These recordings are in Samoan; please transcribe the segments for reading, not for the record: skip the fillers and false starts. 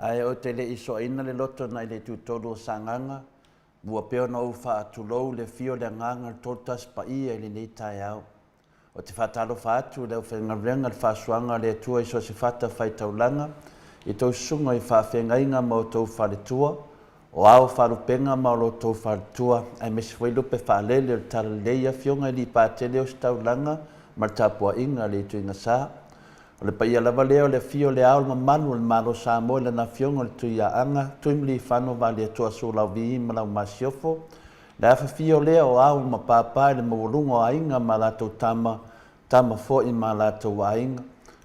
Ae ou te le i soaina le loto nai le itutolu o Sagaga, ua pea ona ou faatulou i le afio o le Agaga o le Toatasi Paia i lenei taeao. Ou te faatalofa atu i le aufaigaluega i le faasuaga a le Atua i so o se fatafaitaulaga, i tou susuga i faafeagaiga ma outou faletua, o ao o faalupega ma o outou faletua, aemaise foi lupe faalele o le Talalelei i afioga i alii Patele o Ositaulaga ma le tapuaiga a le Ituaiga Sa. O le paia lava lea o le afio o Le Ao o le Mamalu o le Malo o Samoa i Lana Afioga o le Tuiaana Tuimalealiifano Vaaletoa Sualauvi ma lau Masiofo, le afifio lea o Ao ma Papa i le maualuga o Aiga ma latou Tama, Tama foi ma latou Aiga.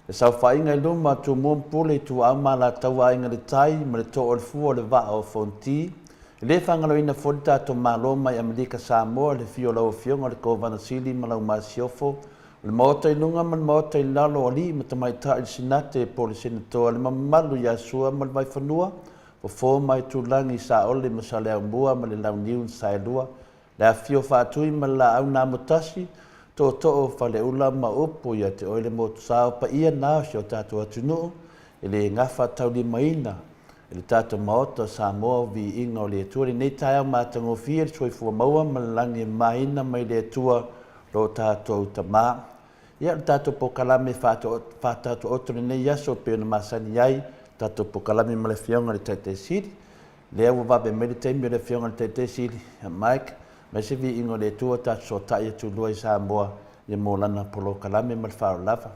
Le saofaiga i luma o Tumua ma Pule, Ituau ma Alataua, Aiga i le Tai ma le Too o le Fua o le Vaa o Fonoti. E le faagaloina foi le tatou Malo mai Amerika Samoa i le afio o lau Afioga i le Kovana Sili ma lau Masiofo, o le Maota i luga ma le Maota i lalo, o alii ma tamaitai, le Sinate po o le Senatoa, le mamalu ia Sua ma le Vaifanua, Fofo ma Aitulagi, Saole ma Saleaaumua ma le Launiu na Saelua, le afifio o Faatui ma le Laau na Amotasi, Tootoo o Faleula ma upu ia te oe le Motusa, o paia na o si o tatou atunuu e le gafataulimaina e le tatou Maota o Samoa. O viiga o le Atua i lenei taeao matagofie, le soifua maua ma le lagi e mamaina mai le Atua lo tatou Tama. Ia, o le tatou polokalame faataotooto i lenei aso e pei ona masani ai tatou polokalame ma le Afioga i le Taitai Sili. Lea ua vave mai le taimi o le Afioga i le Taitai Sili, ia Mike, mai se viiga o le Atua tatou fesootai atu loa i Samoa ia mo lana polokalame ma le faaaloalo lava.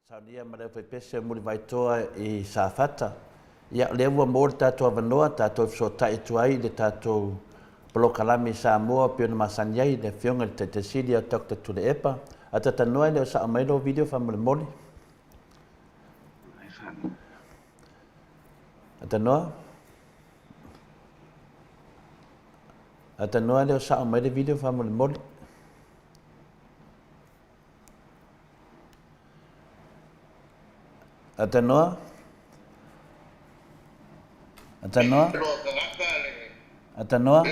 Saunia ma le aufaipese o Mulivaitoa i Safata. Ia, o lea ua maua le tatou avanoa, tatou fesootai atu ai i le tatou polokalame i Samoa pei ona masani ai le Afioga i le Taitai Sili ia Doctor Tuilaepa. Atatanoa e le o sao mai lou video faamolemole. Atanoa? Atanoa e le o sao mai le video faamolemole. Atanoa? Atanoa? Atanoa?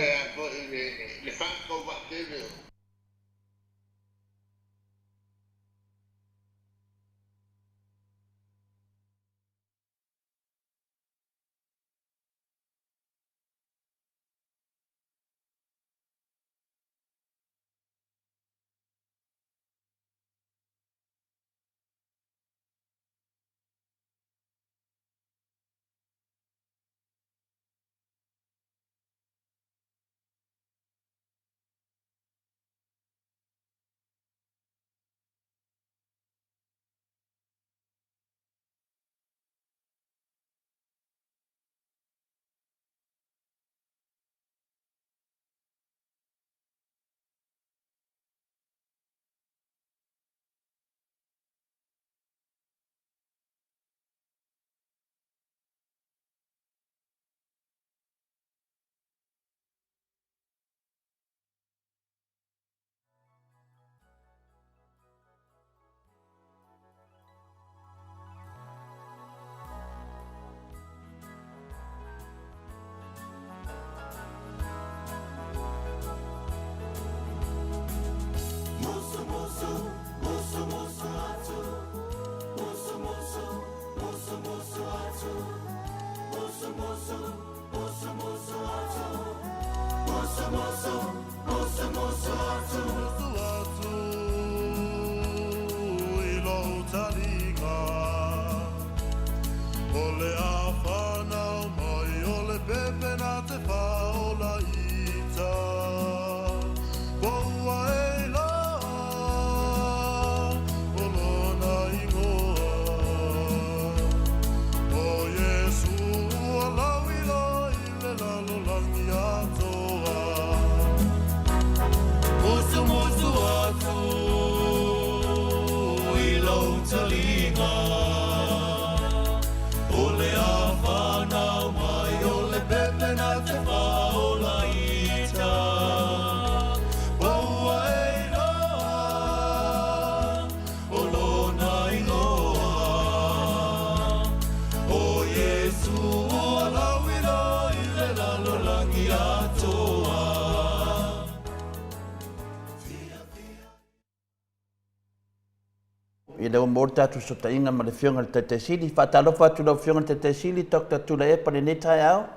I lea ua maua le tatou fesootaiga ma le Afioga i le Taitai Sili. Faatalofa atu i lau Afioga i le Taitai Sili, Doctor Tuilaepa i lenei taeao.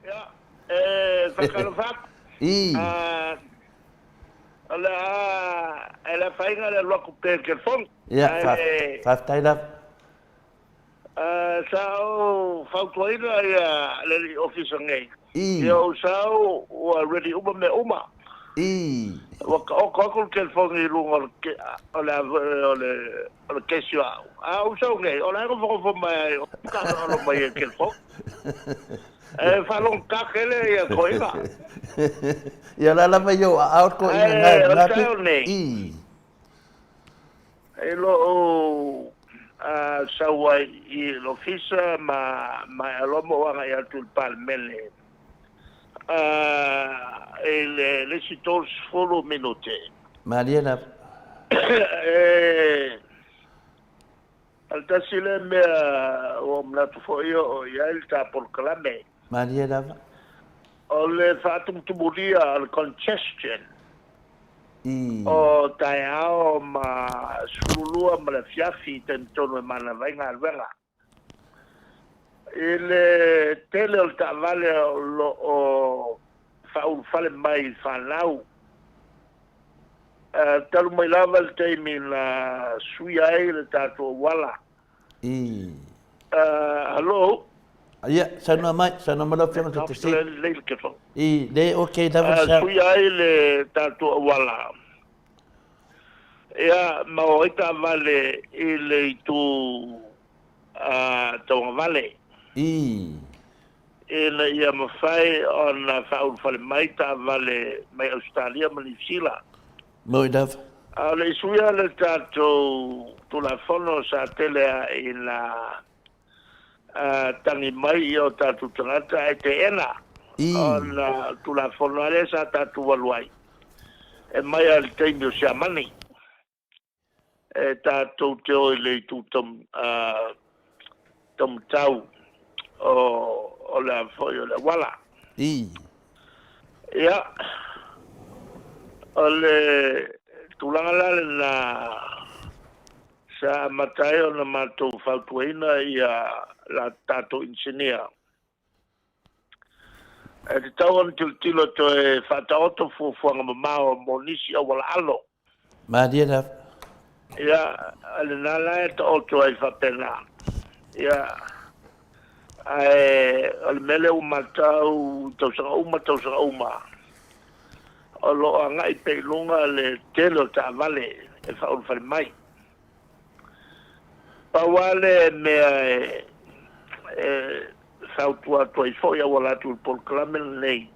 Ia, e faatalofa atu. I. O le a, e le afaina le alu atu pea i le telefoni. Ia, faafetai lava. Sa ou fautuaina ia le alii ofisa nei. I. Ia ou sau ua ready uma mea uma. I. Ua taoto atu le telefoni i luga o le o le o le o le kesi o au. A ou sau nei, o la e nofonofo mai ai o taalo mai e le telefoni. E faalogotā tele ia toeaiina. Ia la lava i ou aao le toeaina na. Ae o le taeao nei. I. I lou sau ai i le ofisa ma maea loa ma ou agai atu i le Palemene i le isi 30 minute. Malie lava. O le tasi lea mea ua ou manatu foi e oo i ai le ta polokalame. Malie lava. O le faatumutumulia o le congestion o taeao ma 12 ma le afiafi i taimi tonu e manava ai galuega. I le tele o le taavale o lo o faaulufale mai i fanau, talu mai lava le taimi na suia ai le tatou auala. Hello? Ia, saunoa mai, saunoa mai lau Afioga i le Taitaifono. Le, ok lava le sau. Suia ai le tatou auala. Ia, ma o ai taavale i le itu tauagavale. Ina ia mafai ona faaulufale mai taavale mai Ausetalia ma Niu Sila. Moi lava. A o le i suia le tatou Tulafono sa tele lava ina tagi mai ia o tatou tagata ae teena ona o le Tulafono lava lea sa tatou alu ai e mai lava i le taimi o Siamani e tatou te o i le itu taumatau o le a foi o le auala. Ia, o le tulaga la lena sa amata ai ona matou fautuaina ia la tatou inisinia. E tatau ona tilotilo toe faataoto fuafuaga mamao mo nisi auala alo. Malie lava. Ia, o lena la e taoto ai faapena. Ia, ae o le mea lea ua matau tausaga uma tausaga uma, o lo o agai pea i luga le tele o taavale e faaulufale mai. Pau lava le mea e fautua atu ai foi auala atu i le polokalame lenei,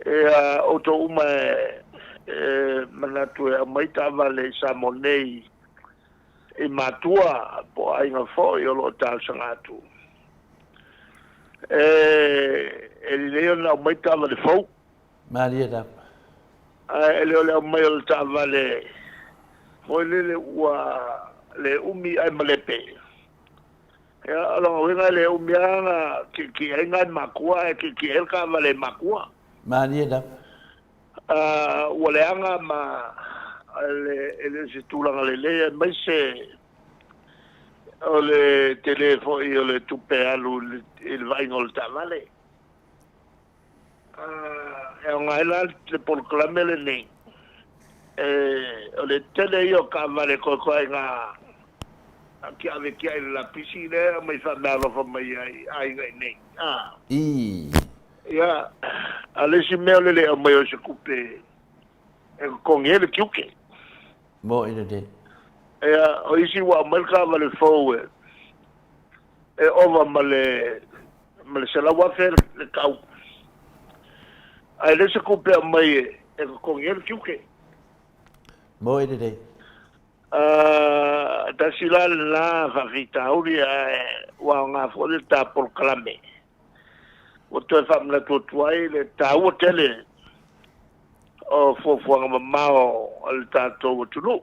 ia outou uma e manatu e aumai taavale i Samoa nei i matua po o aiga foi o lo o talosaga atu, e lelei ona aumai taavale fou. Malie lava. Ae le o le aumai o le taavale foi lele ua le umi ae malepe. Ia, o lona uiga e le umi lava na tietie ai nai matua ae tietie ai le taavale e matua. Malie lava. Ua leaga ma e le o se tulaga lelei aemaise o le tele foi o le tupe alu i le vaaiga o le taavale. E aoga ai la le polokalame lenei, o le tele ia o taavale koekoe ai na tiave tiai i le lapisi lea e aumai faameaalofa mai ai aiga i nei. Ia, a o le isi mea o le le aumai o se tupe e totogi ai le tiute. Mo'i lelei. Ia, o isi ua aumai le taavale fou e ova ma le $100,000 le tau, ae leai se tupe e aumai e totogi ai le tiute. Mo'i lelei. Tasi la lena faafitauli, ae ua aoga foi le ta polokalame. Ua toe faamanatu atu ai le taua tele o fuafuaga mamao a le tatou atunuu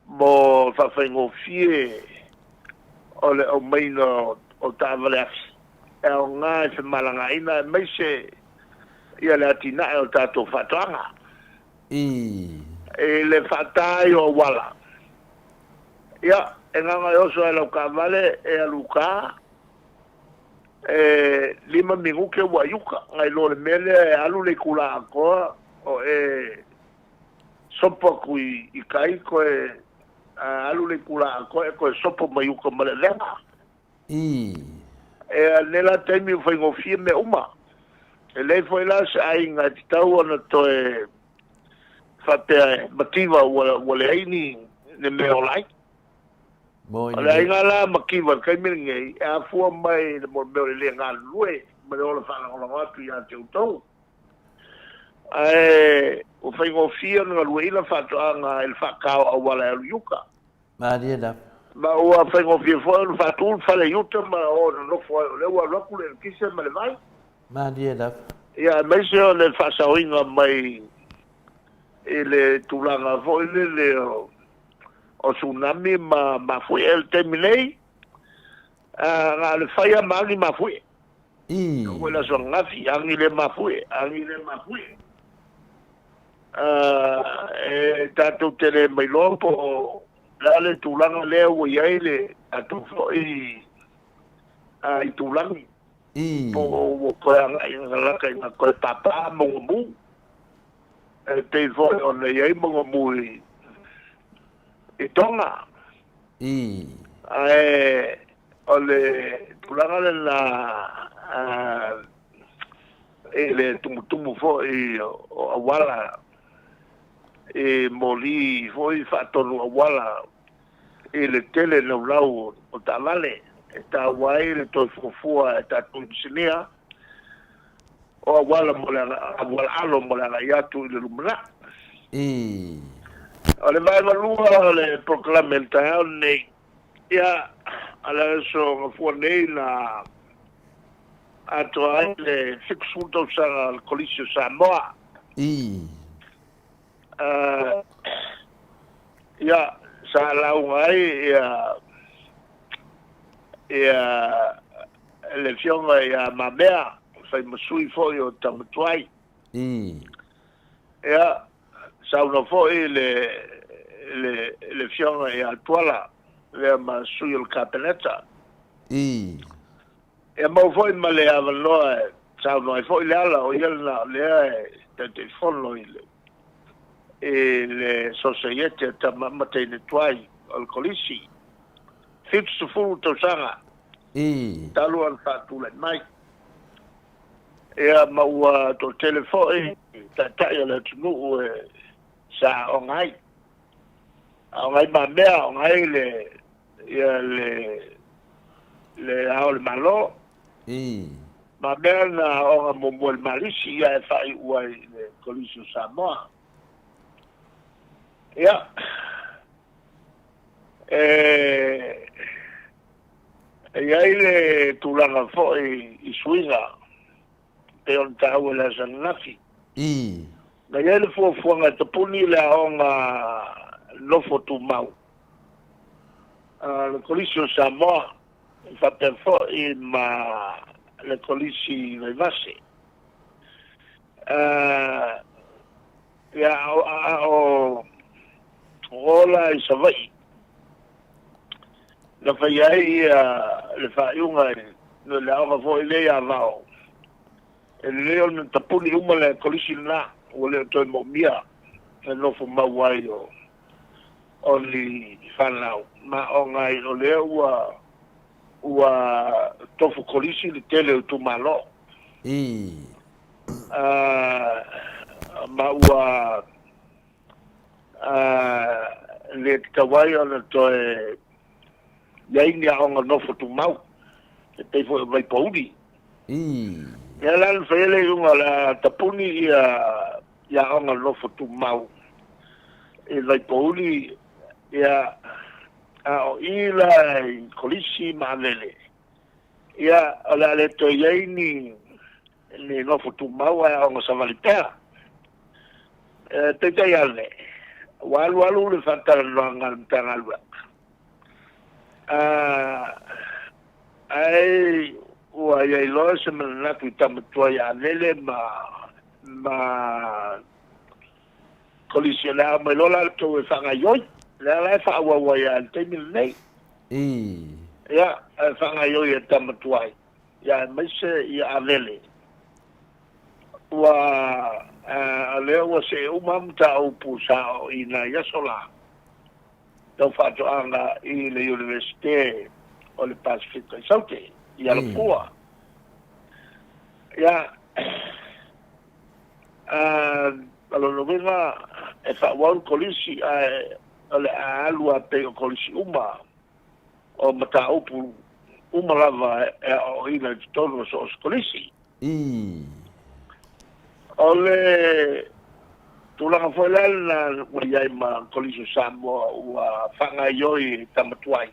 mo faafaigofie o le aumaiga o taavale afi e aoga i femalagaaiga aemaise ia le atinae o tatou faatoaga. I le faata ai o auala, ia, e gaga e oso ai lau taavale e alu uta, e 5 minute ua i uta, nai lo le mea lea e alu le itula atoa o e sopo atu i tai toe alu le itula atoa e toe sopo mai uta ma le avega. E nei la taimi ua faigofie mea uma. E leai foi la se aiga e tatau ona toe faapea e mativa ua leai ni mea e ola ai. Mo'i O le lelei. aiga la mativa i le taimi lenei e afua mai i le mea o le le galulue ma le ola faalagolago atu ia te outou. Ae ua faigofie ona galueaiina faatoaga i le faata o auala e alu i uta. Malie lava. Ma ua faigofie foi ona faatu le fale i uta ma o nonofo ai, o lea ua alu atu le eletise ma le vai. Malie lava. Ia, aemaise o le faasaoina mai i le tulaga foi lele o tsunami ma mafuie i le taimi nei, na o le fai lava ma agi mafuie. Oo foi le aso ananafi, agi le mafuie, agi le mafuie. E tatou te le mailoa po o le a le tulaga lea ua i ai le tatou foi itulagi, po o ua toe agai galaka ina toe pāpā mauga mu, e pei foi ona i ai mauga mu i Tonga. Ae o le tulaga lena i le tumutumu foi o auala, i moli foi faatonu auala i le tele laulau o taavale, e taua ai le toe fuafua e tatou inisinia o auala mo le auala alo mo le agai atu i le lumanai. O le vaega lua o le polokalame i le taeao lenei, ia, o le aso Gafua nei na atoa ai le 70 tausaga o le Kolisi o Samoa. Ia, sa lauga ai ia ia le Afioga ia Mamea, fai ma sui foi o Tamatuai. Ia, saunoa foi le Afioga ia Tuala, lea ma sui o le Kapeneta. Ia maua foi ma le avanoa e saunoa ai foi Leala, o ia lena o lea e Taitaifono i le i le Sosaiete a Tama ma Teine Tuai o le Kolisi. 70 tausaga talu ona faatulai mai. Ia ma ua toatele foi taitai o le atunuu e sa aoga ai. Aoga ai Mamea, aoga ai le ia le le Ao o le Malo. Mamea na aoga muamua i le Malisi ia e faaiu ai i le Kolisi o Samoa. Ia, e e i ai le tulaga foi i suiga pei ona taua i le aso ananafi. Na i ai le fuafuaga e tapuni le aoga nofo tumau a le Kolisi o Samoa faapea foi ma le Kolisi Vaivase. Ia, a o ola i Savaii, na fai ai le faaiuga i le aoga foi lea i Avao, e lelei ona tapuni uma le kolisi lena, ua le o toe moomia e nofo mau ai o ni fanau, ma ona ai o lea ua tofu kolisi le tele o itumalo. Ma ua le tatau ai ona toe i ai ni aoga nofo tumau, e pei foi o Vaipouli. Lea la na fai ai le iuga o le a tapuni ia aoga nofo tumau i Vaipouli, ia, a o i la i Kolisi ma Avele, ia, o le a le toe i ai ni nofo tumau ae aoga savali pea. Peitai ane, ua alualu le faatalanoaga a le Matagaluega, ae ua i ai loa se manatu i tama tuai ia Avele ma Kolisi, o le a aumai loa latou e faagaoioi. Lea la e faaauau ai lava i le taimi lenei. Ia, e faagaoioi e tama tuai, ia aemaise ia Avele. Ua o lea ua see uma mataupu sa oo i nai aso la, tau faatoaga i le Iunivesite o le Pasefika i Saute, i Alafua. Ia, o lona uiga e faaauau le kolisi ae o le a alu lava pei o kolisi uma o mataupu uma lava e aoaoina i totonu o so o se kolisi. O le tulaga foi lea na ua i ai ma Kolisi o Samoa ua faagaoioi e tama tuai.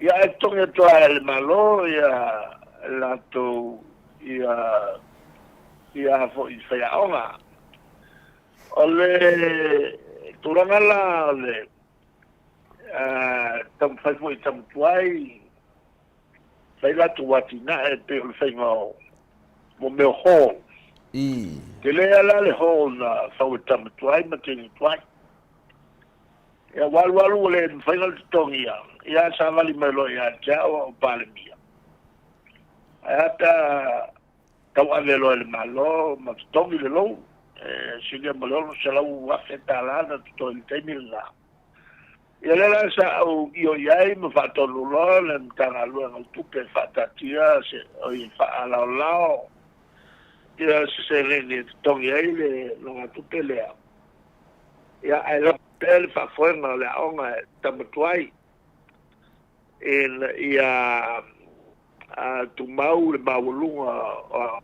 Ia ae totogi atu lava e le Malo ia latou ia ia foi faiaoga. O le tulaga la o le taumafai foi e tama tuai. Fai latou atinae e pei o le faiga o mo mea o hall. Tele lava la le hall na fau e tama tuai ma teine tuai. Ia ua alu alu ua le mafai ona totogi ia, ia savali mai loa ia te au a o Palemia. Ae a pe a tauave loa e le Malo ma totogi le loan, e silia ma le $600,000 na totoe i le taimi lena. Ia lea la sa ou io i ai ma faatonu loa le Matagaluega o Tupe e faataatia se, oi, faalaolao ia se seleni e totogi ai le nogatupe lea. Ia ae lava pea le faafoega o le aoga e tama tuai ina ia tumau le maualuga o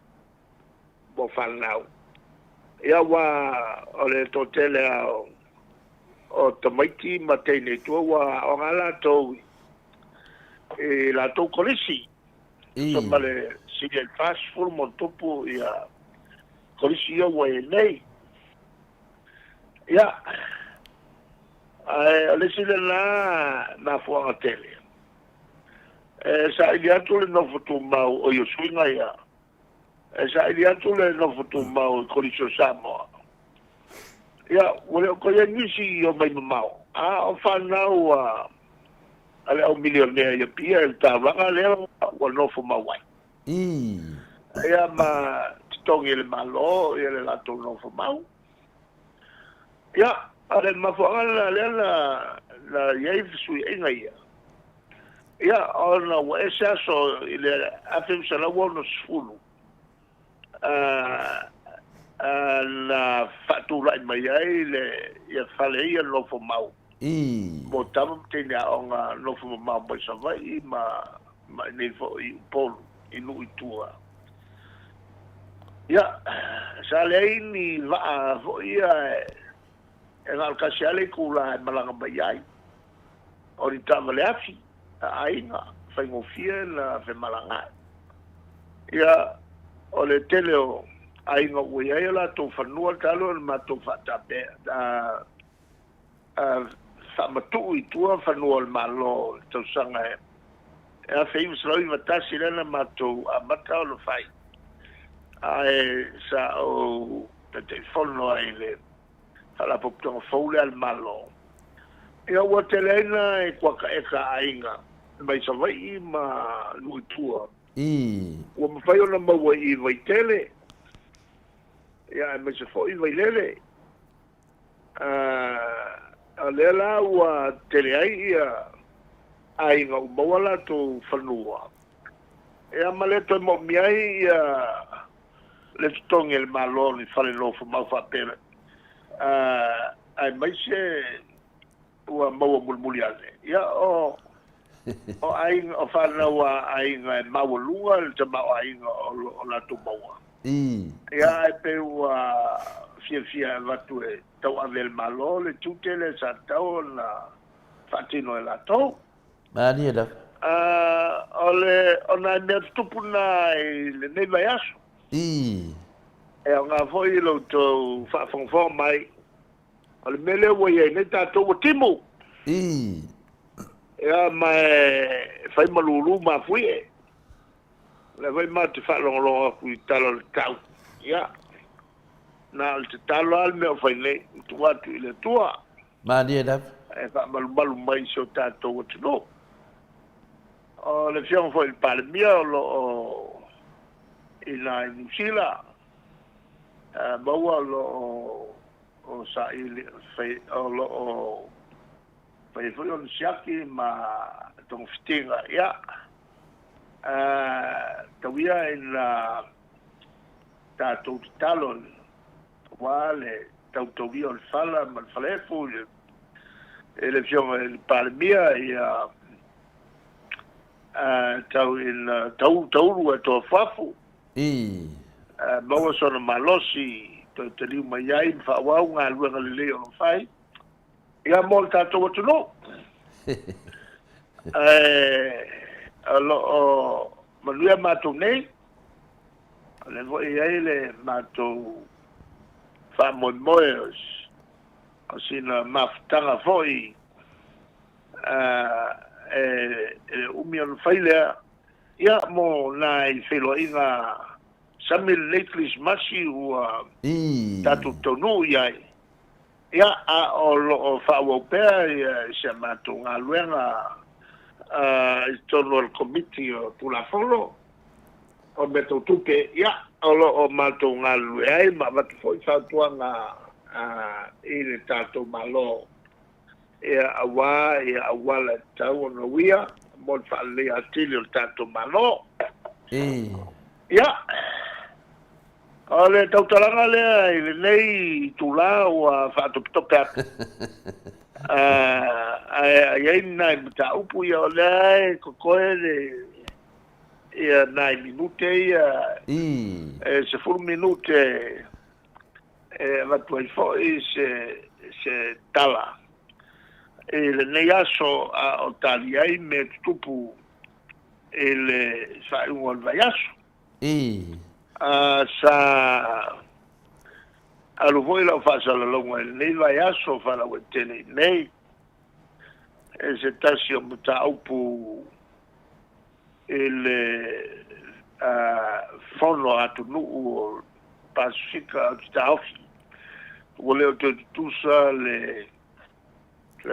mo fanau. Ia aua o le toatele lava o tamaiti ma teine i tua ua aoga lava latou i latou kolisi. Tusa ma le silia i le 40 ma ona tupu ia kolisi ia ua i ai nei. Ia, ae o le isi lena mafuaaga tele, e saili atu le nofo tumau o i o suiga ia, E saili atu le nofo tumau i Kolisi o Samoa. Ia, ua le o toe i ai nisi i omai mamao, a o fanau a le au milionea i Apia i le taulaga lea ua nofo mau ai. Ia ma totogi e le Malo ia le latou nofo mau. Ia, o le mafuaaga lena lea na i ai fesuiaiga ia. Ia, ona ua ese aso i le 1960, na faatulai mai ai le ia fale ia nofo mau mo tama ma teine aoga nofo mamao mai Savaii ma ma inei foi i Upolu i nuu i tua. Ia, sa leai ni vaa foi ia e na o le tasi lava le itula e malaga mai ai, o ni taavale afi a aiga, faigofie na femalagaai. Ia, o le tele o aiga ua i ai o latou fanua talu ona matou faatapea, faamatuu i tua fanua o le Malo i le tausaga e 1991 lea na matou amata ona fai, ae sa ou Taitaifono ai i le Faalapotopotoga fou lea a le Malo. Ia ua tele ai nai kuakaeka a aiga mai Savaii ma nuu i tua. Ua mafai ona maua i Vaitele, ia aemaise foi Vailele. A o lea la ua tele ai ia aiga ua maua latou fanua, ia ma le toe moomia ai ia le totogi e le Malo ni fale nofomau faapea, aemaise ua maua mulimuli ane. Ia o o aiga, o fanau a aiga e maualuga le tamaoaiga o lo o latou maua. Ia ae pei ua fiafia e avatu e tauave e le Malo le tiute lea sa tatau ona faatino e latou. Malie lava. O le, o nai mea tutupu na i lenei vaiaso. E aoga foi i lo outou faafogafoga mai. O le mea lea ua i ai nei tatou ua timu. Ia ma e fai ma lulu mafuie. O lea foi matou te faalogologo atu i tala o le tau. Ia, na o le tatalo lava le mea o fai nei, ma tuu atu i le Atua. Malie lava. E faamalumalu mai i si o tatou atunuu. O le Afioga foi i le Palemia o lo o i ina i Niu Sila, maua o lo o saili, o lo o fai foi ona siaki ma togafitiga. Ia, tau ia ina tatou tatalo aua le tautaulia o le fala ma le falaefu i le Afioga i le Palemia, ia tau ina taulu e toafuafu. Maua sona malosi toe taliu mai ai ma faaauau galuega lelei o lo o fai. Ia mo le tatou atunuu. Ae o lo o manuia matou nei, o lea foi e i ai le matou faamoemoe o sina mafutaga foi e le umi ona fai lea. Ia, mo nai feiloaiga sami lenei Kerisimasi ua tatou taunuu i ai, ia, a o lo o faaauau pea si a matou galuega i totonu o le Komiti o Tulafono o Mea Tau Tupe, ia, o lo o matou galulue ai ma avatu foi fautuaga i le tatou Malo. Ia, aua ia auala e tatau ona uia mo le faaleleia atili o le tatou Malo. Ia, o le tautalaga lea i lenei itula ua faatopetope atu. Ae i ai ni nai mataupu, ia o lea e totoe le ia nai minute ia, e 10 minute e avatu ai foi se tala i lenei aso a o tali ai mea tutupu i le faaiuga o le vaiaso. Sa alu foi lau faasalalauga i lenei vaiaso faalauaitele i nei e se tasi o mataupu i le fono atunuu o Pasifika o te taofi. Ua le o toe tutusa le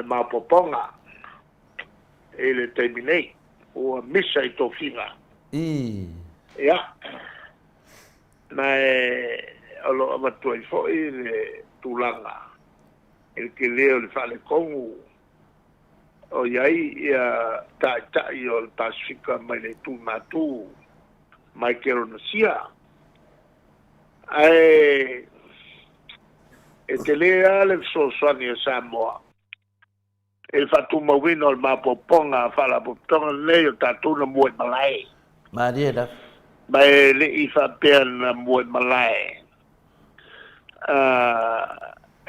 maopoopoga i le taimi nei. Ua misa i tofiga. Ia, ma e o lo o avatu ai foi le tulaga i le tele o le faaletonu o i ai ia taitai o le Pasifika mai le itu matu mai Keronasia. Ae e tele lava le fesoasoani a Samoa i le faatumauina o le maopoopoga faalapotopotoga lenei o tatou na mua i malae. Malie lava. Ma e le i faapea na mua i malae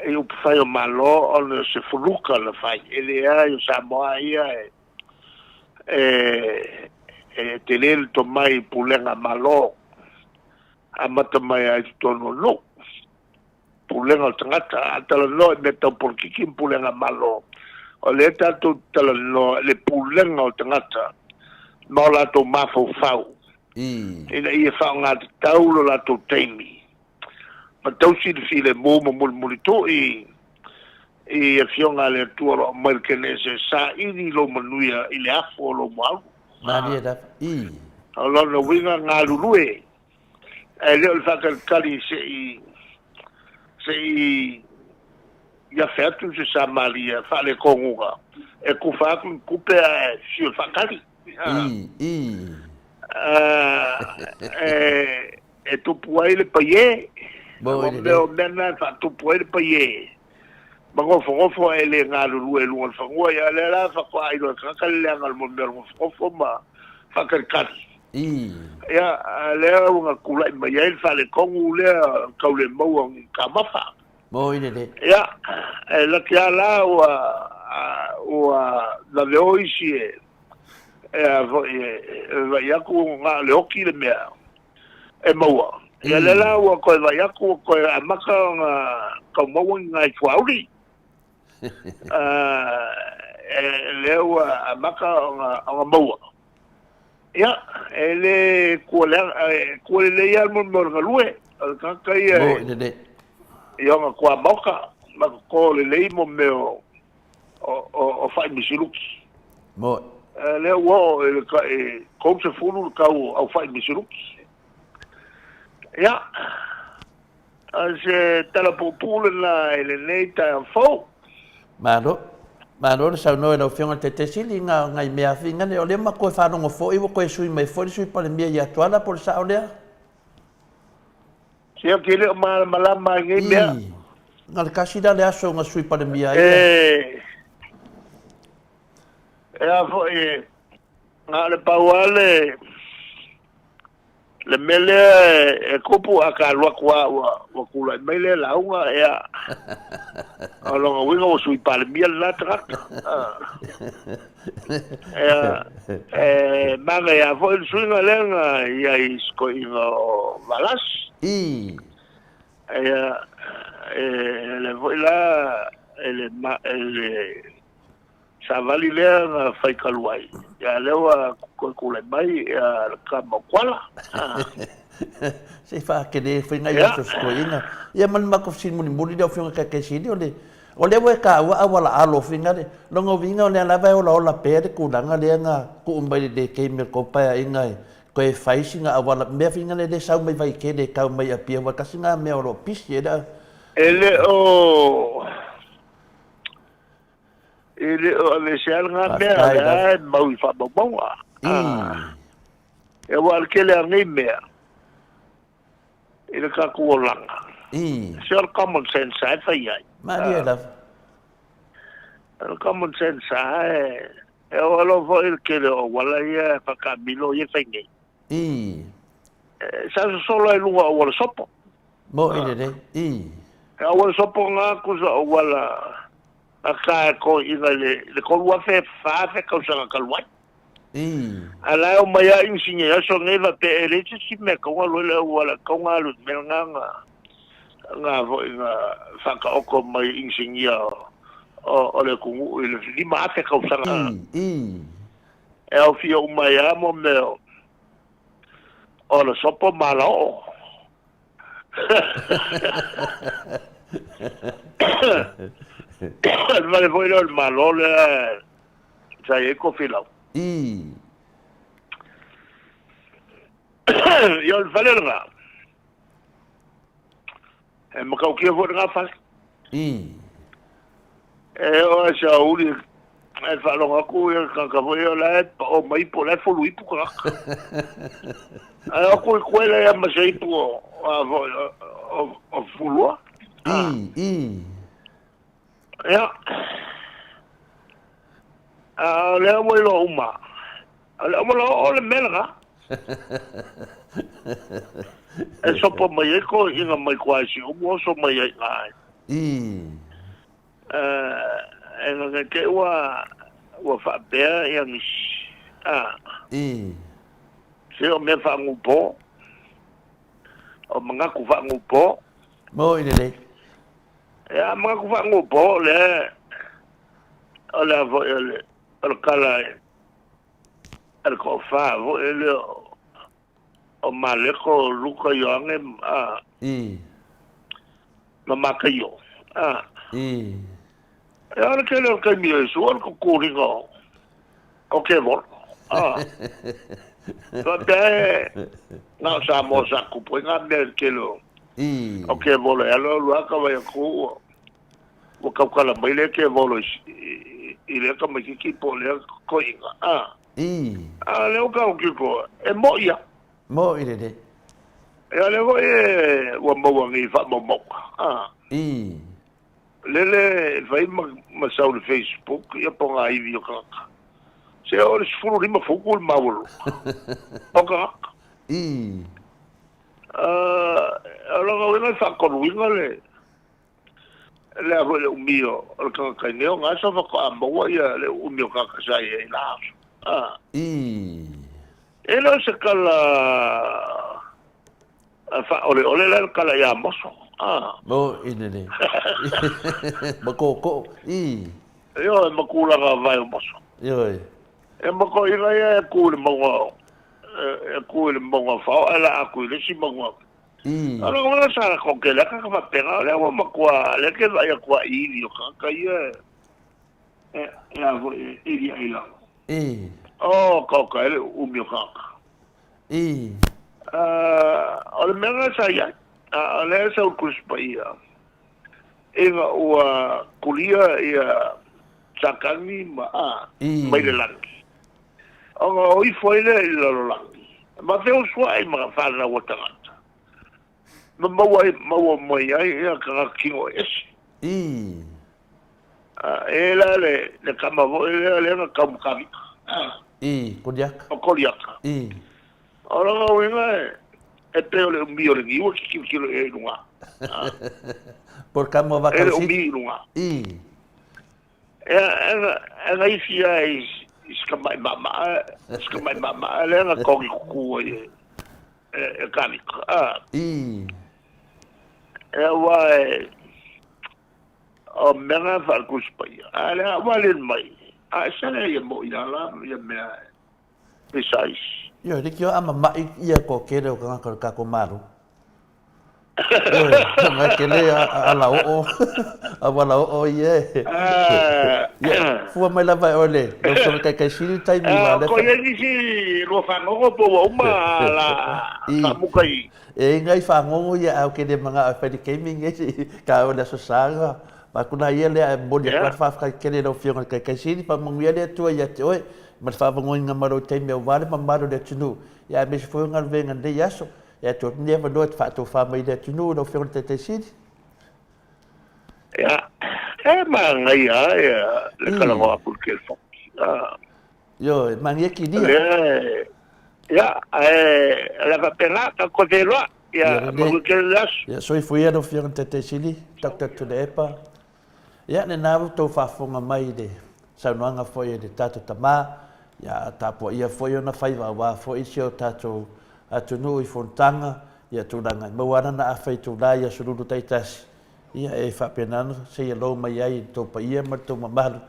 i upufai o Malo ona o se fuluka na fai. E leai o Samoa ia e tele le tomai i pulega Malo amata mai ai totonu o nuu. Pulega o tagata, a talanoa i mea tau polokiki ma pulega Malo, o lea tatou talanoa i le pulega o tagata ma o latou mafaufau ina ia faaaogatatau lo latou taimi ma tausi le filemu ma mulimulitu'i i afioga a le Atua o lo o aumai le kenese saili lou manuia i le afu o lou moaulu. Malie lava. O lona uiga galulue, ae le o le faatalitali se'i iafe atu se Samaria faalekonuga e kufa atu ni tupe ae fiu e faatali. E tupu ai le paie. O mea na e faatupu ai le paie. Ma nofonofo e le galulue i luga o le fanua. Ia lea la faatoa iloa e tagata le leaga o le mea o le nofonofo ma faatalitali. Ia lea ua tulai mai ai le faaletonu lea tau le maua o ni taumafa. Ia, e laki lava la ua laveo isi e vaai atu na o le oti le mea e maua. Ia lea la ua toe vaai atu ua toe amata ona tau maua ni nai tuauli. Lea ua amata ona maua. Ia, e le kua lelei lava le mea o le galue. O le tagata ia i ona kua maoka ma toto lelei mo mea o faaimisiluki. Lea ua oo i le 30 le tau au faaimisiluki. Ia, se tala puupuu lena i lenei taeao fou. Malo. Malo le saunoa i lau Afioga i le Taitaisili i ngai mea afiga nei. O lea ma toe faalogo foi ua toe sui mai foi le Sui Palemia ia Tuala po o le sao lea? Se ou te le o malamalama i nei mea. Na le tasi la le aso na Sui Palemia ai. E a foi, na o le pau lava le Le mea lea e tupu a ka alu atu lava ua tulai mai lea lauga, ia, o lona uiga ua Sui Palemia lena tagata. Ia, e manaia foi le suiga lea na i ai i si toeaina o Valasi. Ia, e le foi la, e le savali lea na fai talu ai. Ia lea ua toe tulai mai le tama o Kuala. Se i faatele foi nai aso o si toeaina. Ia ma le matou fesili mulimuli lea o Afioga Taitaisili, o le o lea ua e taua auala alo foi na le lona uiga o lea lava e olaola pea le tulaga lea na tuu mai i le taimi o le tou paeaiga e toe fai sina auala mea foi na le sau mai Vaitele e tau mai Apia aua tasi na mea o lo o pisi ai le E le o E le o aveesea lena mea, o lea e mau i faamaumauga. Aua o le tele lava o nei mea i le tatou olaga, se o le common sense lava e fai ai. Malie lava. O le common sense lava e oo alofa foi i le tele o auala ia faataamilo ia e fai nei. Sa sosolo ai i luga o auala sopo. Mo'i lelei. E auala sopo na tusa o auala a ta e toeaiina i le 3000, 4000 tausaga talu ai. A la e omai lava inisinia i aso nei faapea e leai se isi mea e tatau ona alu ai le auala, e tatau ona alu i le mea lena na foi na faataoto mai e inisinia o le atunuu i le 5000 tausaga. E aofia uma ai lava mo mea o le sopo ma alaoo. O le fale foi lea o le Malo lea sa i ai Tofilau. Ia o le fale lena, e matautia foi lena fale. E oo lava i se aoauli ae faalogo atu le tagata foi o la e pao mai ipu, o la e fulu ipu tagata. Ae o atu i tua e leai lava ma se ipu o fulua. Ia, a o lea ua iloa uma, o le auala oo le mea lena. E sopo mai ai toeaiina mai tua i Siumu oso mai ai i ina. E gagau te ua ua faapea ia nisi. Se o mea faagupo, o manatu faagupo. Moi lelei. Ia, manatu faagupo o lea o le a foi o le o le tala a le toafa foi lea o Mareko, Luka, Ioane ma Mataio. Ia, o le tele o le taimi o Iesu o le tutuliga o tevolo. Faapea e na o Samoa sa tupu ai ngā mea i le tele o tevolo e alu alu lava ka vaai atu ua tautala mai lea tevolo i lea tamaitiiti po o lea toeaina. A o lea ua tago kiko, e mo'i lava. Mo'i lelei. Ia o lea foi ua maua nei i faamaumauga. Lele e fai ma sau i le Facebook ia pogaivi o tagata. Se o le 15 futu le maualuga o tagata. O lona uiga e faatoluina le le a foi le umi o le tagata i nei ona aso faatoa maua ia le umi o tagata sa i ai i la aso. E le o se tala faaoleole la le tala ia Moso. Mo i lelei. Ma tootoo. Ioe, ma tulaga vae o Moso. Ioe. E ma toeaiina ia e tu i le mauga e tu i le mauga o Fao ae laa atu i le isi mauga. O lona uiga sa toatele lava tagata faapena, o lea ua matua, lea e te vaai atu lava i ivi o tagata ia e a foi e iliai i lalo. O, taoto ai le uumi o tagata. O le mea lena sa i ai, a o lea e sau le Tusi Paia, ina ua kulia ia Satani ma a, mai le lagi, ona o ifo ai lea i le lalolagi, ma feusuai ma fanau a tagata, ma maua ai, maua mai ai ia tagata kino ese. E la le tama foi lea, lea na tau ma Tavita. Koliata. O Koliata. O lona uiga e pei o le umi o le niu e te tilotilo i ai i luga. Po o le tama o E le umi i luga. E na isi lava i si tamai maamaa, si tamai maamaa lea na togi kuku ai e Tavita. E aua e O mea na faale-Tusi Paia, a o lea ua alii mai, a e sala ia moʻi la la ia mea. Precise. Ioe, leitioa a mama'i ia toatele o tagata o le tatou Malo. Ioe, leaga e tele alaoo, auala oo ia e. Ia, fua mai lava e oe le lau Afioga i le Taitaisili le taimi aua o lea. Ko i ai nisi lua fagogo po ua uma la faamuta i. E i ai nai fagogo ia ae ou te le manao e fai i le taimi lenei se i taua i le Aso Sa ona avatu laia lea ae momoli atu lava le faafetai tele i lau Afioga i le Taitaisili. Faamanuia le Atua ia te oe ma le faavanoaina mai o lou taimi aua le mamalu o le atunuu ia aemaise foi o galuega i lenei aso. Ia tuu atu lenei avanoa e te faatofa mai i le atunuu lau Afioga i le Taitaisili. Ia, e manaia lava le talanoa atu i le telefoni. Ioe, manaia kilia. Lea, ia, ae o le a faapena, tatou toe feiloai. Ia, manuia tele le aso. Ia, soifua ia lau Afioga i le Taitaisili, Doctor Tuilaepa. Ia, lena ua outou faafofoga mai i le saunoaga foi a le tatou tama, ia, a tapuaia foi ona faiva aua foi si o tatou atunuu i fonotaga, ia, tulaga e maua lana afa itula i aso lulu taitasi, ia, e faapena ona seia lou mai ai i le tou paia ma le tou mamalu.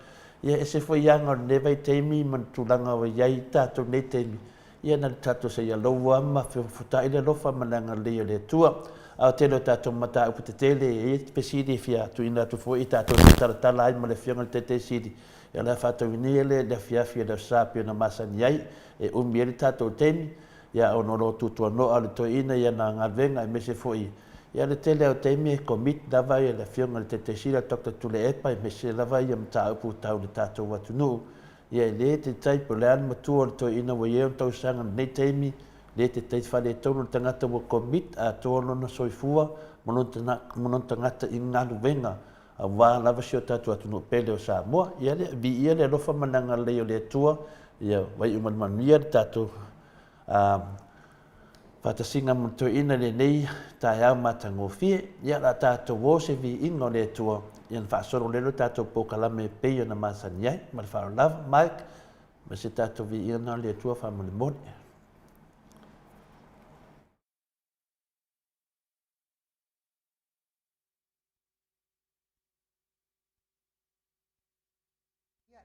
Ia, ese foi aga o lenei vaitaimi ma le tulaga ua i ai tatou i lenei taimi, Ia na tatou seia loua ma fefutai le alofa ma le agalelei o le Atua. A o tele o tatou mataupu tetele e i ai fesili e fia tuuina atu foi e tatou te talatala ai ma le Afioga i le Taitaisili, ia o le a faatauina ia le afiafi o le Aso Sa pei ona masani ai, e umi ai le tatou taimi, ia ona o lo o tuatuanoa le toeaina i ana galuega aemaise foi ia le tele o taimi e commit lava ia le Afioga i le Taitaisili a Doctor Tuilaepa aemaise lava ia mataupu tau le tatou atunuu. Ia e le te tai po o le a le matua o le toeaina ua i ai ona tausaga i lenei taimi, le te tai faaletonu le tagata ua commit atoa lona soifua ma lona tagata i galuega aua lava si o tatou atunuu pele o Samoa. Ia le viia le alofa ma le agalelei o le Atua, ia vaiu ma le manuia le tatou Faatasiga ma toeaina i lenei taeao matagofie. Ia, o le a tatou o se viiga o le Atua, ia ona faasolo lea o le tatou polokalame e pei ona masani ai. Ma le faaaloalo lava, Mike, ma se tatou viiga lena o le Atua faamolemole.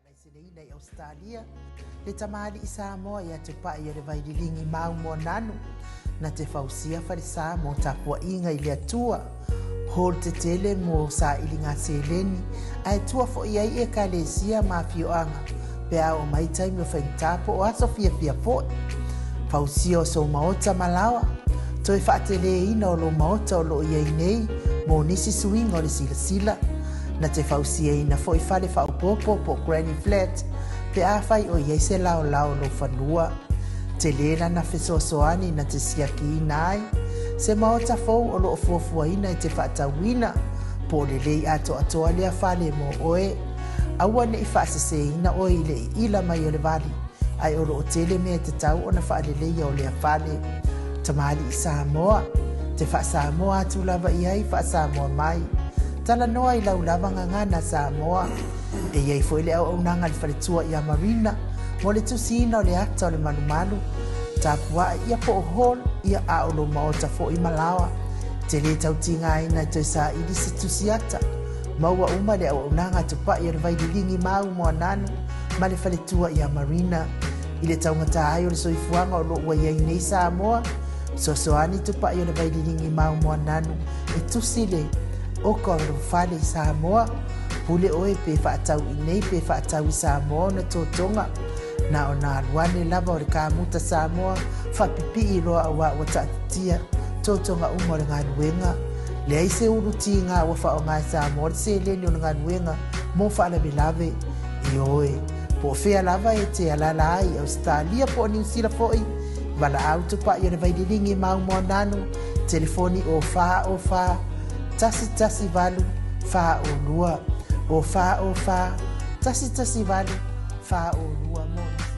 Laiseleina i Ausetalia, le tamalii Samoa ia Tupai o le Vaililigi Mau Moananu, na te fausia falesa mo tapuaiga i le Atua, hall tetele mo sailiga seleni, ae tua foi ai ekalesia ma afioaga pe a oo mai taimi o faigata po o aso fiafia foi. Fausia o sou maota ma laoa, toe faateleina o lou maota o lo o i ai nei mo nisi suiga o le silasila. Na te fausiaina foi fale faaopoopo po o granny flat pe afai o i ai se laolao o lou fanua. Tele lana fesoasoani na te siakiina ai se maota fou o lo o fuafuaina e te faatauina po o lelei atoatoa lea fale mo oe. Aua ne i faaseseina oe i le iila mai o le vali, ae o lo o tele mea e tatau ona faaleleia o lea fale. Tamalii Samoa, te faa-Samoa atu lava i ai faa-Samoa mai. Talanoa i lau lava gagana Samoa. E i ai foi le auaunaga a le faletua ia Marina mo le tusiina o le ata o le malumalu. Tapua'i ia po o hall ia a o lou maota foi ma laoa. Te lē tau tigaina e toe saili se tusi ata. Maua uma le auaunaga a Tupai o le Vaililigi Mau Moananu ma le faletua ia Marina. I le taugata ai o le soifuaga o lo o ua i ai nei Samoa, fesoasoani Tupai o le Vaililigi Mau Moananu e tusi le oka o lou fale i Samoa. Pule oe pe faatau i nei pe faatau i Samoa ona totoga. Na ona alu ane lava o le kamuta Samoa faapipii loa auā ua taatitia totoga uma o le galuega. Leai se ulu tiga ua faaaoga e Samoa le seleni o le galuega mo faalavelave. Ioe, po o fea lava e te alaala ai i Ausetalia po o Niusila foi, Valaau Tupai o le Vaililigi Mau Moananu, telefoni o 4 o 4 1 1 8 4 o 2, o 4 o 4 1 1 8 4 o 2 mo nisi.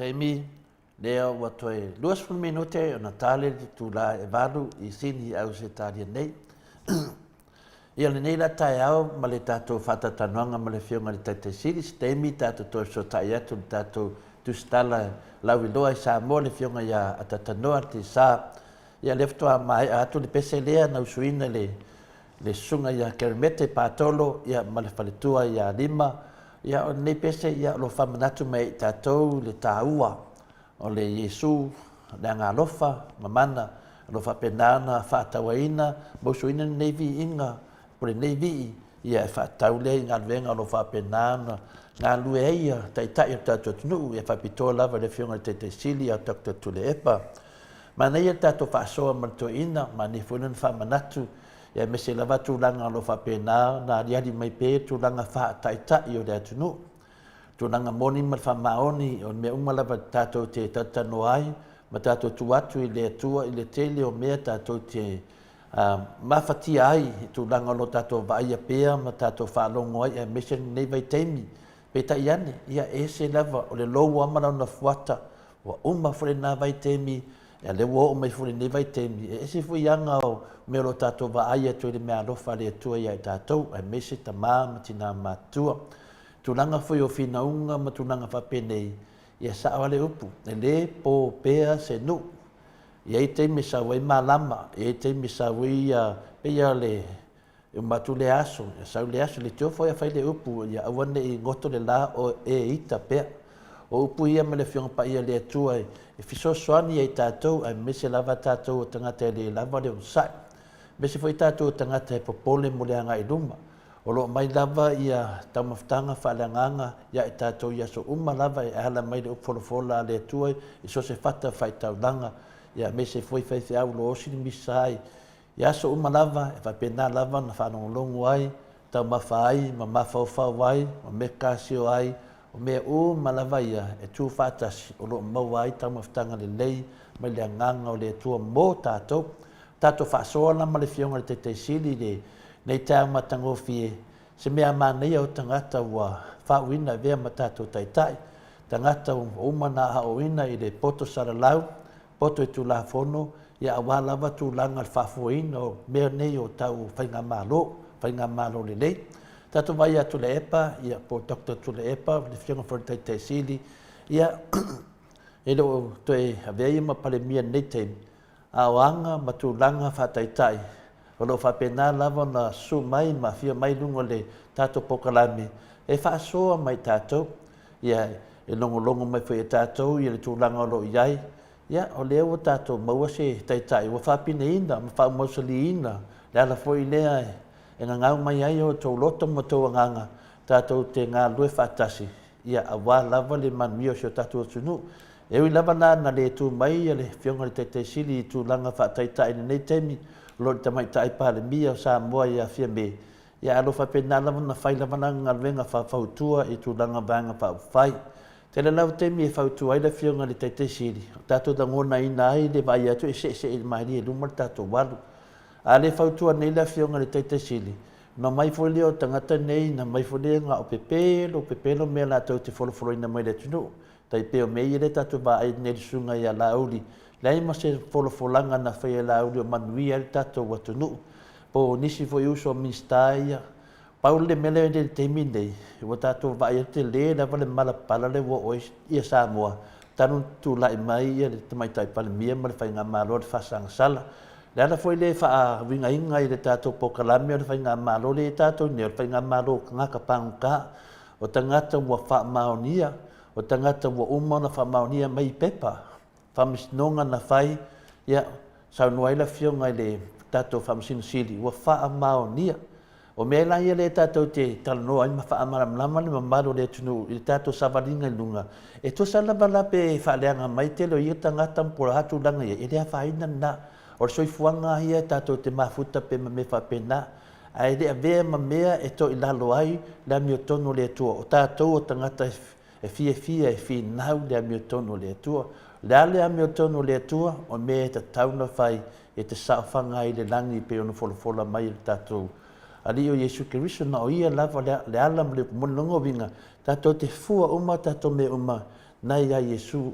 taimi, lea ua toe 20 minute ona ta lea i le itula e 8 i Sini i Ausetalia nei. Ia lenei la taeao ma le tatou faatautanoaga ma le Afioga i le Taitai Sili, se taimi tatou toe fesootai atu i le tatou tusitala lauiloa i Samoa le Afioga ia Atatanoa Tisa. Ia lea faatoa maea atu le pese lea na usuina i le le Susuga ia Kerimete Patolo ia ma le faletua ia Lima. Ia o lenei pese ia o lo o faamanatu mai ai i tatou le taua o le Iesu, le agaalofa ma mana o lo o faapena ona faatauaina ma usuina lenei viiga po o lenei vii ia e faatatau lea i galuega o lo o faapena ona galulue ai ia Taitai o le tatou atunuu, ia faapitoa lava i le Afioga i le Taitai Sili ia Doctor Tuilaepa. Manaia le tatou faasoa ma le toeaina, manaia foi lona faamanatu, ia aemaise lava tulaga o lo o faapena ona aliali mai pea tulaga faataitai o le atunuu. Tulaga moni ma le faamaoni, o mea uma lava tatou te talatalanoa ai ma tatou tuu atu i le Atua i le tele o mea tatou te mafatia ai i tulaga o lo o tatou vaaia pea ma tatou faalogo ai aemaise lenei vaitaimi. Peitai ane, ia e ese lava, o le lou lava ma lona fuata, ua uma foi lena vaitaimi, ia lea ua oo mai foi lenei vaitaimi, e ese foi aga o mea o lo o tatou vaai atu ai i le meaalofa a le Atua ia i tatou, aemaise tama ma tina matutua. Tulaga foi o finauga ma tulaga faapenei, ia sao lava le upu, e le po pea se nuu. E i ai taimi e sau ai malama, e i ai taimi e sau ai, pei lava o le E uma atu lea aso, ia sau lea aso, leitioa foi a fai le upu, ia aua ne i goto le la o e ita pea. O upu ia mai le Afioga Paia a le Atua e fesoasoani ia i tatou, aemaise lava tatou o tagata e le lava le onosai. Aemaise foi tatou o tagata e popole mo le agai i luma. O lo o mai lava ia taumafataga faaleagaga ia i tatou i aso uma lava e ala mai le upu folafola a le Atua i so o se fata faitaulaga, ia aemaise foi faifeau o lo o osi le misa ai I aso uma lava, e faapena lava ona faalogologo ai, taumafa ai, ma mafaufau ai, ma mekasio ai, o mea uma lava ia e tu faatasi o lo o maua ai taumafataga lelei mai le Agaga o le Atua mo tatou. Tatou faasoa la ma le Afioga i le Taitai Sili i lenei taeao matagofie, se mea manaia o tagata ua faauuina e avea ma tatou Taitai, tagata ua uma ona aoaoina i le poto salalau, poto i Tulafono, ia aua lava tulaga o le faafoeina o mea nei o tau faigamalo, faigamalo lelei. Tatou vaai ia Tuilaepa, ia po o Doctor Tuilaepa, le Afioga foi i le Taitai Sili, ia e le o toe avea ia ma Palemia i lenei taimi, a o aga ma tulaga faataitai o lo o faapena lava ona susu mai ma afio mai i luga o le tatou polokalame e faasoa mai tatou. Ia, e logologo mai foi e tatou ia le tulaga o lo o i ai, ia, o lea ua tatou maua se Taitai ua faapineina ma faaumausalīina le ala foi lea e gagau mai ai o outou loto ma outou agaga tatou te galulue faatasi, ia, aua lava le manuia o si o tatou atunuu. E ui lava la na le tu mai le Afioga i le Taitai Sili i tulaga faataitai i lenei taimi, o lo o i le Tamaitai Palemia o Samoa ia Fiame, Ia ae o lo o faapena lava ona fai lava lana galuega faafautua i tulaga vaega faaupufai. Tele lava taimi e fautua ai le Afioga i le Taitai Sili, o tatou lagonaina ai le vaai atu e seesee malie i luma le tatou alu. A le fautua nei le Afioga i le Taitai Sili, ona omai foi lea o tagata nei, ona omai foi lea na o pepelo, pepelo mea latou te folofoloina mai le atunuu. Tai pei o mea ia lea tatou vaai nei i le susuga ia Laauli, leai ma se folafolaga na faia e Laauli o manuia ai le tatou atunuu. Po o nisi foi uso a Minisita ia. Pau le mea lea i le taimi lenei, ua tatou vaai atu tele lava le malapala lea ua oo ai Samoa talu ona tulai mai le Tamaitai Palemia ma le Faigamalo a le Faasagasala. O le ala foi lea e faauigaina ai i le tatou polokalame o le Faigamalo lea e i ai tatou nei, o le Faigamalo tagata pagota, o tagata ua faamaonia, o tagata ua uma ona faamaonia mai i pepa, faamasinoga na fai, ia, saunoa ai le Afioga i le tatou Faamasino Sili, ua faamaonia. O mea la ia lea tatou te talanoa ai ma faamalamalama le mamalu o le atunuu i le tatou savaliga i luga, e tusa lava la pe faaleaga mai tele o ia tagata po o le a tulaga i ai, e le afaina lena. O le soifuaga lava ia tatou te mafuta pea ma mea faapena, ae le avea ma mea e toilalo ai le amiotonu o le Atua. O tatou o tagata e fiafia e finau le amiotonu o le Atua. O le a le amiotonu o le Atua? O mea e tatau ona fai e te saofaga ai i le lagi e pei ona folafola mai e le tatou Alii o Iesu Keriso, na o Ia lava le ala ma le upu moni. Lona uiga, tatou te fua uma tatou mea uma Na ia Iesu.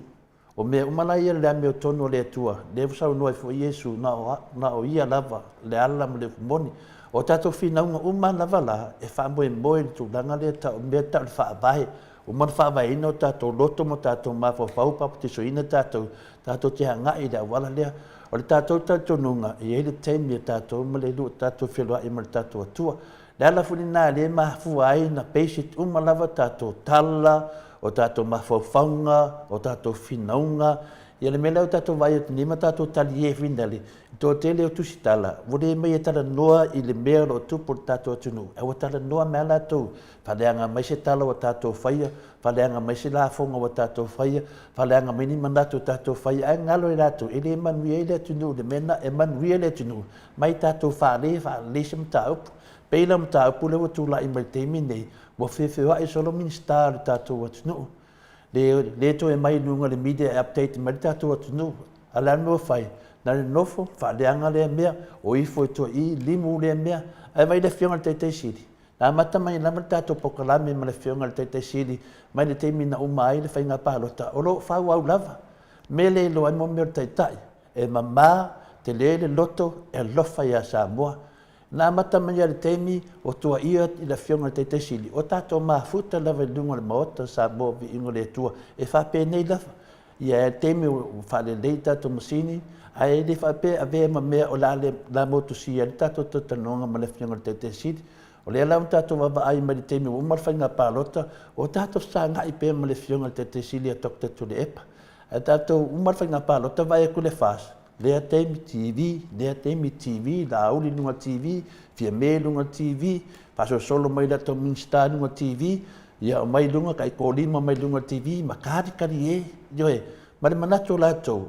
O mea uma la ia le amiotonu o le Atua, lea ua saunoa ai foi Iesu, na o, na o Ia lava le ala ma le upu moni. O tatou finauga uma lava la, e faamoemoe i le tulaga lea tau, mea tau le Faavae. Uma ona faavaeina o tatou loto ma tatou mafaufau, papatisoina tatou, tatou te agai i le auala lea. O le tatou talitonuga, e i ai le taimi a tatou ma le Alii tatou feloai ma le tatou Atua. Le ala foi lena lea e mafua ai ona basic uma lava tatou tala, o tatou mafaufauga, o tatou finauga. Ia le mea lea ua tatou vaai atu nei ma tatou talie foi lea, le toatele o tusitala, ua le omai e talanoa i le mea o lo o tupu i le tatou atunuu, ae ua talanoa mai lava latou, faaleaga mai se tala ua tatou faia, faaleaga mai se lafoga ua tatou faia, faaleaga mai ni manatu ua tatou faia, ae galo i latou, e le manuia ai le atunuu i le mea lena, e manuia le atunuu mai tatou fale faalelei se mataupu. Pei la o mataupu lea ua tulai mai i le taimi lenei, ua feofeoai solo Minisita o le tatou atunuu. Le, le toe mai i luga o le media e update mai le tatou atunuu. A o le a le mea ua fai? Na o le nofo, faaleaga lea mea, o ifo i tua i i, limu lea mea. Ae vaai i le Afioga i le Taitai Sili, na amata mai lava le tatou polokalame ma le Afioga i le Taitai Sili mai le taimi na uma ai le faiga palota, o lo o faaauau lava. Mea le iloa ai mo mea o le Taitai. E mama, tele le loto, e alofa ia Samoa. Na amata mai lava i le taimi o tuuaia i le Afioga i le Taitai Sili, o tatou mafuta lava i luga o le Maota o Samoa Viiga o le Atua, e faapenei lava. Ia e le taimi ua faalelei tatou masini, ae le faapea e avea ma mea o le a le a motusia ai le tatou talatalanoaga ma le Afioga i le Taitai Sili. O lea la ua tatou vaavaai mai i le taimi ua uma le faiga palota, o tatou fesagai pea ma le Afioga i le Taitai Sili ia Doctor Tuilaepa. Ae tatou uma le faiga palota vaai atu le FAST, lea taimi TV, lea taimi TV, Laauli i luga TV, Fiame i luga TV, faasolosolo mai latou Minisita i luga TV, ia aumai i luga taitolima mai luga TV ma kalikali e, ioe, ma le manatu o latou,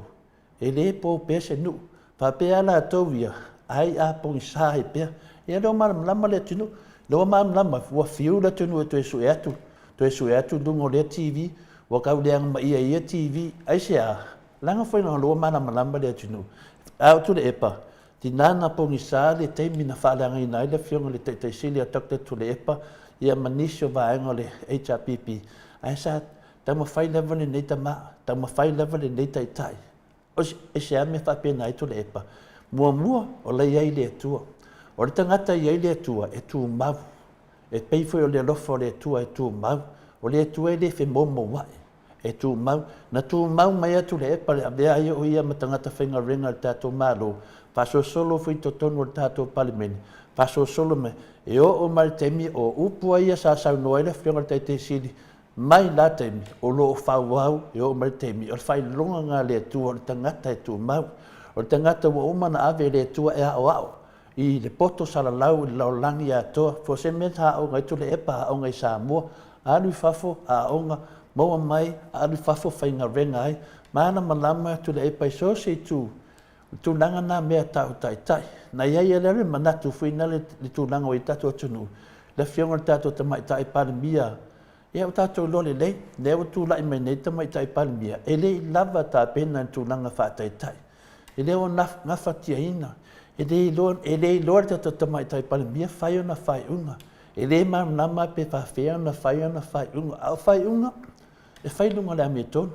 e le po pea se nuu. Faapea lava latou ia, ai a pogisa ai pea. Ia lea ua malamalama le atunuu, lea ua malamalama ua fiu le atunuu e toe sue atu, toe sue atu luga o lea TV, ua tau leaga maia e ia TV. Aisea? Leaga foi leaga o lea ua malamalama le atunuu. A o Tuilaepa, tina na pogisa le taimi na faaleagaina ai le afioga i le Taitai Sili a Doctor Tuilaepa ia ma nisi o vaega o le HRPP, ae sa taumafai lava lenei tama, taumafai lava lenei taitai. E se a mea faapena ai Tuilaepa? Muamua, o la e i ai le Atua. O le tagata e i ai le Atua, e tumau. E pei foi o le alofa o le Atua e tumau. O le Atua e le femoumoua'i, e tumau. Na tumau mai lava Tuilaepa i le avea ai o ia ma tagata faigaluega a le tatou Malo, faasolosolo foi i totonu o le tatou Palemene, faasolosolo mai, e oo mai i le taimi o upu lava ia sa saunoa ai le Afioga i le Taitai Sili, Mai la taimi, o lo o faaauau e oo mai le taimi, o le faailoga lena a le Atua o le tagata e tumau. O le tagata ua uma ona ave e le Atua e aoao i le poto salalau i le lalolagi atoa. For se mea sa aoga ai Tuilaepa, aoga i Samoa, alu i fafo, aoga, maua mai, alu i fafo faigaluega ai. Malamalama Tuilaepa i so o se itu, o le tulaga lena mea tau taitai. Na i ai lava le manatu foi lena i le tulaga ua i ai le tatou atunuu, le afioga i le tatou Tamaitai Palemia, Ia ua tatou iloa lelei, lea ua tulai mai nei le Tamaitai Palemia, e le i lava tapena i le tulaga faataitai. E le o gafatiaina, e le iloa, e le iloa e le tatou Tamaitai Palemia fai ona faaiuga. E le malamalama pe faafefea ona fai ana faaiuga. A o faaiuga, e fai i luga o le amiotonu.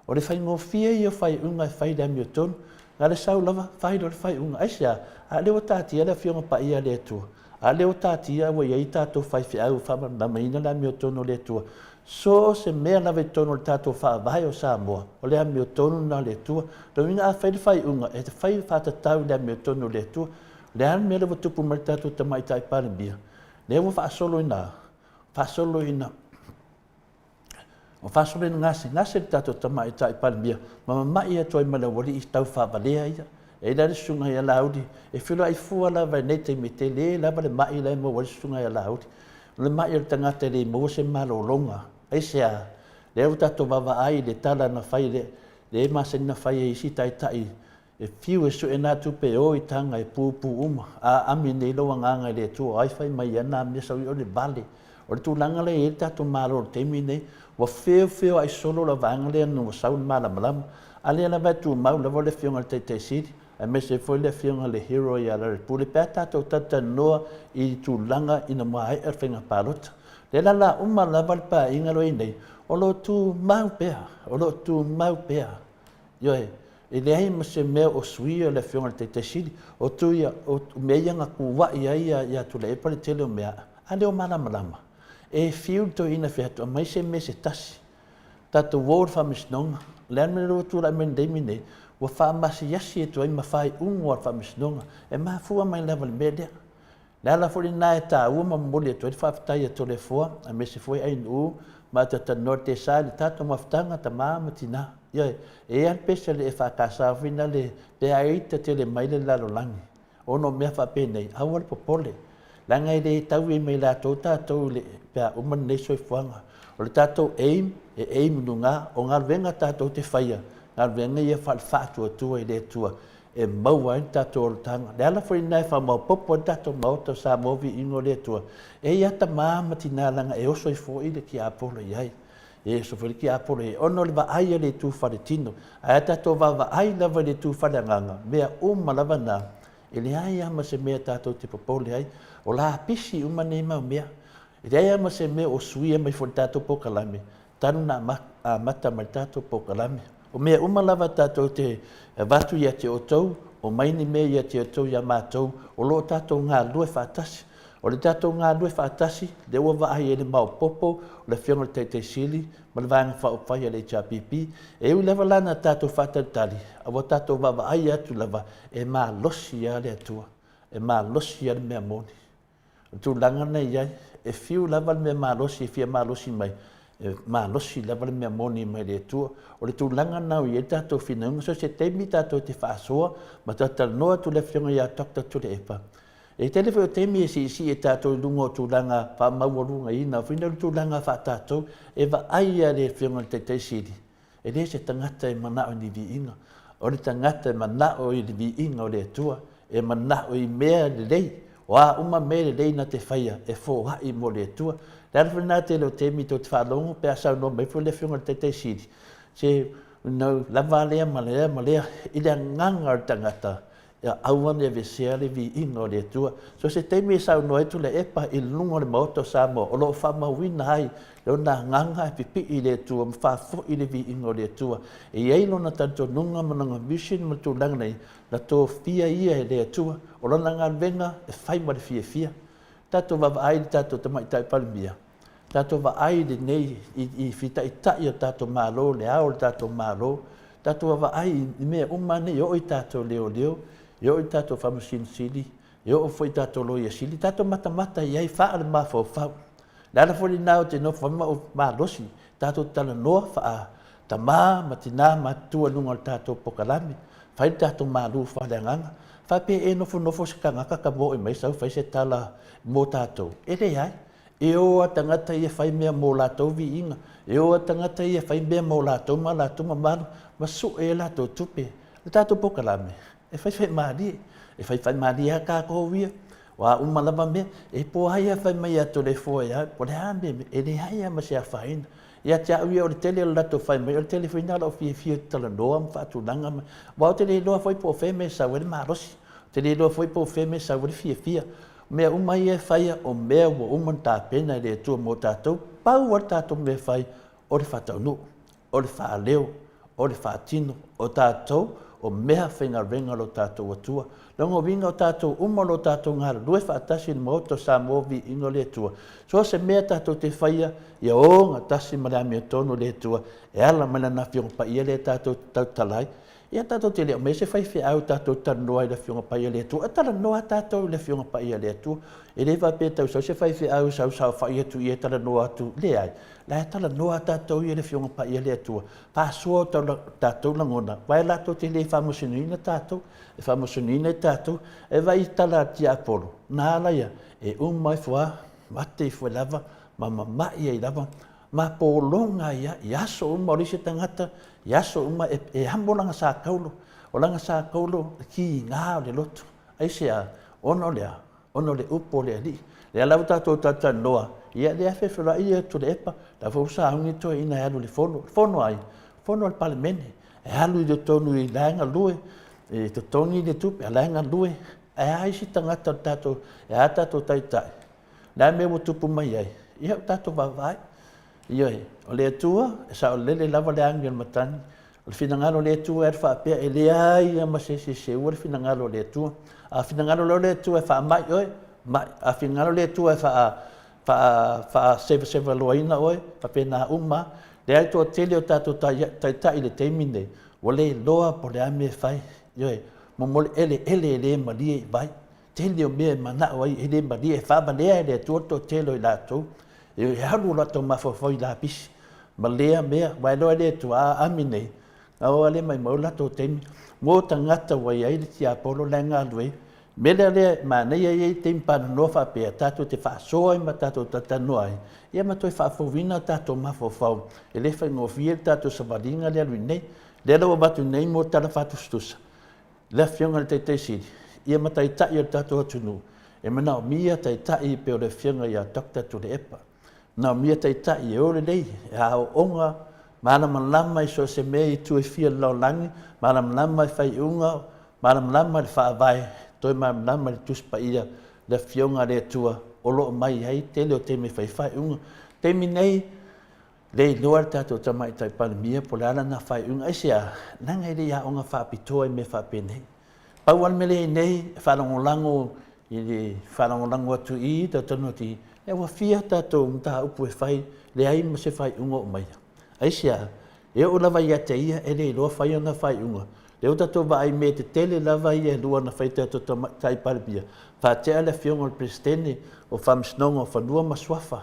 O le faigofie ia o faaiuga e fai i le amiotonu. Na o le sau lava, fai loa le faaiuga. Aisea? A lea ua taatia le Afioga Paia a le Atua. A lea ua taatia ua i ai tatou faifeau e faamalamalamaina le amiotonu o le Atua. So o se mea lava i totonu o le tatou Faavae o Samoa, o le amiotonu lena o le Atua. Lona uiga a fai le faaiuga, e fai faatatau i le amiotonu o le Atua. O le a le mea lea ua tupu mai i le tatou Tamaitai Palemia? Lea ua faasolo ina, faasolo ina Ua faasolo ina gasegase le tatou Tamaitai Palemia ma mama'i atu ai ma le aualii tau faavalea ia. E i ai la le susuga ia Laauli e feiloai fua lava i lenei taimi, e tele lava le ma'i la e maua ai le susuga ia Laauli. O le ma'i o le tagata e le maua se malologa. Aisea? Lea ua tatou vaavaai i le tala na fai, lea e masani ona fai e isi taitai E fiu e sue nā tupe e o i taga e pūpū uma, a ami nei lou agaga i le Atua o ai fai mai ia nā mea sau i o le vale. O le tulaga lea e i ai le tatou Malo i le taimi lenei, ua feofeoai solo le vaega lea ina ua sau le malamalama. A lea lava e tumau lava le Afioga i le Taitai Sili, aemaise ai foi le Afioga i le Hero ia Larry Pule pe a tatou talatalanoa i tulaga ina maea le faiga palota. Lea la la uma lava le paeaiga lo i nei, o lo o tumau pea, o lo o tumau pea. Ioe, e leai ma se mea o suia le Afioga i le Taitai Sili, o tu ia, o mea ia na kua'i ai ia Tuilaepa le tele o mea, a le o malamalama. E fiu le toeaina e fai atu, aumai se mea se tasi, tatou o i le Faamasinoga. O le a le mea lea ua tulai mai i le taimi lenei? Ua faamasiasi atu ai ma faaiuga o le Faamasinoga. E mafua mai lava i le mea lea. O le ala foi lena e taua ma momoli atu ai le faafetai ia Toleafoa aemaise foi Ainuu ma talatalanoa i le tesa i le tatou mafutaga tama ma tina. Ioe, e i ai lava le pese a le EFKS foi nale pe a ita tele mai le lalolagi ona o mea faapenei, aua le popole, leaga e le tau i ai ma i latou tatou i le pe a uma lenei soifuaga. O le tatou aim, e aim i luga, o galuega tatou te faia, galuega ia faale-faatuatua i le Atua e maua ai le tatou olataga. Le ala foi lena e faamaopoopo ai le tatou Maota o Samoa Viiga o le Atua, e i ai tama ma tina leaga e oso ai foi le tiapolo i ai. E oso foi le tiapolo i ai ona o le vaai a le itu faletino. Ae a tatou vaavaai lava i le itu faleagaga, mea uma lava na, e leai lava ma se mea tatou te popole ai. O lapisi uma nei mau mea. E leai lava ma se mea o suia mai foi i le tatou polokalame, talu ona amata mai le tatou polokalame. O mea uma lava tatou te avatu ia te outou, omai ni mea ia te outou ia matou, o lo o tatou galulue faatasi. O le tatou galulue faatasi, lea ua vaai ai le maopoopo o le Afioga i le Taitai Sili ma le Vaega Faaupufai a le HRPP, e ui lava la na tatou faatalitali, a ua tatou vaavaai atu lava, e malosi lava le Atua, e malosi lava le mea moni. O le tulaga lena e i ai, e fiu lava le mea malosi e fia malosi mai, e malosi lava le mea moni mai le Atua. O le tulaga lena ua i ai le tatou finauga, so o se taimi tatou te faasoa ma talatalanoa atu le Afioga ia Doctor Tuilaepa. E tele foi o taimi e siisii e tatou i luga o tulaga faamaualugaina foi lea o le tulaga faa-tatou, e vaai lava le Afioga i le Taitai Sili, E le se tagata e manao i ni viiga, o le tagata e manao i le viiga o le Atua, e manao i mea lelei, o a uma mea lelei na te faia, e foai mo le Atua. Le ala foi lena tele o taimi tou te faalogo pe a saunoa mai foi le Afioga i le Taitai Sili, se you know, lava lea ma lea ma lea, i le agaga o le tagata, Ia aua ne i aveesea le viiga o le Atua. So se taimi e saunoa ai Tuilaepa i luga o le Maota o Samoa, o lo o faamauina ai lona agaga e pipii i le Atua ma faafoi le viiga o le Atua. E i ai lona talitonuga ma lona mission ma le tulaga na i ai, na tofia ia e le Atua. O lana galuega e fai ma le fiafia. Tatou vaavaai i le tatou Tamaitai Palemia, tatou vaai i lenei, i fitaitai o le tatou Malo, le ao o le tatou Malo, tatou vaavaai i mea uma nei, e oo i tatou leoleo, e oo i tatou Faamasino Sili, e oo foi i tatou Loia Sili, tatou matamata i ai faale-mafaufau. O le ala foi lena ou te nofo ai ma ou malosi, tatou talanoa faa-tama ma tina matutua i luga o le tatou polokalame, fai le tatou malu faaleagaga. Faapea e nofonofo se tagata tamoe mai sau fai se tala mo tatou, e leai. E o a tagata ia fai mea mo latou viiga, e o a tagata ia fai mea mo latou ma latou mamalu, ma sue e latou tupe. O le tatou polokalame, e faifai malie, e faifai malie lava tatou ia, o a uma lava mea, e po ai lava fai mai ia Toleafoa ia au, po o le a le mea, e leai lava ma se afaina. Ia te au ia, o le tele o le latou fai mai, o le tele foi lena o lou fiafia ou te talanoa ma faatulaga mai, aua ou te le iloa foi po o fea mea e sau ai le malosi, ou te le iloa foi po o fea mea e sau ai le fiafia. O mea uma ia e faia, o mea ua uma ona tapena e le Atua mo tatou, pau lava le tatou mea e fai, o le faataunuu, o le faaleo, o le faatino, o tatou o mea faigaluega a lo tatou Atua. Lona uiga o tatou uma o lo tatou galulue faatasi i le Maota o Samoa Viiga o le Atua. So o se mea tatou te faia, ia ogatasi ma le amiotonu o le Atua e ala mai Lana Afioga Paia lea tatou te tautala ai. Ia tatou te le aumaia se faifeau tatou te talanoa ai i le Afioga Paia a le Atua. E talanoa tatou i le Afioga Paia a le Atua. E le faapea e tau sau se faifeau e sau saofai atu i e talanoa atu. Leai. La e talanoa tatou ia i le Afioga Paia a le Atua. Faasoa o tatou lagona, aua e latou te le faamasinoina tatou. E faamasinoina i tatou. E vaai i tala a le tiapolo, na ala ia, e uma ifo lava, mate ifo ai lava, ma mama'i ai lava, ma pologa ai lava i aso uma o le isi tagata, i aso uma e, e amo lana sakaulo. O lana sakaulo, e kiga o le loto. Aisea? Ona o le a? Ona o le upu o le Alii. Lea la ua tatou talatalanoa, ia lea e fefeloai ia Tuilaepa, la foi ua sauni le toeaina e alu i le fono. Le fono a ai? Fono a le Palemene. E alu i totonu i la e galue, e totogi le tupe, a la e galue. Ae a isi tagata o le tatou, e a tatou taitai? Le a mea ua tupu mai ai? Ia, ua tatou vaavaai. Ioe, o le Atua, e saolele lava le agi o le matagi. O le finagalo o le Atua e alu faapea, e leai lava ma se isi e seua le finagalo o le Atua. A finagalo loa le Atua e faamai oe, mai. A finagalo le Atua e faa, faa, faasevasevaloaina oe, faapena uma lava. Leai, toatele o tatou taitai i le taimi lenei, ua le iloa po o le a le mea e fai. Ioe, momoli eleele e le malie i vai. Tele o mea e manao ai e le malie, e faavalea e le Atua le toatele o i latou. E alu o latou mafaufau i lapisi ma lea mea, aua e iloa e le Atua, a aami nei, na o lava lea maumau le latou taimi. Mo tagata ua i ai le tiapolo la e galulue ai. O le mea la lea e manaia e i ai taimi talanoa faapea tatou te faasoa ai ma tatou talatalanoa ai, ia ma toe faafouina o tatou mafaufau. E le faigofie le tatou savaliga lea e alu nei. Lea la ua avatu nei mo tala faatusatusa, le Afioga i le Taitai Sili, ia ma Taitai o le tatou atunuu, e manaomia Taitai e pei o le Afioga ia Doctor Tuilaepa. Manaomia Taitai e o lelei, e aooga, malamalama i so o se mea i itu e fia o le lalolagi, malamalama i faaiuga, malamalama i le Faavae, toe malamalama i le Tusi Paia, le Afioga a le Atua o lo o mai ai tele o taimi e fai ai faaiuga. O le taimi nei, le iloa e le tatou Tamaitai Palemia po o le a lana faaiuga. Aisea? Leaga e le i aoga faapitoa i mea faapenei. Pau lava le mea lea e i ai nei, e faalagolago i le faalagolago atu i i, talatalanoa atu i i, ia ua fia tatou mataupu e fai, leai ma se faaiuga o aumaia. Aisea? E oo lava ia te ia e le iloa fai ana faaiuga. Lea ua tatou vaai i mea tetele lava ia e lua na fai e tatou Tamaitai Palemia, faatea le Afioga i le Peresetene o Faamasinoga o Fanua ma Suafa,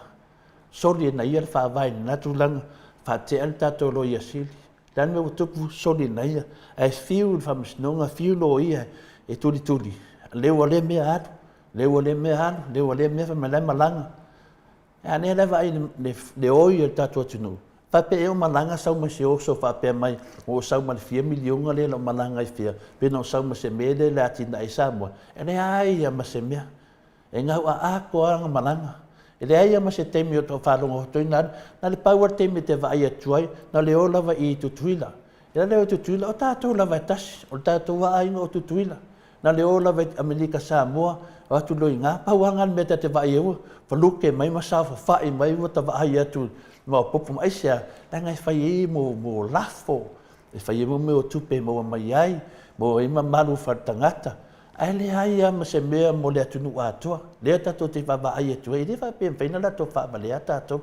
soli e na ia le Faavae i lena tulaga, faatea le tatou Loia Sili. O le a le mea ua tupu, soli e na ia. Ae fiu le Faamasinoga, fiu loia e tulituli, leu a lea mea alu, leu a lea mea alu, leu a lea mea, fai mai la e malaga. A lea la e vaai i le oi o le tatou atunuu, faapea ea o malaga sau ma se oso faapea mai ua ou sau ma le fia miliona lea na ou malaga ai fea, pe na ou sau ma se mea lea e atinae ai Samoa. E leai lava ma se mea. E gau atoa lava ana malaga. E leai lava ma se taimi o faalogo atu ai na alu. Na o le pau lava le taimi e te vaai atu ai, na o le o lava i Tutuila. E le o Tutuila, o tatou lava e tasi, o le tatou lava aiga o Tutuila. Na o le o lava i Amerika Samoa, o atu loa i ina. Pau lava lena o le mea ta te vaai ai ua faluke mai ma saofafai mai ua ta vaai atu i le maopoopo mai. Aisea? Leaga e fai ai mo lafo, e fai ai mo mea o tupe e maua mai ai, maua ai mamalu faaletagata. Ae leai lava ma se mea mo le atunuu atoa, lea tatou te vaavaai atu ai, e le faapea e mafai ona latou faavalea tatou.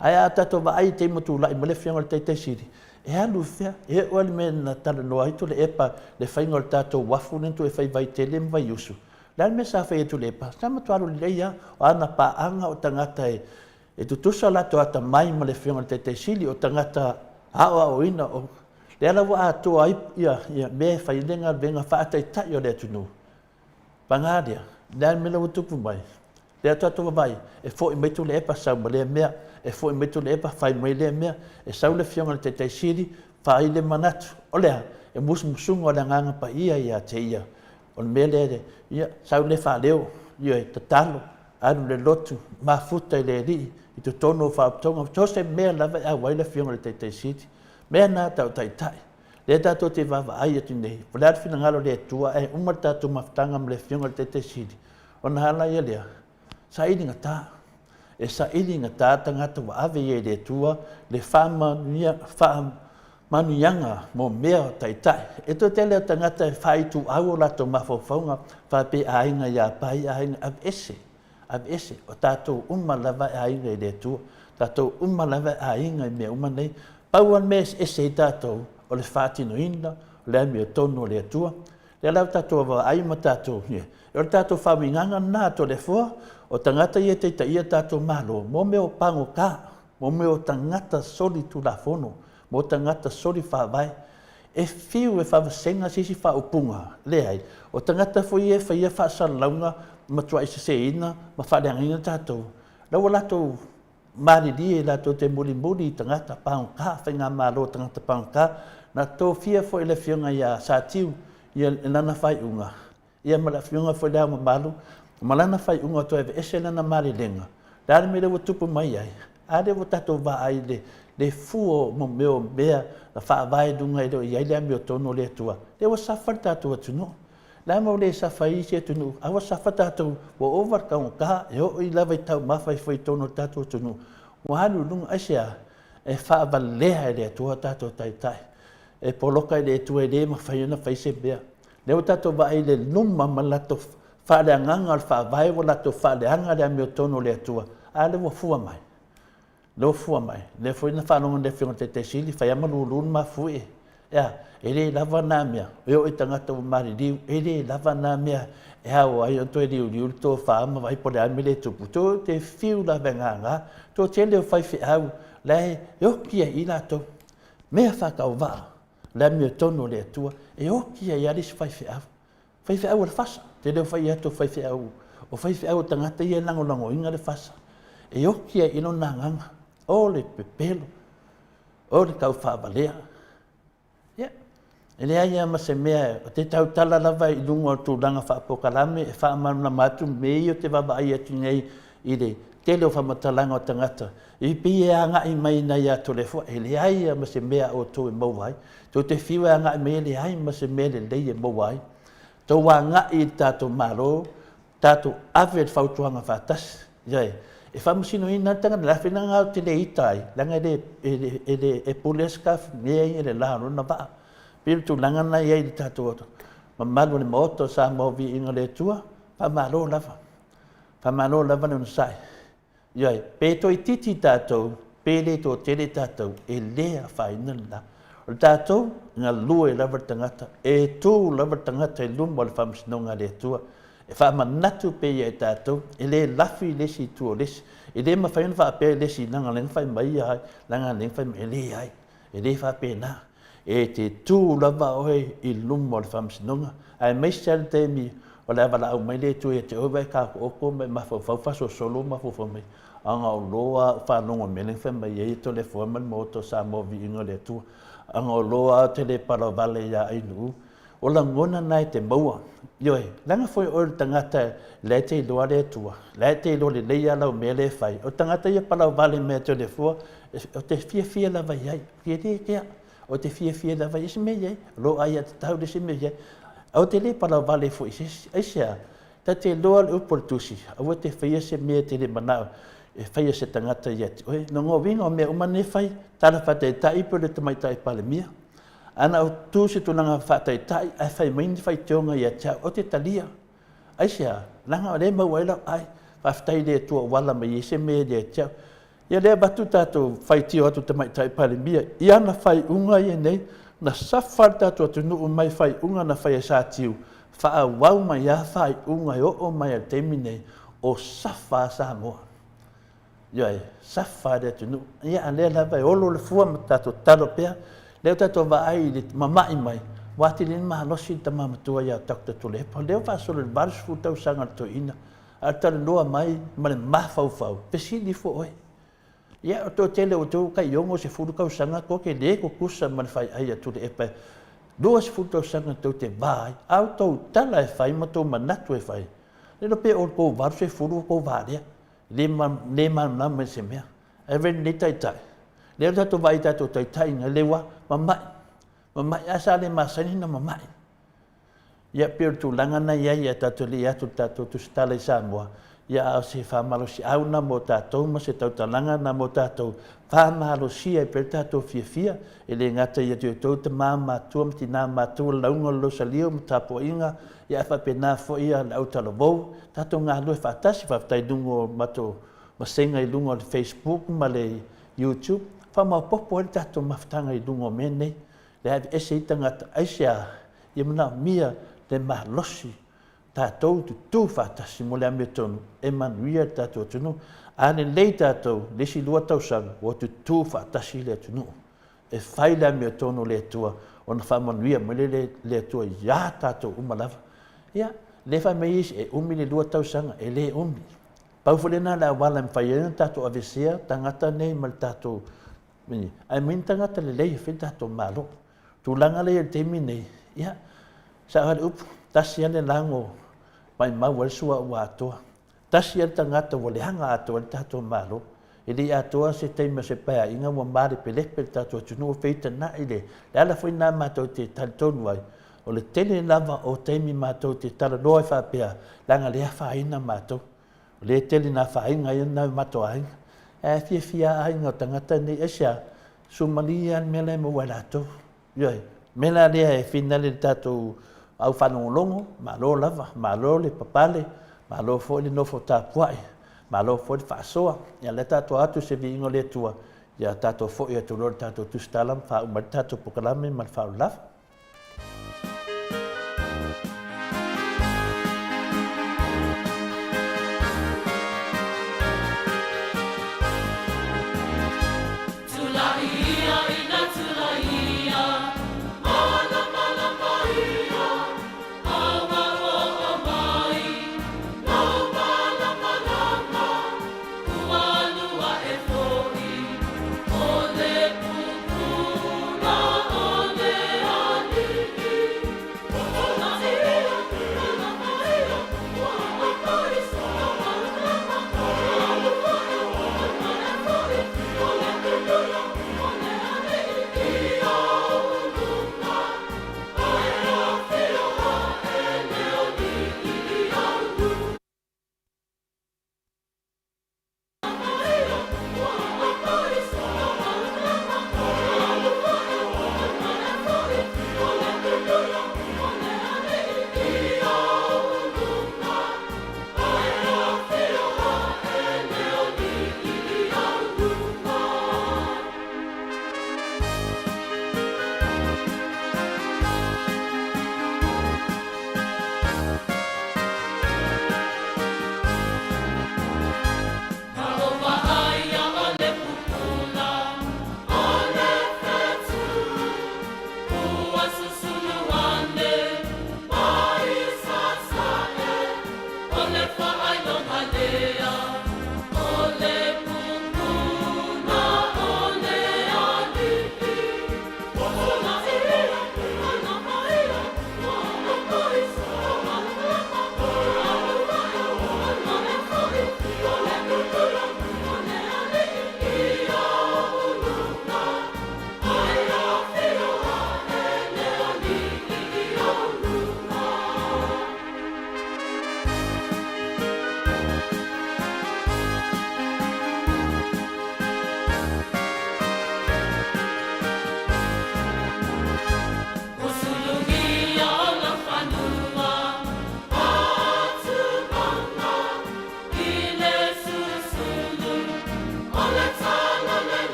Ae a tatou vaai i le taimi ua tulai mai le Afioga i le Taitai Sili, e alu i fea? E oo lava i le mea na talanoa ai Tuilaepa i le faiga o le tatou uafu lea na toe fai i Vaitele ma Vaiusu. O le a le mea sa fai e Tuilaepa? Sa matua alu lelei lava, o ana paaga o tagata e tutusa o latou atamai ma le Afioga i le Taitai Sili, o tagata aoaoina, o lea la ua atoa ai ia mea e fai ai le galuega faataitai o le atunuu. Paga lea, o le a le mea la ua tupu mai? Lea tatou vaavaai, e foi mai Tuilaepa sau ma lea mea, e foi mai Tuilaepa fai mai lea mea, e sau le Afioga i le Taitai Sili, fai le manatu. O le a? E musumusuga o le Agaga Paia ia te ia. O le mea lea, ia, sau lea faaleo, ioe, tatalo, alu i le lotu, mafuta i le Alii, i totonu o faalapotopotoga, so o se mea lava e auai le Afioga i le Taitai Sili. Mea na tau Taitai. Lea tatou te vaavaai atu nei, o le a le finagalo o le Atua ae uma le tatou mafutaga ma le Afioga i le Taitai Sili, ona ala ia lea, saili gata. E saili gata tagata ua ave ia i le Atua le faamanuiaga mo mea o taitai. E toatele o tagata e faaituau o latou mafaufauga faapea aiga ia Pai, aiga, aveese. Aveese, o tatou uma lava e aiga i le Atua. Tatou uma lava e aiga i mea uma nei. Pau lava le mea e eseese ai tatou, o le faatinoina o le amiotonu o le Atua. Lea la ua tatou vaavaai ma tatou, o le tatou faauigaga lena a Toleafoa, o tagata ia e taitaia tatou Malo, mo mea o pagota, mo mea o tagata solitulafono, mo tagata solifaavae. E fiu e faavasega se isi faaupuga, leai, o tagata foi ia e faia faasalalauga matuai seseina ma faaleagaina tatou, la ua latou malilie latou te mulimuli i tagata pagota, faigamalo tagata pagota. Na tofia foi e le Afioga ia Satiu ia lana faaiuga, ia ma le Afioga foi i Le Ao Mamalu, ma lana faaiuga toe aveese lana malilega. Le a le mea lea ua tupu mai ai? A lea ua tatou vaai i le fua o mea o mea na faavae i luga e le o i ai le amiotonu o le Atua, lea ua safa le tatou atunuu. Le a mau le safa ai isi atunuu, a ua safa tatou, ua ova le taugata, e oo i lava i taumafa e fai i totonu o le tatou atunuu. Ua alu i luga, aisea? E faavalea e le Atua tatou taitai. E poloka i le Atua e le mafai ona fai se mea. Lea ua tatou vaai i le luma ma le latou faaleagaga o le Faavae ua latou faaleaga le amiotonu o le Atua, a lea ua fua mai. Lea ua fua mai, lea foi na faalogo i le Afioga i le Taitai Sili, fai lava ma lulu le mafuie. E a? E le lava na mea, e oo i tagata ua maliliu, e le lava na mea e ao ai ona toe liuliu le tofa ma vaai po o le a le mea lea e tupu. Tou te fiu lava e gaga, toatele o faifeau la e oki ai i latou. Mea faatauvaa, le amiotonu o le Atua, e oki ai lava le isi faifeau. Faifeau o le fasa, te le o fai atu o faifeau, o faifeau o tagata ia e lagolagoina le fasa, e oki ai i lona agaga, o le pepelo, o le taufaavalea. Ia, e leai lava ma se mea, ou te tautala lava i luga o tulaga faapolokalame e faamalamalama atu mea ia ou te vaavaai atu nei i le tele o faamatalaga o tagata, e pei e agai mai ina ia Toleafoa, e leai lava ma se mea a outou e maua ai. Tou te fiu e agai mai, e leai ma se mea lelei e maua ai. Tou agai i le tatou Malo, tatou ave le fautuaga faatasi. Ioe, e faamasinoina le tagata, le a fina ou te le ita ai, leaga e le, e le, e le, e pule scarf mea ia i le la o lona vaa. Pei o le tulaga lena e i ai i le tatou mamalu o le Maota o Samoa Viiga i le Atua, faamalo lava. Faamalo lava le onosai. Ioe, pe toaitiiti tatou, pe le toatele tatou, e le afaina lena. O le tatou, e galue lava le tagata, e tu lava le tagata i luma o le faamasinoga a le Atua, e faamanatu pea ia i tatou, e le lafi le isi i tua o le isi. E le mafai ona faapea i le isi, leaga o lea na fai mai ia ai, leaga o lea na fai mai, e leai. E le faapena. E te tu lava oe i luma o le faamasinoga, aemaise lava le taimi o le a valaau mai le Atua ia te oe, vaai taotooko ma e mafaufau faasolosolo mafaufau mai, ana o loa au faalogo i le mea lea na fai mai ai e Toleafoa ma le Maota o Samoa Viiga o le Atua, ana o loa ou te le palavale ia Ainuu. O lagona na e te maua. Ioe, leaga foi oe o le tagata la e te iloa le Atua, la e te iloa lelei lava lau mea lea e fai. O le tagata ia palauvale mai ia Toleafoa, ou te fiafia lava i ai. E le kea, ou te fiafia lava i isi mea e i ai, o lou aiatatau le isi mea e i ai. Ae ou te le palauvale foi i se isi. Aisea? Ta te iloa le upu a le Tusi, aua e te faia se mea e te le manao e faia se tagata ia te oe. Lona uiga o mea uma nei e fai, tala faataitai pe o le Tamaitai Palemia. Ana ou tu i se tulaga faataitai ae fai mai ni faitioga ia te au, ou te talia. Aisea? Leaga o lea e maua ai lau ai. Faafetai i le Atua ua ala mai ai se mea ia te au. Ia lea avatu tatou faitio atu Tamaitai Palemia i ana faaiuga ia nei, na safa le tatou atunuu mai faaiuga na fai e Satiu, faaauau mai lava faaiuga e oo mai lava i le taimi nei, o safa a Samoa. Ioe, safa le atunuu. Ia, a lea lava e olo le fua ma tatou tatalo pea. Lea ua tatou vaai i le mama'i mai, ua atili ai malosi le tama matua ia Doctor Tuilaepa. Lea ua faasolo i le 80 tausaga o le toeaina, a o le talanoa mai ma le mafaufau, fesili ifo oe. Ia, o le toatele o outou tai 60 tausaga tou te le tutusa ma le faiai a Tuilaepa e 20 tausaga tou te va ai, a o tou tala e fai ma tou manatu e fai, le iloa pe o outou 80 ua tou valea. Le malamalama i se mea. Ae vei lenei taitai. Lea ua tatou vaai i tatou taitai na lea ua mama'i. Mama'i, a sa le masani ona mama'i. Ia pei o le tulaga na i ai, ae tatou le i atu i le tatou tusitala i Samoa, ia a o se faamalosiau na mo tatou ma se tautalaga na mo tatou, faamalosia ai pea le tatou fiafia, e le gata ia te outou tama matua ma tina matua, lauga o le lausalio ma tapuaiga, ia ae faapena foi le autalavou, tatou galulue faatasi, faafetai i luga o matou vasega i luga o le Facebook ma le YouTube, faamaopoopo ai le tatou mafutaga i luga o mea nei, le aveese ai tagata, aisea? Ia manaomia le malosi tatou tutū faatasi mo le amiotonu e manuia le tatou atunuu. A lelei tatou le isi lua tausaga ua tutū faatasi le atunuu e fai le amiotonu o le Atua ona faamanuia mai lea le Atua iā tatou uma lava. Ia, lea fai mai isi e umi le lua tausaga, e le umi. Pau foi lena le auala e mafai ai ona tatou aveesea tagata nei ma le tatou, ae aumai ni tagata lelei e fai le tatou Malo. Tulaga lea i le taimi nei, ia, sao lava le upu, tasi lava le lago maimau ai le suauu atoa. Tasi lava le tagata ua leaga atoa ai le tatou Malo. E le i atoa se taimi o se paeaiga ua malepelepe le tatou atunuu, ua feitanai le, le ala foi lena matou te talitonu ai, O le tele lava o taimi matou te talanoa ai faapea, leaga lea afaina matou. O lea e tele ina afaina ai nai o matou aiga. Ae fiafia lava aiga o tagata nei, aisea? Sumalie lava le mea la e maua e latou. Ioe. O le mea la lea e finale i le tatou au faalogologo, malo lava, malo le papale, malo foi le nofo tapuai, malo foi le faasoa. Ia lea tatou atu i se viiga o le Atua, ia tatou foi atu loa i le tatou tusitala ma faauma ai le tatou polokalame ma le faaaloalo lava.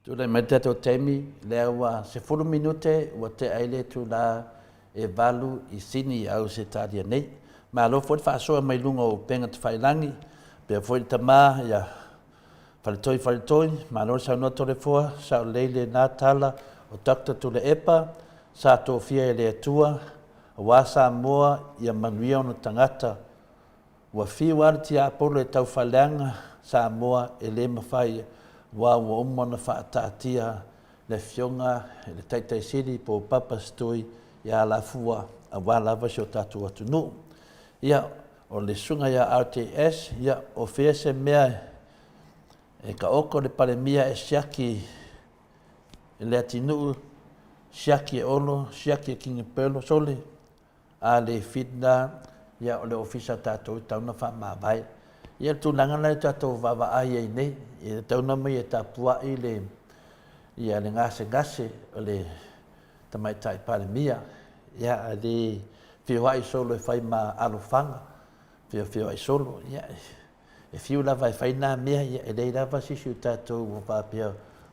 Tulai mai le tatou taimi, lea ua 10 minute ua tea ai le itula e 8 i Sini i Ausetalia nei. Malo foi le faasoa mai luga o upega tafailagi, pea foi le tama ia Faletoi Faletoi, malo le saunoa Toleafoa, sao lelei lena tala o Doctor Tuilaepa, sa tofia e le Atua, aua Samoa ia manuia ona tagata. Ua fiu lava le tiapolo e taufaaleaga Samoa e le mafai aua ua uma ona faataatia le Afioga i le Taitai Sili po o Papa Setui ia Alafua aua lava si o tatou atunuu. Ia, o le susuga ia RTS, ia, o fea se mea e taoto le Palemia e siaki e Leatinuu, siaki e Olo, siaki e Kinipelo, sole, a le fitna, ia o le ofisa a tatou e tatau ona faamavae. Ia le tulaga la e tatou vaavaai ai nei, e tatau ona omai e tapuai le, ia le gasegase o le Tamaitai Palemia. Ia, ae le feoai solo e fai ma alofaga, feofeoai solo, ia, e fiu lava e fai na mea, ia, e leai lava se isi o tatou ua faapea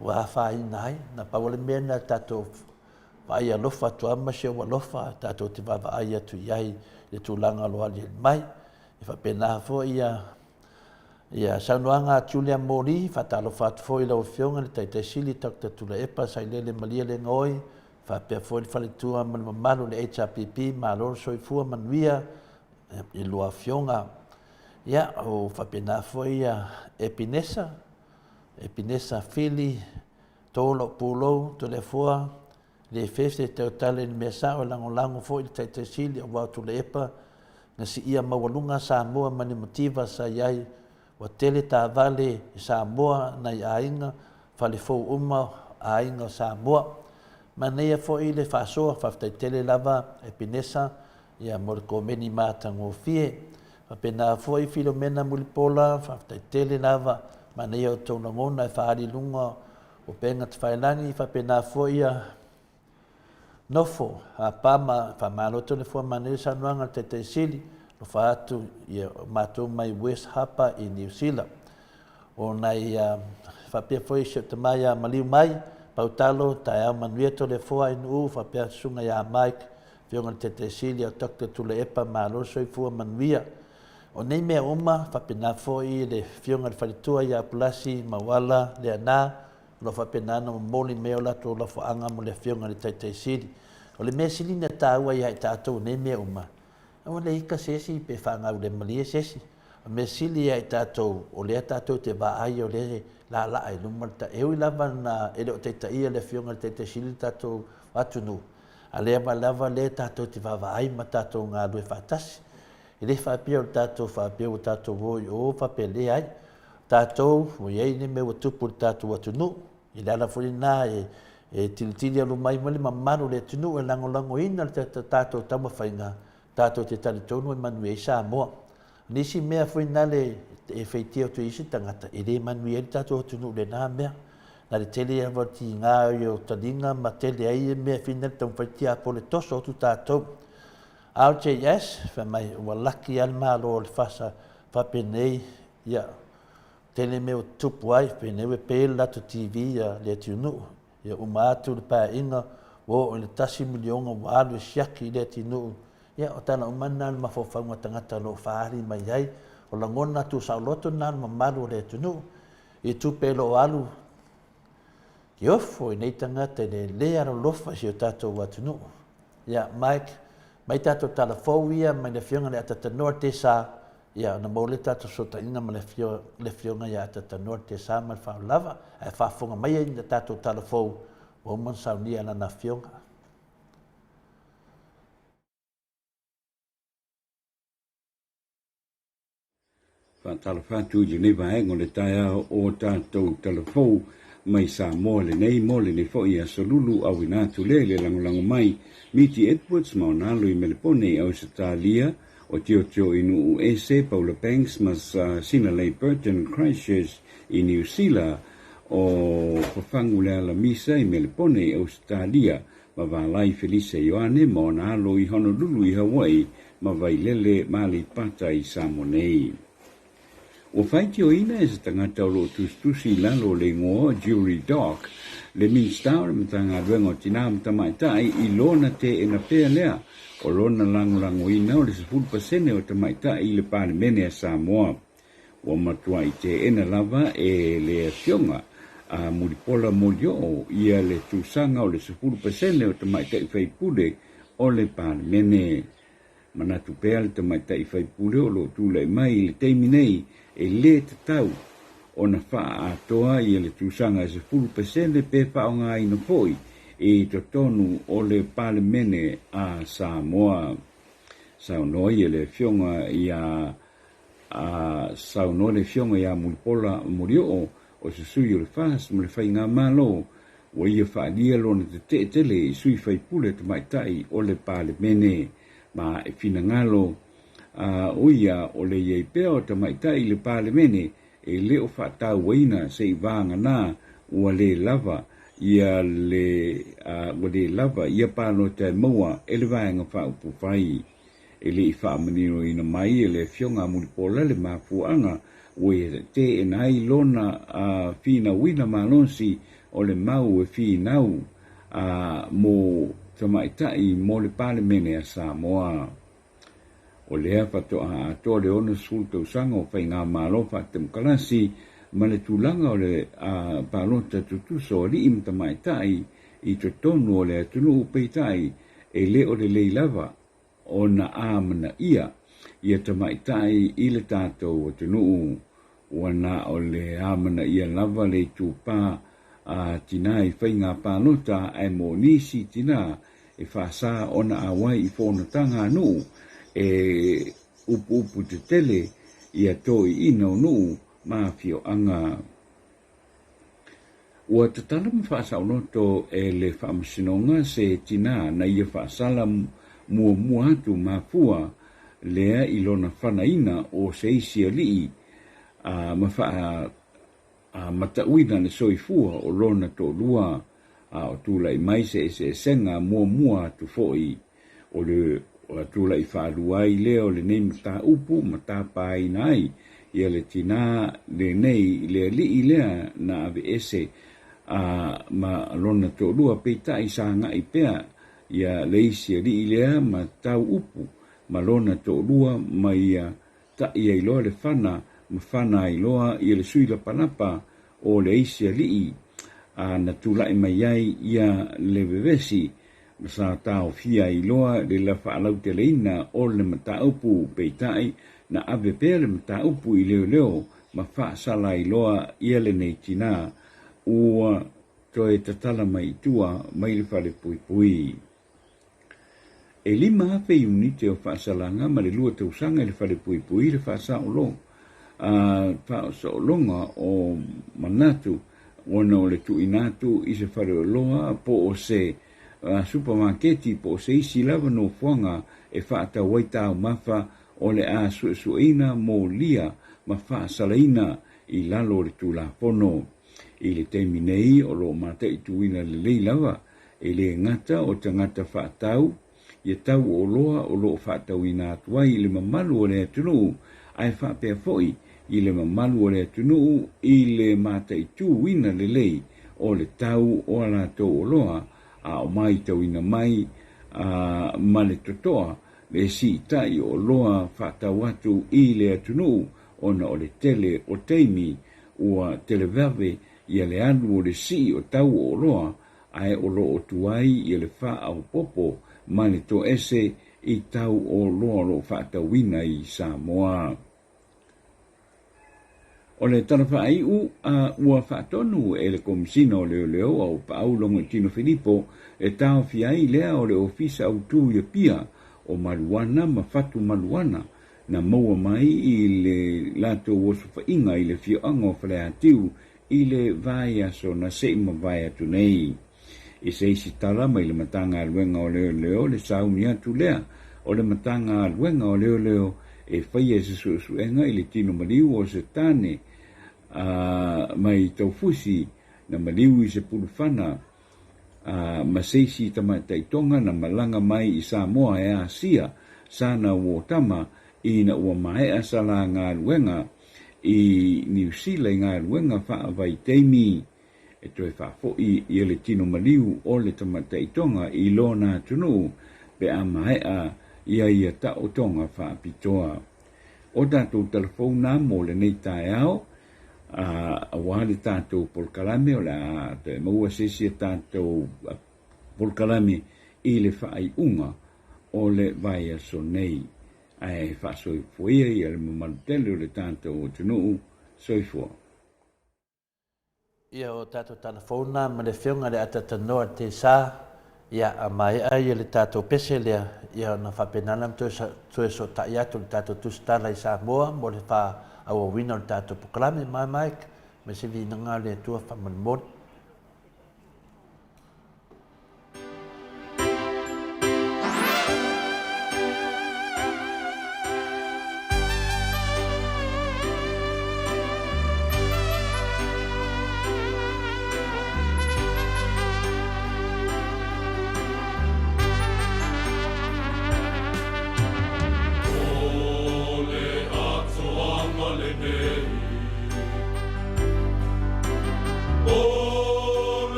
ua afaina ai. Na pau lava le mea lena tatou vaai alofa atu lava ma si ou alofa tatou te vaavaai atu i ai i le tulaga o lo o aliali mai. E faapena foi ia ia saunoaga a Julia Moli, faatalofa atu foi i lau Afioga i le Taitai Sili Doctor Tuilaepa Sailele Malielegaoi, faapea foi le faletua ma le mamalu o le HRPP, malo le soifua manuia i lua afioga. Ia, o faapena foi ia Epinesa, Epinesa Fili, Tolo Pulou, Toleafoa, le fefe tautala i le mea sao e lagolago foi le Taitai Sili aua o Tuilaepa na siia maualuga Samoa ma ni mativa sa i ai ua tele taavale i Samoa nai aiga fale fou uma aiga o Samoa. Manaia foi le faasoa, faafetai tele lava Epinesa ia mo le komeni matagofie. Faapena foi Filomena Mulipola, faafetai tele lava, manaia outou lagona e faaali i luga o upega tafailagi, faapena foi ia Nofo, Apa ma faamalo atu le fua manaia saunoaga a le Taitai Sili, alofa atu ia matou mai West Harbour i Niu Sila. O nai faapea foi si ou tama ia Maliu mai, Pautalo, taeao manuia Toleafoa i Nu'u, faapea Susuga ia Mike, Afioga i le Taitai Sili a Doctor Tuilaepa, malo le soifua manuia. O nei mea uma, faapena foi le Afioga i le Faletua ia Apulasi Mauala Leaana, o lo o faapena ona momoli mai o latou lafoaga mo le Afioga i le Taitai Sili. O le mea sili ona taua ia i tatou i nei mea uma, aua le ika se isi pe faagaulemalie se isi. O le mea sili ia i tatou, o lea tatou te vaai o lea e laalaa i luma le ta... E ui lava na e le o taitaia le Afioga i le Taitai Sili le tatou atunuu, a o lea lava lea tatou te vaavaai ma tatou galulue faatasi. E le faapea o le tatou faapea ua tatou o i o faapea, leai. Tatou ua i ai le mea ua tupu i le tatou atunuu, i le ala foi lena e tilitili alu mai ma le mamalu o le atunuu e lagolagoina le tatou taumafaiga tatou te talitonu e manuia ai Samoa. O nisi mea foi na le e feitia atu i isi tagata, e le manuia ai le tatou atunuu i lena mea. Na le tele lava o tiga o taliga ma tele ai mea e fina le taumafai tiapolo e toso atu tatou. RJS, fai mai, ua laki lava le Malo o le FASA faapenei, ia, tele mea ua tutupu ai, penei ua pe le latou TV ia Leatiunuu, ia uma atu le paeaiga, ua oo i le 1 miliona ua alu e siaki i Leatinuu, ia o tala uma na o le mafaufauga o tagata o lo o faaali mai ai, o lagona tuusaoloto na o le mamalu o le atunuu, i tupe o lo o alu ki ofo i nei tagata i le le alolofa i si o tatou atunuu. Ia, Mike, mai tatou tala fou ia mai le Afioga i le Atatanoa Tesa, ia, ona maua lea tatou fesootaiga ma le Afioga ia Atatanoa Tesa ma le faaaloalo lava. Ae faafofoga maia i le tatou tala fou ua uma ona saunia e lana Afioga. Faatalofa atu i lenei vaega o le taeao o tatou talafou mai Samoa lenei mo lenei foi aso lulu auina atu lea i le lagolago mai Miti Edwards ma ona alo i Melepone i Ausetalia o Tiotio i Nuu Ese, Paula Banks ma Sinalei Burton Christchurch i Niu Sila o Fafagu Lealamisa i Melepone i Ausetalia ma Valai Felise Ioane ma ona alo i Honolulu i Hawaii ma Vailele ma Aleipata i Samoa nei. Ua faitioina e se tagata o lo o tusitusi i lalo o le igoa o Jury Doc le Minisita o le Matagaluega o Tinā ma Tamaitai i lona teena pea lea o lona lagolagoina o le 10% o tamaitai i le Palemene a Samoa. Ua matuai teena lava e le Afioga a Mulipola Molioo ia le tusaga o le 10% o tamaitai faipule o le Palemene. Manatu pea le tamaitai faipule o lo o tulai mai i le taimi nei e le tatau ona faaatoa ia le tusaga e 10% pe faaaogaina foi i totonu o le Palemene a Samoa. Saunoa ia le Afioga ia a saunoa le Afioga ia Mulipola Molioo o se sui o le FAST ma le Faigamalo, ua ia faaalia lona tetee tele i sui faipule tamaitai o le Palemene, ma e finagalo o ia o le i ai pea o tamaitai i le Palemene e le o faatauaina se i vagana ua le lava. ia le ua le lava ia palota e maua e le Vaega Faaupufai. E le i faamaninoina mai e le Afioga a Mulipola le mafuaaga ua ia teena ai lona finauina malosi o le mau e finau mo tamaitai mo le Palemene a Samoa. O lea faatoa atoa le 60 tausaga o faigamalo faatemokarasi ma le tulaga o le palota tutusa o alii ma tamaitai i totonu o le atunuu, peitai e le o lelei lava ona amanaia ia tamaitai i le tatou atunuu. Ua na o le amanaia lava le itupa a tinā i faiga palota ae mo nisi tinā e faasa ona auai i fonotaga a nuu e upuupu tetele ia toeaiina o nuu ma afioaga. Ua tatala ma faasaoloto e le Faamasinoga se tinā na ia faasala muamua atu mafua lea i lona fanaina o se isi alii a ma faamatauina le soifua o lona toalua a o tulai mai se eseesega muamua atu foi. O le tulai faalua ai lea o lenei mataupu ma tapaina ai ia le tinā lenei i le alii lea na aveese a ma lona toalua, peitai sa agai pea ia le isi alii lea ma tau upu ma lona toalua ma ia taʻi ai loa le fana ma fana ai loa ia le sui lapalapa o le isi alii a na tulai mai ai ia le vevesi ma sa taofia ai loa le la faalauteleina o le mataupu, peitai na ave pea le mataupu i leoleo ma faasala ai loa ia lenei tinā ua toe tatala mai i tua mai le fale puipui. E 5,000 iunite o faasalaga ma le 2 tausaga i le fale puipui le faasaolo faasaologa o manatu ona o le tuuina atu i se faleoloa po o se supamaketi po o se isi lava nofoaga e faatau ai taumafa o le a suesueina, molia ma faasalaina i lalo o le Tulafono. I le taimi nei o lo o mataituina lelei lava e le gata o tagata faatau ia tau o oloa o lo o faatauina atu ai i le mamalu o le atunuu, ae faapea foi i le mamalu o le atunuu i le mataituina lelei o le tau o a latou oloa a o maitauina mai ma le totoa le siitai o oloa faatau atu i le atunuu ona o le tele o taimi ua televave ia le alu o le sii o tau o oloa ae o lo o tuai ia le faaopoopo ma le toese i tau o oloa o lo o faatauina i Samoa. O le tala faaiu a ua faatonu e le Komesina o Leoleo a Aupaau Logoitino Filipo e taofia ai lea o le Ofisa Autu i Apia o Maluana ma Fatu Maluana na maua mai i le latou osofaiga i le afioaga o Faleatiu i le vaiaso na se i mavae atu nei. I se isi tala mai le Matagaluega o Leoleo le sauni atu lea o le Matagaluega o Leoleo e faia se suesuega i le tino maliu o se tane a mai Taufusi na maliu i se pulufana a ma se isi tamaitai Tonga na malaga mai i Samoa e asia sana uotama ina ua maea sa la galuega i Niu Sila i galuega faavaitaimi e toe faafoi ia le tino maliu o le tamaitai Tonga i lona atunuu pe a maea ia ia taotoga faapitoa. O tatou talafou na mo lenei taeao, a, aua le tatou polokalame o le a toe maua se isi a tatou polokalame i le faaiuga o le vaiaso nei. Ae faasoifua ia le mamalu tele o le tatou atunuu. Soifua. Ia o tatou tala fou na ma le afioga i le Atatanoa le Tesa, ia a maea ia le tatou pese lea, ia ona faapena lea ona toe sootai atu i le tatou tusitala i Samoa mo le faaauauina o le tatou polokalame. Mai Mike, ma se viiga o le Atua faamolemole.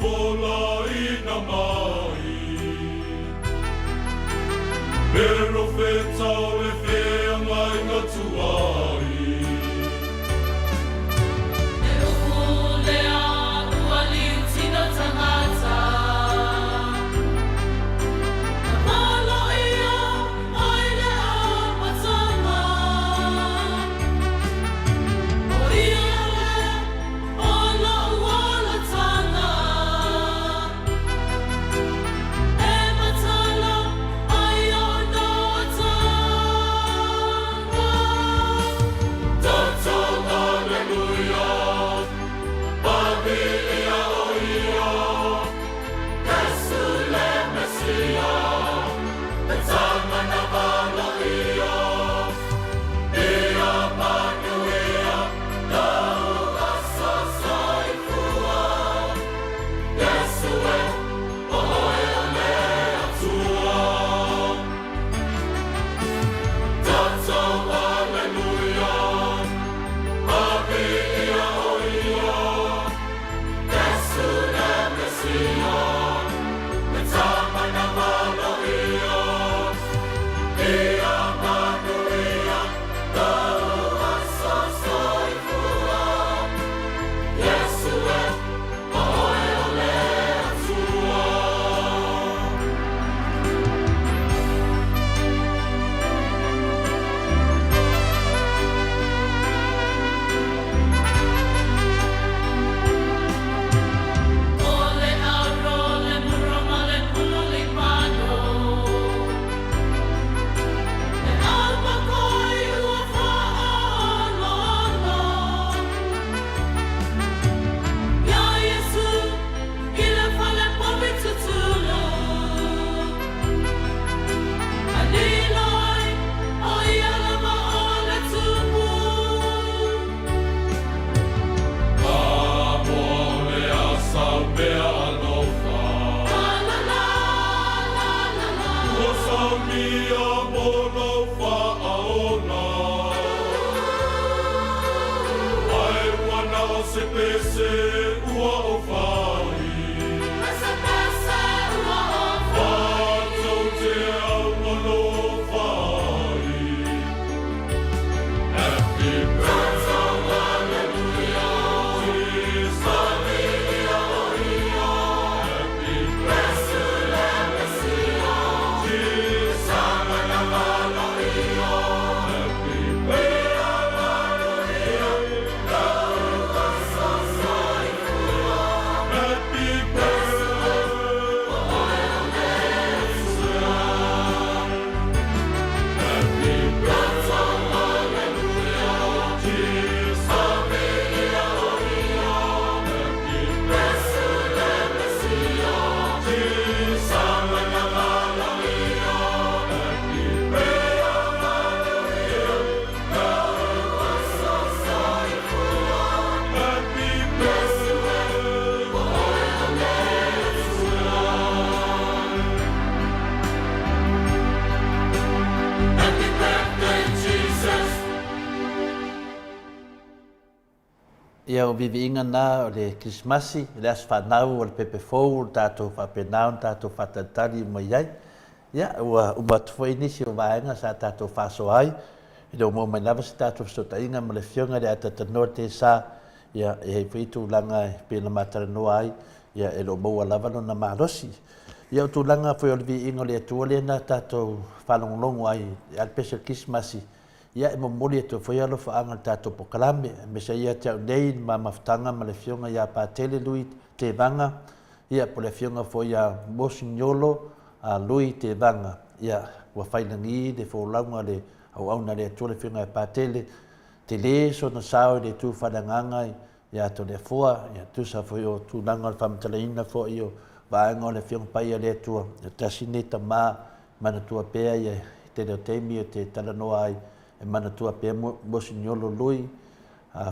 folaina mai. Perofeta o le feagaiga tuai. Le upu lea ua liutino tagata. Na polo ia mai le amataga. O ia le o lou olataga. E matala ai ona ataga. Toto Alleluia, Paviia o ia, Iesu le Mesia, le tama na valoia, Ia manuia lou aso soifua, Iesu e, o oe o le Atua. Toto Alleluia, Paviia o ia, Iesu le Mesia, le tama na valoia, Ia manuia lou aso soifua, Iesu e, o oe o le Atua. O le auro, le mura ma le pulu libano. Le alpakoi ua faaaloalo. Ia Iesu i le fale povi tutulu. Ae lilo ai o ia lava o le tupu. Samoa o le asaumea alofa. La la la la la la. Ua saunia mo lou faaola. Ae ua na o se pese ua ou fai. Se pese ua ou fai. Matou te aualofa ai. Happy birthday, Jesus. Happy birthday, Jesus. Happy birthday, Happy birthday. Happy birthday, Jesus. Happy birthday, Jesus. Happy birthday, Happy birthday. Happy birthday, Jesus. Ia, o viviiga na o le Kerisimasi, le aso fanau o le pepe fou o le tatou faapena ona tatou faatalitali uma i ai. Ia, ua uma atu foi nisi o vaega sa tatou faasoa ai, e le o maua mai lava se tatou fesootaiga ma le Afioga i le Atatanoa Tesa, ia, e i ai foi tulaga e pei ona ma talanoa ai, ia, e le o maua lava lona malosi. Ia, o tulaga foi o le viiga o le Atua lea na tatou faalogologo ai i le pese o le Kerisimasi, Ia, e momoli atu ai foi alofaaga i le tatou polokalame, aemaise ai ia te au nei le ma mafutaga ma le Afioga ia Patele Lui Tevaga, ia, po o le Afioga foi ia Mosignolo Lui Tevaga. Ia, ua failagi le folauga a le auauna a le Atua le Afioga ia Patele, tele sona sao i le itu faaleagaga ia Toleafoa, ia, tusa foi o tulaga o le faamatalaina foi o vaega o le Afioga Paia a le Atua, ia, tasi lenei tama manatua pea ia i tele o taimi o te talanoa ai e manatua pea Mosignolo Lui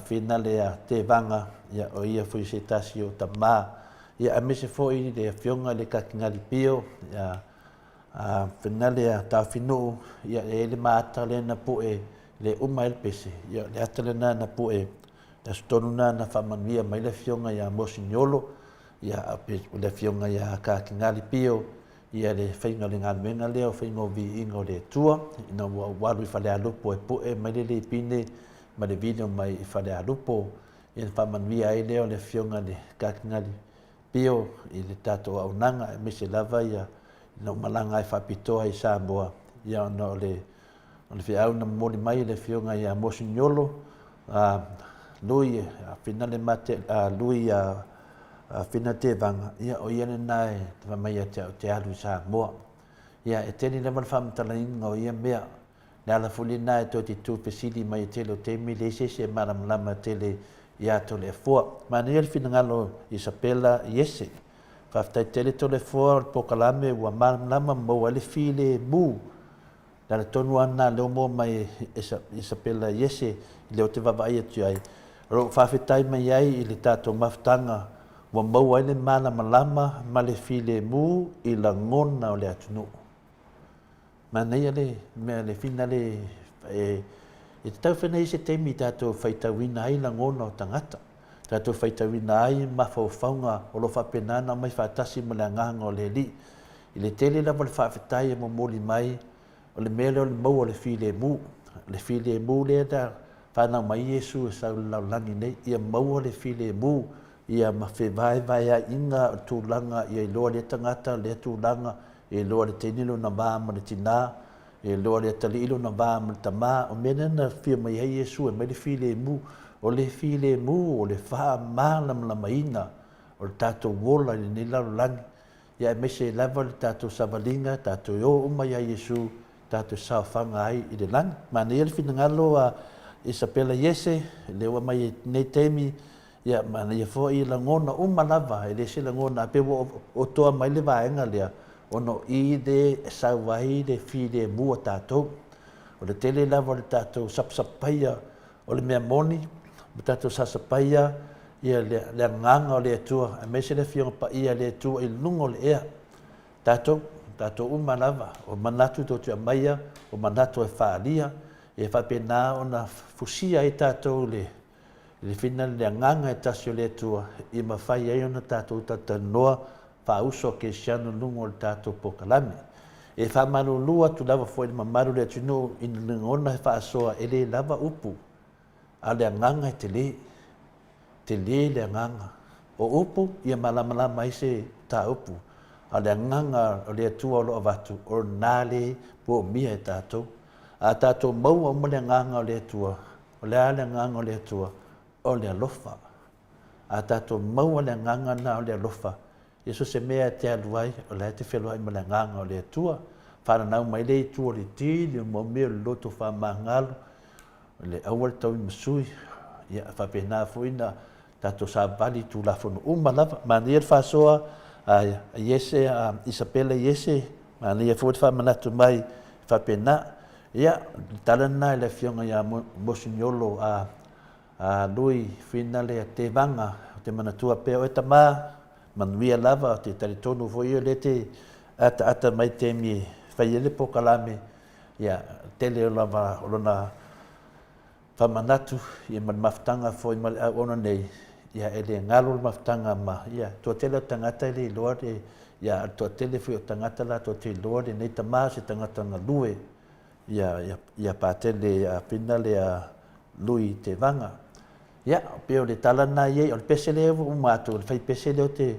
Finale a Tevaga, ia, o ia foi se tasi o tama, ia, aemaise foi le Afioga i le Kakinali Pio, ia, a Finale a Taofinuu, ia, e i ai le maata lea na pue le uma ai le pese, ia, le ata lena na pue, le aso tonu lena na faamanuia mai le Afioga ia Mosignolo. Ia, a o le Afioga ia Kakinali Pio, ia le faiga o le galuega lea o faiga o viiga o le Atua, ina ua ou alu i Falealupo e pue mai le lipine ma le vino mai i Falealupo, ia ona faamanuia ai lea o le Afioga i le Kakinali Pio i le tatou auaunaga, aemaise lava ia ina ua malaga ai faapitoa i Samoa, ia ona o le O le feau na momoli mai e le Afioga ia Moseniolo Lui Finale Mate Lui Fina Tevaga, ia o ia lena e fai mai ia te au ou te alu i Samoa. Ia e tele lava le faamatalaina o ia mea. Le ala foi lena e toe te tuufesili mai e tele o taimi leai se isi e malamalama tele ia Toleafoa. Manaia le finagalo o Isabella Iese. Faafetai tele Toleafoa o le polokalame ua malamalama ma maua ai le filemu Le ala tonu lava lena lea ua maua mai e Isapela Iese i lea ou te vaavaai atu ai, o lo o faafetai mai ai i le tatou mafutaga ua maua ai le malamalama ma le filemu i lagona o le atunuu. Manaia le mea le finale e e tatau foi ona i ai se taimi tatou faitauina ai lagona o tagata, tatou faitauina ai mafaufauga o lo o faapena ona aumai faatasi ma le agaga o le Alii. I le tele lava o le faafetai e momoli mai, o le mea lea o le maua o le filemu. O le filemu lea na fanau mai ai Iesu e sau i le lalolagi nei, ia maua le filemu, ia ma fevaevaeaiga o tulaga ia iloa lea tagata, lea tulaga, ia iloa le teine lona va ma le tina, ia iloa le atalii lona va ma le tama. O mea lea na afio mai ai Iesu e aumai le filemu. O le filemu o le faamalamalamaina o le tatou ola i lenei lalolagi. Ia aemaise lava le tatou savaliga, tatou e o uma ia Iesu, tatou saofaga ai i le lagi. Manaia le finagalo a Isabella Iese, lea ua aumai i lenei taimi, ia manaia foi lagona uma lava, e le se lagona, ae pei ua otoa mai le vaega lea, ona o i le e sau ai le filemu a tatou. O le tele lava o le tatou sapasapaia O le mea moni, ua tatou sasapaia ia le agaga o le Atua, aemaise le Afioga Paia a le Atua i luga o le ea. Tatou, tatou uma lava, o manatu tou te aumaia, o manatu e faaalia, ia faapena ona fusia ai tatou i le fina le agaga e tasi o le Atua, ia mafai ai ona tatou talatalanoa faauso a kerisiano i luga o le tatou polokalame. E faamalulu atu lava foi i le mamalu o le atunuu i ni lagona e faasoa e le lava upu, a o le agaga e tele. Tele le agaga. O upu ia malamalama ai se mataupu, a o le agaga o le Atua o lo o avatu, o lena le poomia e tatou. A tatou maua uma le agaga o le Atua, o le a le agaga o le Atua? O le alofa. A tatou maua le agaga lena o le alofa, ia so o se mea e te alu ai, o la e te feloai ma le agaga o le Atua. Fananau mai lea i tua o le tili o mau mea o le loto faamagalo, le aua le taui ma sui, ia faapena foi na tatou savali i Tulafono uma lava. Manaia le faasoa a Iese, a Isapela Iese, manaia foi le faamanatu mai faapena. Ia, le tala lena i le Afioga ia Moseniolo a A Lui, Finale a Tevaga, ou te manatua pea oe tama, manuia lava, ou te talitonu foi o lea te ataata mai taimi e fai ai le polokalame, ia, tele lava o lona faamanatu ia ma le mafutaga foi ma le auauna nei, ia e le galo le mafutaga ma, ia, toatele o tagata e le iloa le, ia, a o le toatele foi o tagata latou te iloa lenei tama o se tagata galue, ia, ia, ia Patele a Finale a Lui Tevaga. Ia, pei o le tala lena i ai, o le pese lea ua uma atu, o le fai pese lea ou te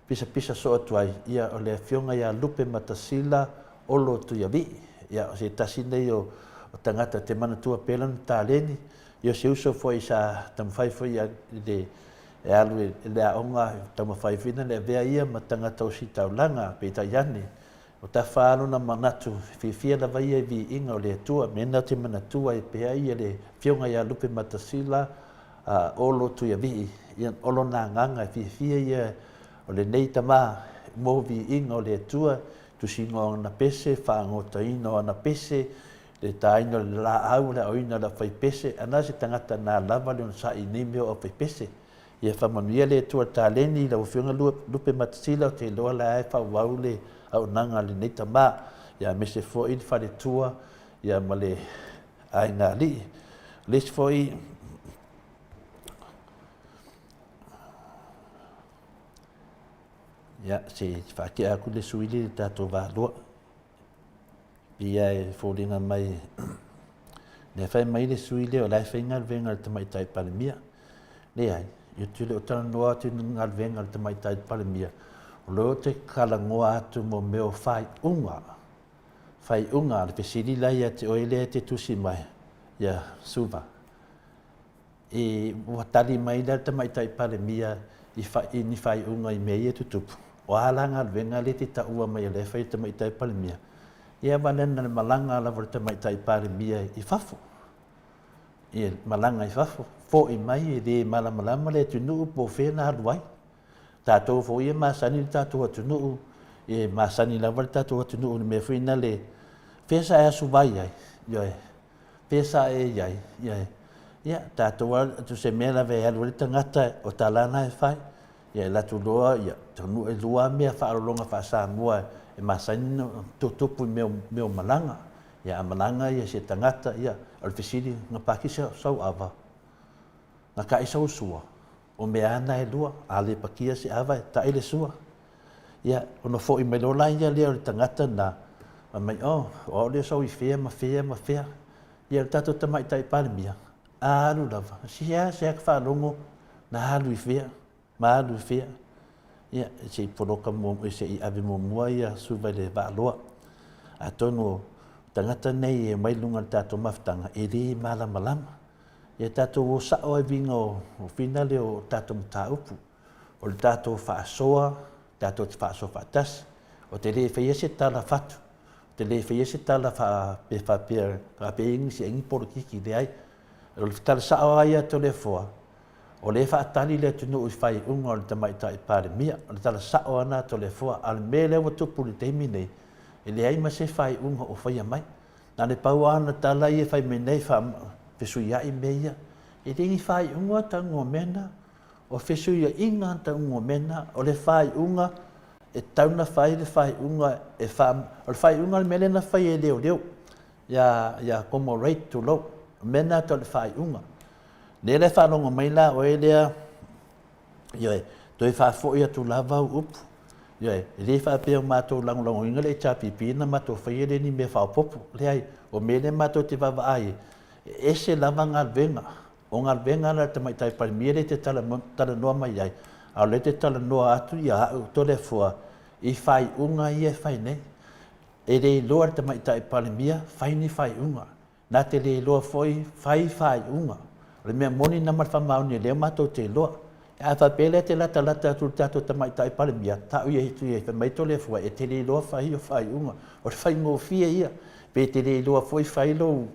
pisapisa soo atu ai, ia, o le afioga ia Lupe Matasila Olo Tuialii. Ia, o se tasi lenei o, o tagata te manatua pea lana taleni, ia o se uso foi sa taumafai foi i le e alu i le aoga, taumafai foi na le avea ia ma tagata ositaulaga, peitai ane, O tafa lona manatu, fiafia lava ia i viiga o le Atua, me na te manatua ai pea ia le Afioga ia Lupe Matasila a Olo Tuiavii, ia o lona agaga e fiafia ia o lenei tama mo viiga o le Atua, tusiga o ana pese, faagotaina o ana pese, le taina o le laau, le aoina o le aufaipese, ana se tagata na lava le onosai i nei mea o aufaipese. Ia faamanuia le Atua taleni i lau Afioga Lupe Matasila, ou te iloa la e faaauau le auaunaga a lenei tama, ia aemaise foi le faletua ia ma le aiga alii. O le isi foi, Ia, se i faatea atu le sui lea i le tatou Vaalua. Pei e foliga mai, lea fai mai le sui lea o la e fai galuega a le Tamaitai Palemia. Leai, ou te le o talanoa atu i ni galuega a le Tamaitai Palemia, o lea ou te talanoa atu mo mea o faaiuga, faaiuga a le fesili la ia te oe lea e te tusi mai, ia Suva. I ua tali mai la le Tamaitai Palemia i, i ni faaiuga i mea ia e tutupu. O a la galuega lea e te taua mai o lea e fai e le Tamaitai Palemia? Ia aua na le malaga lava o le Tamaitai Palemia i fafo. Ia malaga i fafo, foi mai e le malamalama le atunuu po o fea na alu ai. Tatou foi e masani le tatou atunuu, e masani lava le tatou atunuu i le mea foi lea, fea sa e asu vai ai? Ioe. Pe sa e i ai, ia, ia, tatou lava, o se mea lava e alu ai le tagata, o tala na e fai. Ia, e alu atu loa, ia, taunuu, e lua lava mea faalologa faa-Samoa e masani ona tutupu i mea o malaga. Ia, a malaga ia se tagata, ia, o le fesili, na paki sau ava? Na ta'i sau sua? O mea lava na e lua, a le pakia se ava e ta'i le sua. Ia, ona foi mai loa la lea o le tagata lena, fai mai, oh, o au lea e sau i fea ma fea ma fea. Ia, le tatou Tamaitai Palemia, a alu lava, seasea ka faalogo na alu i fea ma alu i fea. Ia, se i poloka muamua, se i ave muamua ia Suva i le Vaaloa. Atonu o tagata nei e omai i luga o le tatou mafutaga, e le malamalama. Ia tatou o sao lava i viga o finale o tatou mataupu. O le tatou faasoa, tatou te faasoa faatasi. Ou te le faia se tala fatu, ou te le faia se tala pe faapea, faapea i nisi ni polokiki, leai. O le tala sao lava ia a Toleafoa, o lea e faatali le atunuu i faaiuga o le Tamaitai Palemia. O le tala sao lava lena a Toleafoa. A o le mea lea ua tupu i le taimi lenei, e leai ma se faaiuga o faia mai. Na o le pau lava ona tala ia e fai mai nei, fesuiai mea ia. E le ni faaiuga tauga o mea na. O fesuiaiga tauga o mea na. O le faaiuga e tatau ona fai le faaiuga e faa... O le faaiuga le mea lea na fai e leoleo ia, ia Comrade tulou. O mea na tau le faaiuga. Lea la e faalogo mai la oe lea, ioe, toe faafoi atu lava au upu. Ioe, e le faapea o matou lagolagoina le HRPP na matou faia lea ni mea faaopoopo. Leai, o mea lea matou te vaavaai ai, e ese lava galuega. O galuega la a le Tamaitai Palemia lea e te talanoa mai ai, a o lea e te talanoa atu ia au Toleafoa i faaiuga ia e fai nei. E le iloa e le Tamaitai Palemia fai ni faaiuga. Na te le iloa foi fai faaiuga. O le mea moni na ma le faamaoni o lea matou te iloa. A faapea lea te latalata atu i le tatou Tamaitai Palemia, tau ia itu i ai, fai mai Toleafoa, e te le iloa fai o faaiuga. O le faigofie ia. Pe te le iloa foi fai lou...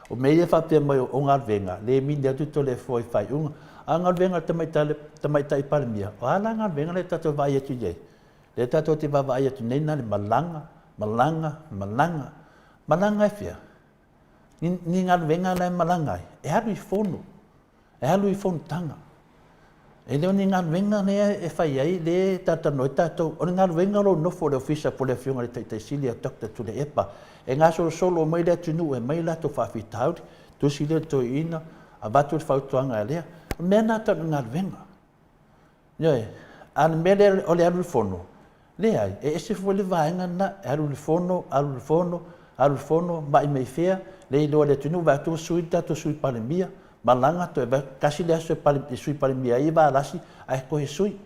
O mea ia faapea mai o galuega, le mini atu Toleafoa i faaiuga. A o galuega a le Tamaitai Palemia, o a la galuega lea tatou vaai atu i ai? Lea tatou te vaavaai atu nei na o le malaga, malaga, malaga. Malaga e fea? Ni, ni galuega la e malaga ai, e alu i fono, e alu i fonotaga. E le o ni galuega lea e fai ai, lea e talatalanoa ai tatou. O le galuega o lou nofo i le ofisa po o le afioga i le Taitai Sili ia Doctor Tuilaepa, e gasolosolo mai le atunuu e aumai a latou faafitauli, tusi lea i le toeaina, avatu le fautuaga lea. O le mea lena tau o le galuega. Ioe, a o le mea lea o le alu i le fono, leai, e ese foi le vaega lena, e alu i le fono, alu i le fono, alu i le fono, mai mai fea, le iloa e le atunuu, vaai atu ua sui le tatou Sui Palemia, malaga toe vaai atu, tasi le aso e Sui Palemia ai Valasi ae toe sui.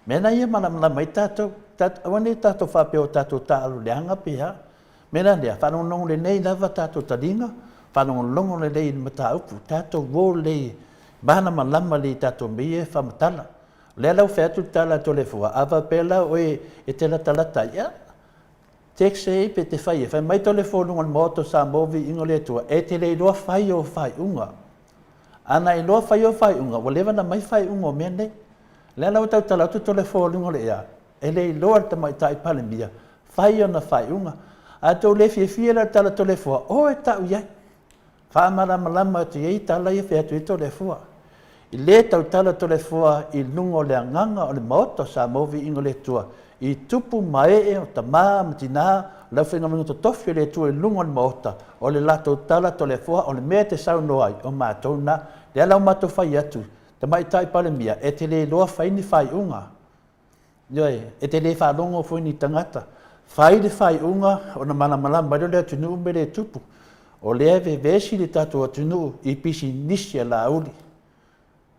Mea la ia e malamalama ai tatou, aua ne i tatou faapea ua tatou taaalo leaga pe a. Mea la lea, faalogologo lelei lava tatou taliga, faalogologo lelei i le mataupu, tatou o lelei, malamalama lelei i tatou mea ia e faamatala. O lea la ua fai atu le tala a Toleafoa, a faapea la oe e te latalata ai, ia, text e pe te fai e, fai mai Toleafoa i luga o le Maota o Samoa, viiga o le Atua, e te le iloa fai ou faaiuga. A na iloa fai ou faaiuga, ua leva ona aumai faaiuga o mea nei. O lea la ua tautala atu Toleafoa i luga o le ea, E le iloa le Tamaitai Palemia fai ona faaiuga. A tou le fiafia la i le tala Toleafoa, o e tau i ai. Faamalamalama atu i ai tala ia fai atu ai Toleafoa. I le tautala Toleafoa i luga o le agaga o le Maota o Samoa Viiga o le Atua, i tupu ma ee o tama ma tina, o le aufaigaluega totofi o le Atua i luga o le Maota, o le latou tala Toleafoa, o le mea e te saunoa ai, o matou na. Lea la ua matou fai atu, Tamaitai Palemia, e te le iloa fai ni faaiuga. Ioe, e te le faalogo foi ni tagata. Fai le faaiuga ona malamalama ai lea o le atunuu mea lea e tupu. O lea e vevesi le tatou atunuu i pisinisi a Laauli.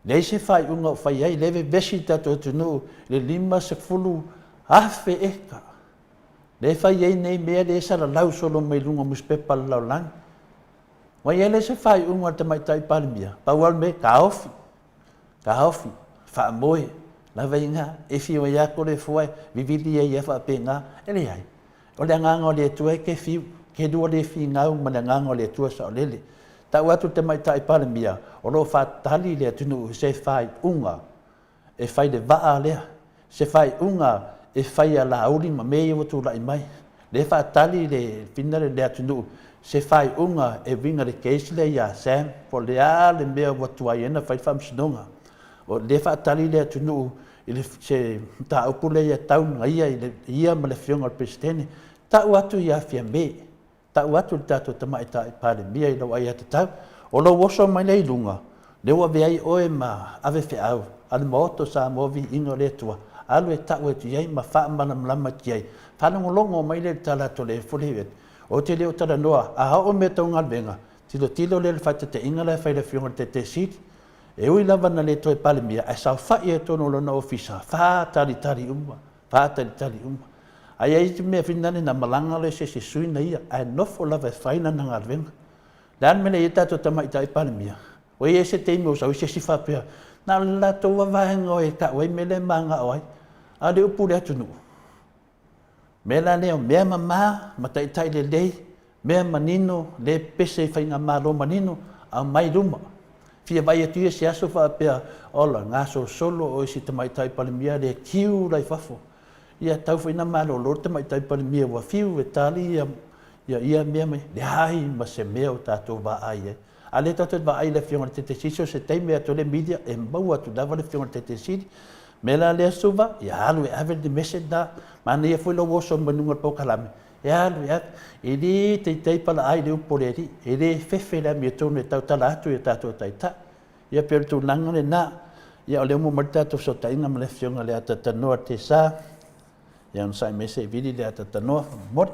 Leai se faaiuga o fai ai, lea e vevesi le tatou atunuu i le 50,000 eka. Lea e fai ai nei mea lea e salalau solo mai luga o nusipepa a le lalolagi. Ua i ai lea se faaiuga a le Tamaitai Palemia, pau lava le mea, taofi, taofi, faamoe, lava i ina, e fiu ai lava Toleafoa e vivili ai lava faapena. E leai, o le Agaga o le Atua e te fiu, te lua le finau ma le Agaga o le Atua saolele. Tau atu le Tamaitai Palemia, o lo o faatali le atunuu i se faaiuga e fai le vaa lea, se faaiuga e fai a Laauli ma mea ia ua tulai mai. Lea e faatali le fina le atunuu se faaiuga e uiga i le case lea ia Sam po o le a le mea ua tuai ai ona fai le faamasinoga. O lea e faatali le atunuu i le se mataupu lea ia tau na ia i ia ma le afioga i le Peresetene. Tau atu ia Fiame, Tau atu i le tatou Tamaitai Palemia i lau aiatatau, o lou oso mai lea i luga, lea ua avea ai oe ma ave feau a le Maota o Samoa Viiga o le Atua, alu e tau atu i ai ma faamalamalama atu i ai. Faalogologo mai lea i le tala a Toleafoa lea Ou te le o talanoa, a oo mea tau galuega, tilotilo lea i le faataitaiga la e fai e le Afioga i le Taitai Sili. E ui lava ina le toe Palemia, ae saofai ai i totonu o lona ofisa, faatalitali uma, faatalitali uma. A i ai se mea foi lea na malaga loa i se isi sui na ia, ae nofo lava e fai lana galuega. O le a le mea lea e i ai le tatou Tamaitai Palemia? Ua i ai se taimi ua sau ai se isi faapea, na o le latou lava vaega e tau ai mea lea e mananao ai, a o le upu i le atunuu. O le mea la lea, o mea mama ma taitai lelei, mea manino, le pepese i faigamalo manino, aumai i luma. Fia vaai atu ia i se aso faapea, ola, gasolosolo oe i si Tamaitai Palemia lea e queue la i fafo. Ia tau foi ina malolo le Tamaitai Palemia ua fiu e tali ia ia mea ma ia. Leai ma se mea o tatou vaai ai. A o lea tatou te vaai i le Afioga i le Taitaifono, so o se taimi atu le media e maua atu lava le Afioga i le Taitaifono. O le mea la lea Suva, ia alu e ave le message lena. Manaia foi lou oso mai luga o le polokalame, e alu e ave. E le teitei palaai le upu a le Alii, e le fefe le amiotonu e tautala atu i a tatou taitai. Ia pei o le tulaga lena. Ia o lea ua maua mai le tatou fesootaiga ma le Afioga ia Leatatanoa Tesa. Ia onosai mai se i vili Leatatanoa faamolemole.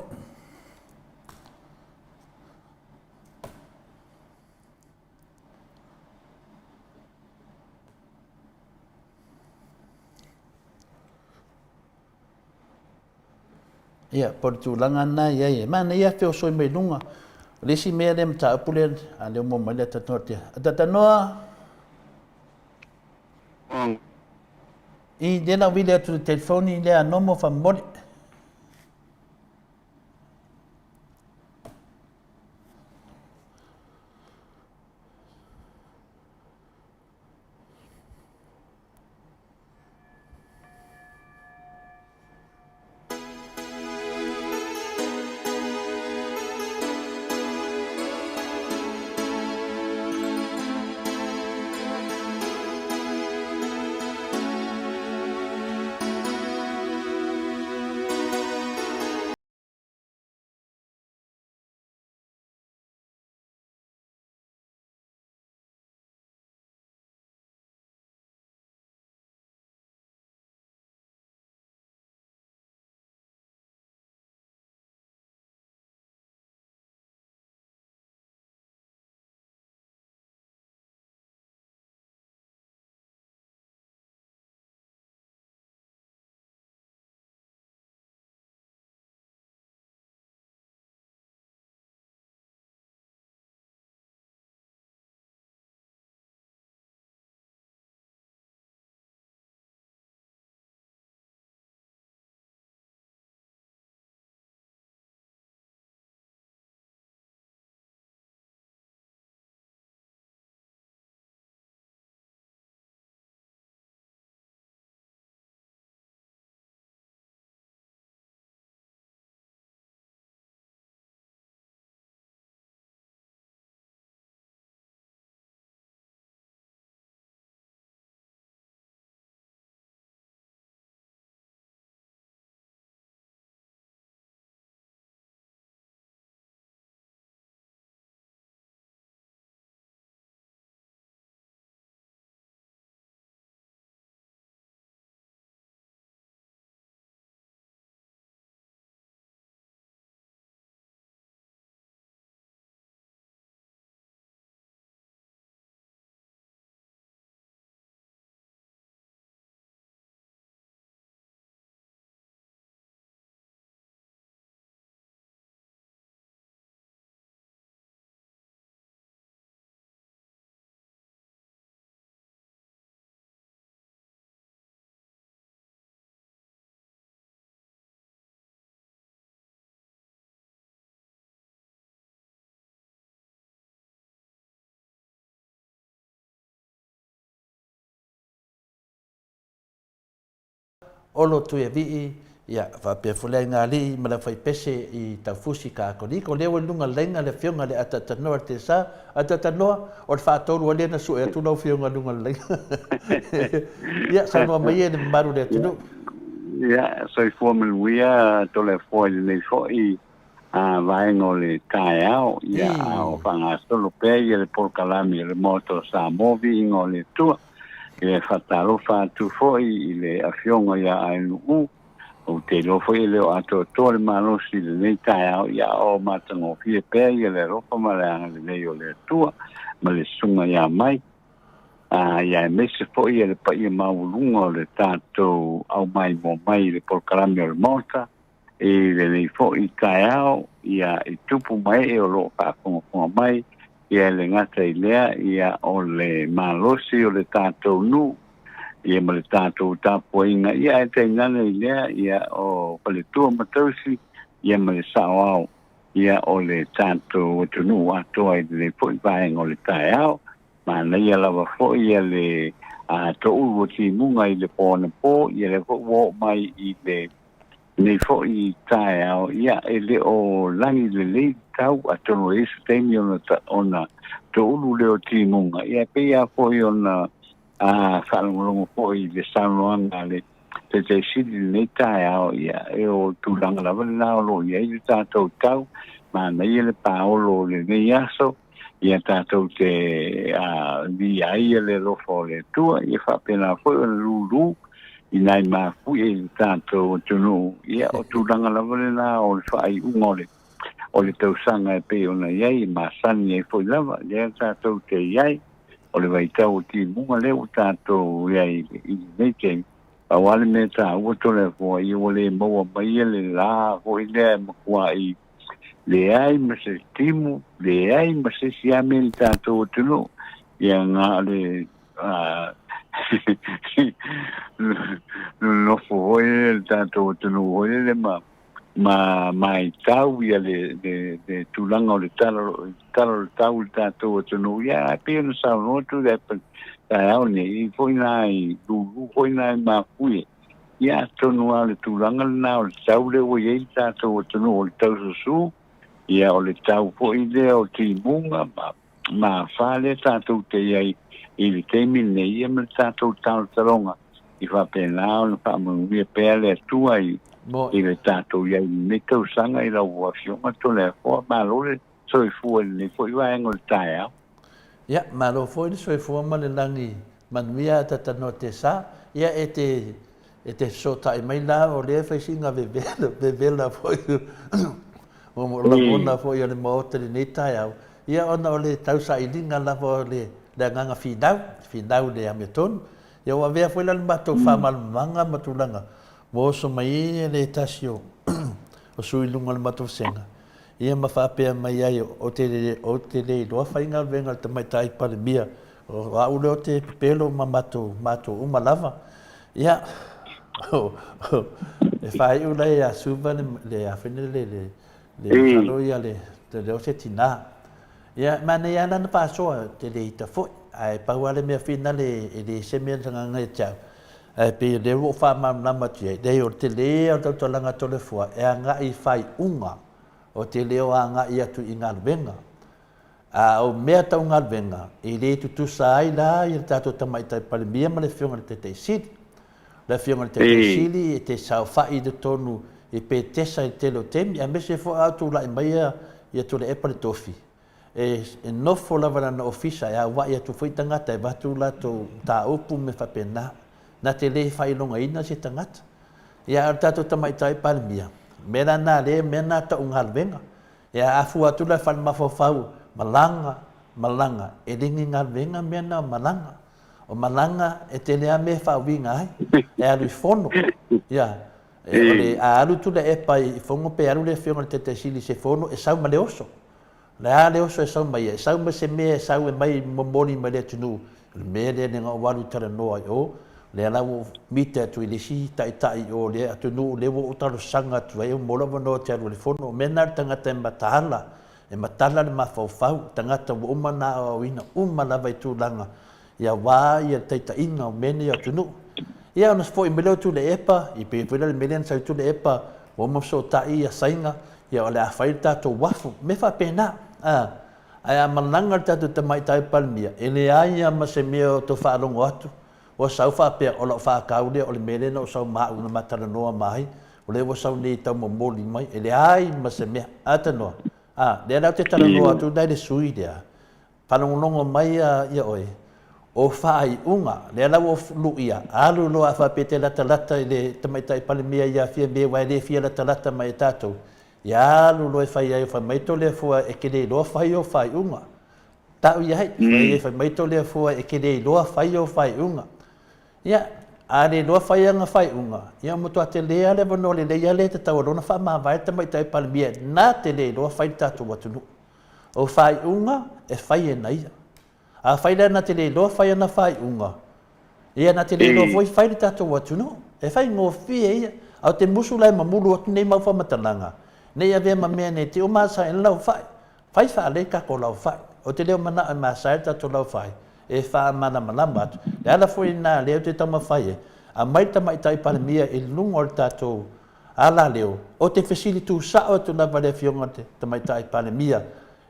Ia, po o le tulaga lena e i ai. E manaia le feosoi mai luga. O le isi mea lea mataupu lea, a lea ua maua mai le Atatanoa. Atatanoa! I, lea la ua vili atu i le telefoni lea a Nomo faamolemole. Olo Tuialii, ia, faapea foi le Aiga Alii ma le Aufaipese i Taufusi Kakoniko. O lea ua i luga o le laina le Afioga i le Atatanoa i le Tesa. Atatanoa, o le faatolu lea na sue atu lau Afioga i luga o le laina. Ia, saunoa mai ia i le mamalu o le atunuu. Ia, soifua manuia Toleafoa i lenei foi vaega o le taeao, ia, a o faagasolo pea ia le polokalame a le Maota o Samoa, Viiga o le Atua. Ia, e faatalofa atu foi i le Afioga ia Ainu'u, ou te iloa foi e le o atoatoa le malosi i lenei taeao, ia, a o matagofie pea ia le alofa ma le agalelei o le Atua ma le susuga ia Mai. Ia aemaise foi ia le paia maualuga o le tatou aumaimoa mai i le polokalame o le Maota, I lenei foi taeao, ia, i tupu ma ee o lo o faafogafoga mai, ia e le gata i lea, ia, o le malosi o le tatou nuu, ia ma le tatou tapuaiga, ia ae tainane i lea, ia, o faletua ma tausi, ia ma le saoao, ia, o le tatou atunuu atoa i lenei foi vaega o le taeao. Manaia lava foi ia le toulu o timuga i le po anapo, ia lea foi ua oo mai i le Nei foi taeao, ia, e le o lagi lelei le tau, atonu e i ai se taimi ona, ona toulu lea o timuga, ia, e pei lava foi ona faalogologo foi i le saunoaga a le Taitaisili i lenei taeao, ia, e o tulaga lava lena o lo o i ai le tatou tau, manaia le paolo o lenei aso, ia tatou te viia ai le alofa o le Atua, ia faapena foi ona lūlū i nai mafuie i le tatou atunuu. Ia, o tulaga lava lena o le faaiuga o le, o le tausaga e pei ona i ai, e masani ai foi lava, lea tatou te i ai, o le vaitau o timuga lea ua tatou i ai i lenei taimi. Pau lava le mea taua Toleafoa, ia ua le maua mai le la foi lea e matuai leai ma se timu, leai ma se isi lava mea i le tatou atunuu. Ia na o le nonofo foi le tatou atunuu foi lele ma ma maitau ia le, le, le tulaga o le tala, tala o le tau i le tatou atunuu. Ia, ae pei ona saunoa atu le taeao nei, foi na i lulu foi na i mafuie. Ia, atonu lava o le tulaga lena o le tau lea ua i ai le tatou atunuu o le taususu, ia o le tau foi lea o timuga ma ma afa lea tatou te i ai i le taimi lenei, ia ma le tatou talotaloga i faapena ona faamanuia pea le Atua i i le tatou i ai i lenei tausaga i lau Afioga Toleafoa. Malo le soifua i lenei foi vaega o le taeao. Ia, malo foi le soifua ma le lagi manuia a Tatanoa Tesa. Ia, e te, e te fesootai mai la o lea e fai sina vevela, vevela foi o lagona foi o le Maota i lenei taeao, ia ona o le tausailiga lava o le, le agaga finau, finau i le amiotonu. Ia ua avea foi la le matou faamalamalamaga ma tulaga ua oso mai ai le tasi o, o sui i luga o le matou vasega, Ia ma faapea mai ai, Ou te, ou te le iloa faigaluega a le Tamaitai Palemia, o au lea ou te pepelo ma matou, matou uma lava. Ia, e faaiu la ia Suva le, le a foi le, le, le masalo ia le, le leo se tinā. Ia, manaia lava lana faasoa, te le ita foi, ae pau lava le mea finale e le se mea na sagaga ia te au, ae pei o lea ua ou faamalamalama atu i ai, leai o le tele o le tautalaga a Toleafoa e agai i faaiuga o te le o agai atu i galuega. A o mea tau galuega, e le tutusa ai la ia le tatou Tamaitai Palemia ma le Afioga i le Taitai Sili. O le Afioga i le Taitai Sili e te saofai i totonu i Petesa i le tele o taimi, aemaise foi a o tulai mai ia Tuilaepa le tofi, e nofo lava i lana ofisa e auai atu foi tagata e avatu latou mataupu ma mea faapena. Na te le faailogaina se tagata. Ia, a o le tatou Tamaitai Palemia, o mea la na lea, mea na tau galuega. Ia, a fua atu la i fale mafaufau, malaga, malaga, e le ni galuega mea na o malaga. O malaga e tele lava mea e faauiga ai, e alu i fono. Ia, o le, a alu Tuilaepa i fono pe alu le Afioga i le Taitai Sili i se fono, e sau ma le oso. O le a le oso e sau mai ai? E sau ma se mea e sau e mai momoli mai le atunuu, o le mea lea na ou alu e talanoa i o, lea la ua ou mita atu i le isi taitai o le atunuu lea ua ou talosaga atu ai, mo lou avanoa ou te alu i le fono. O mea na o le tagata e mataala, e matala le mafaufau, tagata ua uma ona aoaoina uma lava i tulaga ia aua ia le taitaiga o mea nei o atunuu. Ia ona fo'i mai lea o Tuilaepa, i pei foi lea o le mea lea na sau ai Tuilaepa, ua uma fesootai ia Saina, ia o le a fai le tatou uafu, mea faapena. A, ae a malaga le tatou Tamaitai Palemia, e leai lava ma se mea o toe faalogo atu, ua sau faapea, o lau faatau lea o le mea lea na ou sau ma au na ma talanoa ma ai, o lea ua sau nei e tau momoli mai, e leai ma se mea. A tanoa, a, lea la ou te talanoa atu la i le sui lea, Faalogologo mai ia oe, o faaiuga, lea la ua ou luia, alu loa a faapea e te latalata i le Tamaitai Palemia ia Fiame aua e le fia latalata mai e tatou, ia alu loa e fai ai, fai mai Toleafoa e te le iloa fai ou faaiuga. Tau i ai, fai ai, fai mai Toleafoa e te le iloa fai ou faaiuga. Ia, a le iloa fai ana faaiuga, ia ua matua tele lava le avanoa lelei lava lea e tatau ai loa ona faamavae le Tamaitai Palemia na te le iloa fai le tatou atunuu. O faaiuga e fai e na ia. Afai la na te le iloa fai ana faaiuga, ia na te le iloa foi fai le tatou atunuu. E faigofie ia. A o te musu la e mamulu atu nei mau faamatalaga, ne i avea ma mea ne i te i ua masae le laufai. Fai faalelei tatou laufai. Ou te le o manao e masae le tatou laufai, e faamalamalama atu. Le ala foi lena lea ou te taumafai ai, aumai le Tamaitai Palemia i luga o le tatou Alaleo, ou te fesili tuusao atu lava i le Afioga i le Tamaitai Palemia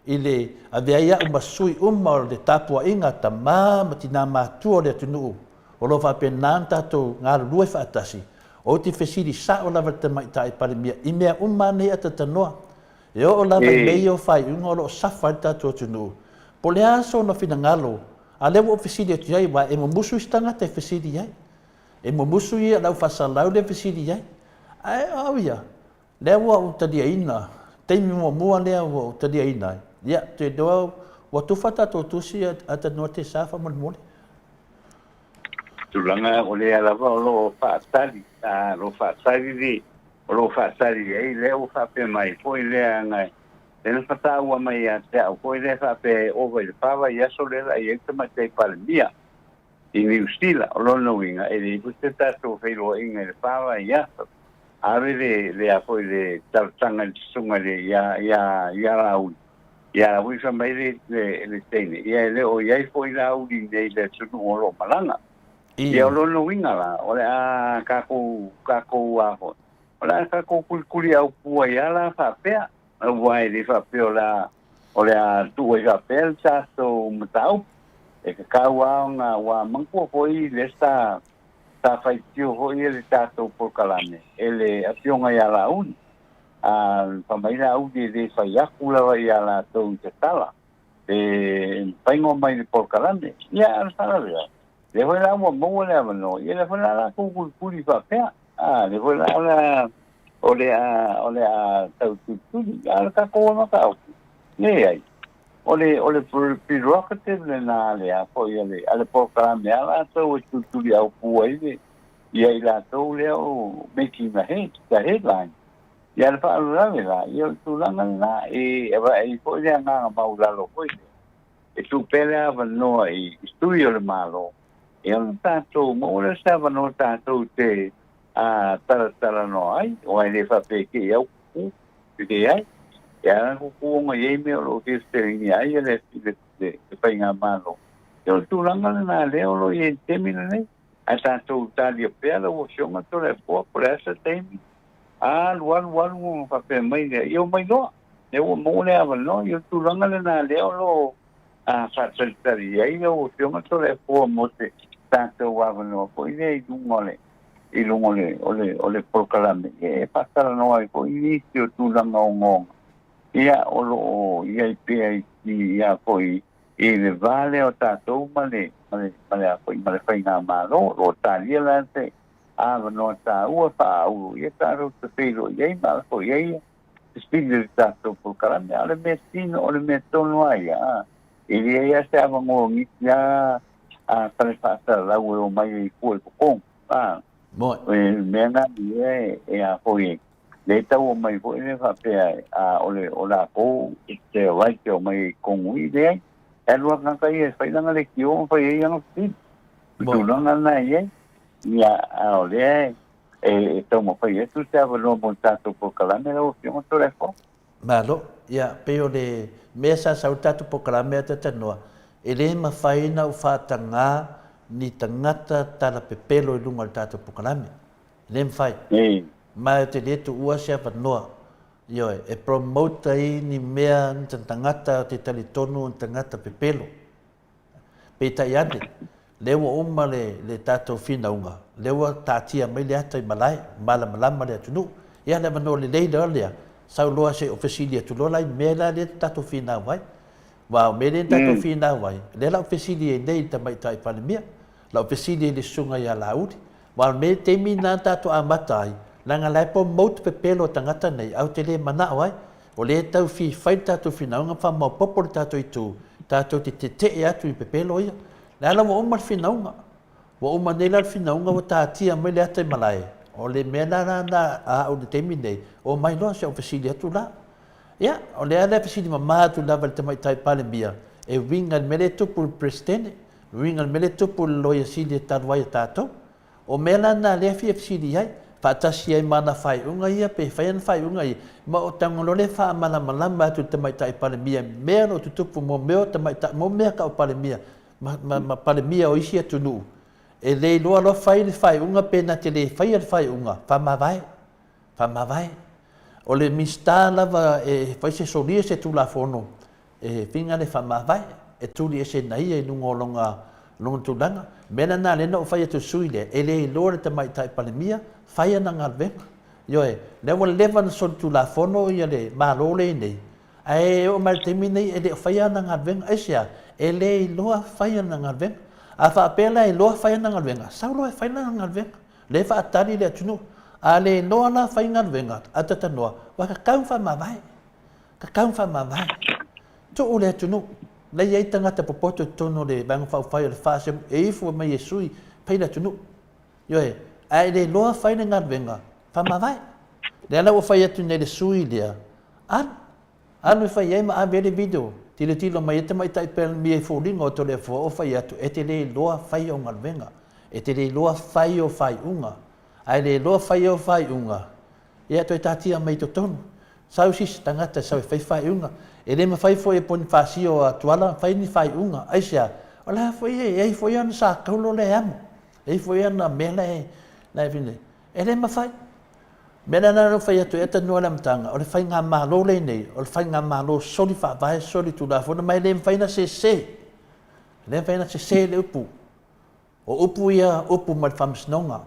i le avea ai au ma sui uma o le tapuaiga a tama ma tina matua o le atunuu o lo o faapena ona tatou galulue faatasi, ou te fesili sao lava i le Tamaitai Palemia i mea uma nei a tatanoa. E oo lava i mea ia o faaiuga o lo o safa ai le tatou atunuu. Po o le a sona finagalo, a lea ua ou fesili atu i ai, aua e mumusu isi tagata e fesili i ai. E mumusu ia lau faasalau lea fesili i ai. Ae o au ia, lea ua ou taliaina, taimi muamua lea ua ou taliaina ai, ia, ou te iloa ua tufa tatou tusi a Tanoa Tesa faamolemole. Tulaga o lea lava o lo o faatali, a, o lo o faatali le, o lo o faatali ai, lea ua faapea mai foi lea na, lea na fataua mai ia te au foi lea faapea e ova i le fa vaiaso lea la i ai le Tamaitai Palemia. I Niu Sila, o lona uiga, e leai foi se tatou feiloaiga i le fa vaiaso. Ave le, le a foi le talosaga i le susuga i le, ia, ia, ia Laauli. Ia Laauli fai mai le, le, le teine, ia e le o i ai foi Laauli nei i le atunuu o lo o malaga. Ia o lona uiga la, o le a tatou, tatou a foi, o le a tatou kulikuliaupū ai lava la faapea, aua e le faapea o le a O le a tuu ai faapea le tatou mataupu. E tatau lava ona, ua manatua foi lea sa, sa faitio foi le tatou polokalame e le Afioga ia Laauli. A fai mai Laauli e le fai atu lava ia latou i tatala pe mafai ona omai i le polokalame. Ia, a o le faalavelave, lea foi la ua maua le avanoa, ia lea foi la latou kulikuli faapea. A, lea foi la o le a, o le a, o le a tau tulituli. A o le tatou mataupu, leai. O le, o le prerogative lena a le, a foi a le, a le polokalame a latou e tulituli aupū ai le, ia i latou lea o making the head, the headline. Ia le faalavelave la, ia o le tulaga lena, e avae ai foi le agaga maualalo foi lea. E tuu pea le avanoa i sui o le Malo e ono tatou maua lea se avanoa tatou te talatalanoa ai, aua e le faapea e te i au kuku, e leai. E ala ona kuku ona e i ai mea o lo o fia fesiligia ai le, le, le, le faigamalo. Ia o le tulaga lena lea o lo o i ai i le taimi lenei. Ae tatou talia pea lau Afioga Toleafoa po o le a se taimi, alu, alu, alu ona faapea mai lea, ia omai loa. Lea ua maua le avanoa, ia o le tulaga lena lea o lo o faatalitali ai lau Afioga Toleafoa mo se tatou avanoa foi lea i luga o le i luga o le o le o le polokalame e faatalanoa ai foi nisi o tulaga ogaoga ia o lo o i ai pea i ia foi i le va lea o tatou ma le ma le ma le a foi ma le faigamalo. O lo o talia la se avanoa taua faaulu ia tatou te feiloai ai ma ala foi ai fesili i le tatou polokalame, a o le mea tino, o le mea tonu lava ia, a, e leai lava se avanoa giti a a fale faasalalau e omai ai fua i totonu, a. Moe. O le mea lena ia e, e a foi e, lea e tau omai foi lea faapea, a, o le, o latou, it's their right e omai ai i totonu i, leai. E alu lava le tagata ia e fai lana leitio ma fai ai ana fesili. O le tulaga lena e i ai. Ia, a o lea e, e taumafai atu se avanoa mo le tatou polokalame lau Afioga Toleafoa. Malo. Ia, pei o le mea sa sau i le tatou polokalame a Tatanoa, e le mafai ona ou faatagā ni tagata tala pepelo i luga o le tatou polokalame. E le mafai. Ma ou te le tuua se avanoa, ioe, e promote ai ni mea, ni tagata ou te talitonu o ni tagata pepelo. Peitai ane, lea ua uma le, le tatou finauga, lea ua taatia mai le ata i malae, malamalama le atunuu. Ia, le avanoa lelei loa lea, sau loa se i ou fesili atu loa la i mea la lea na tatou finau ai. Aua o mea lea na tatou finau ai, lea la ou fesili ai nei i le Tamaitai Palemia, la ou fesili ai i le Susuga ia Laauli. Aua o le taimi lena na tatou amata ai, leaga la e promote pepelo a tagata nei, ae ou te le manao ai. O lea e tau fia fai le tatou finauga ma faamaopopo le tatou itu, tatou te tetee atu i pepelo ia. Lea la ua uma le finauga. Ua uma nei la le finauga ua taatia mai le ata i malae. O le mea la lena a au i le taimi lenei, omai loa se i ou fesili atu la. Ia, o lea la e fesili mama atu lava i le Tamaitai Palemia e uiga i le mea lea e tupu i le Peresetene, e uiga i le mea lea e tupu i le Loia Sili e talu ai a tatou. O mea la na lea e fia fesili i ai, faatasi ai ma ana faaiuga ia pe fai ana faaiuga ia, ma o tago loa lea e faamalamalama atu i le Tamaitai Palemia i mea o lo o tutupu mo mea o tamaitai, mo mea tau Palemia ma, ma, ma Palemia o isi atunuu, e le iloa loa fai le faaiuga pe na te le faia le faaiuga, faamavae. Faamavae. O le Minisita lava e fai se solia se Tulafono e finga le faamavae, e tuli ese na ia i luga o lona, lona tulaga. O le mea lena lea na ou fai atu i le sui lea, e le iloa le Tamaitai Palemia fai ana galuega. Ioe, lea ua leva ona solitulafono ia le Malo lea e i ai nei, ae oo mai i le taimi lenei e le o faia ana galuega. Aisea? E le iloa fai ana galuega. A faapea la e iloa fai ana galuega, sau loa e fai lana galuega. Lea e faatali le atunuu. A le iloa la fai galuega, atatanoa, ua tatau ona faamavae. Tatau ona faamavae. Tuu le atunuu. La e i ai tagata popoto i totonu o le Vaega Faaupufai o le FAST e ifo mai e sui, fai le atunuu. Ioe, ae le iloa fai le galuega, faamavae. Lea la ua fai atu nei i le sui lea, alu, alu e fai ai ma ave ai le video, tilotilo mai ai Tamaitai Palemia i foliga o Toleafoa o fai atu, e te le iloa fai au galuega, e te le iloa fai au faaiuga, ae le iloa fai au faaiuga, Ia, toe taatia mai i totonu. Sau sisi tagata e sau e fai faaiuga. E le mafai foi e Ponifasio a Tuala ona fai ni faaiuga. Aisea? O la foi e i ai foi ana sakaulo la e amo. E i ai foi ana mea la e, la e fai. E le mafai. O le mea la lena na fai atu ai talanoa i le amataga, o le faigamalo lenei, o le faigamalo soli faavae, soli tulafono, ma e le mafai ona sese. E le mafai ona sese le upu. O upu ia, upu mai le Faamasinoga,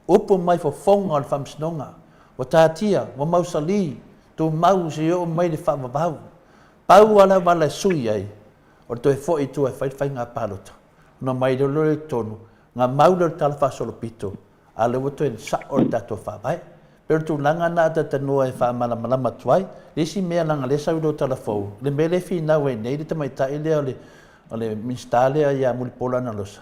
upu mai fofoga o le Faamasinoga, ua taatia, ua mausali, tumau seia oo mai le faavavau. Pau lava le auala e sui ai, o le toe foi i tua e fai le faiga palota, ona omai loa lea i totonu, ona mau lea o le Tala Faasolopito, a o lea ua toe sao le tatou Faavae. E pei o le tulaga lena a talatalanoa e faamalamalama atu ai. Le isi mea leaga o lea e sau i lou tala fou, le mea lea e finau ai nei le tamaitai lea o le o le Minisita lea ia Mulipola Anarosa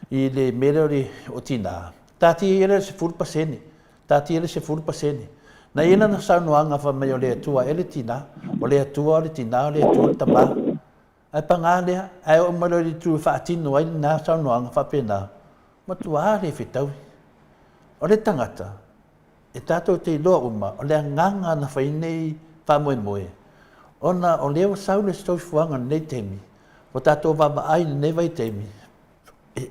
i le mea lea o le o tina, taatia ia le 10%, taatia le 10%. Na i ai lana saunoaga fai mai o le Atua ea le tina, o le Atua o le tina, o le Atua o le tama. Ae paga lea, ae oo mai loa i le itu e faatino ai lena saunoaga faapena, matua le fetaui. O le tagata, e tatou te iloa uma, o le agaga na fai nei faamoemoe, ona o lea ua sau le soifuaga i lenei taimi, ua tatou vaavaai i lenei vaitaimi, e,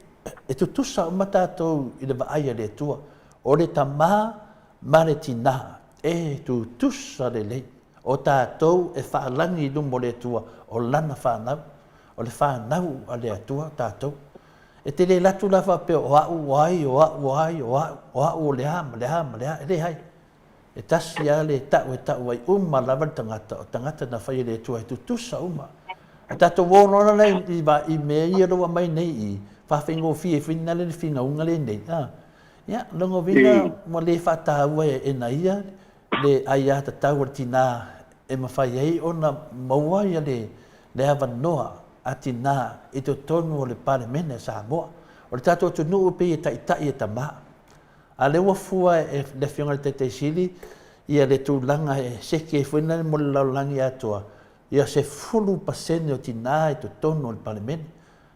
e tutusa uma tatou i le vaai a le Atua. O le tama ma le tinā, e tutusa lelei. O tatou e faalagi i luma o le Atua, o Lana fanau. O le fanau a le Atua tatou. E te le alu atu la faapea o au o ai, o au o ai, o au, o au o le a ma le a ma le a, e leai. E tasi lava le tau e tau ai uma lava le tagata, o tagata na fai e le Atua e tutusa uma. A tatou o loa la i, i mea ia o lo o aumai nei i, faafaigofie ai foi le finauga lenei. A, ia, lona uiga ua le faataua e na ia le aiatatau a le tinā e mafai ai ona maua le le avanoa a tinā i totonu o le Palemene a Samoa. O le tatou atunuu e pei e taitai e tama. A lea ua fua e le Afioga i le Taitai Sili ia le tulaga e seki ai foi lea mo le lalolagi atoa, ia 10% o tinā i totonu o le Palemene.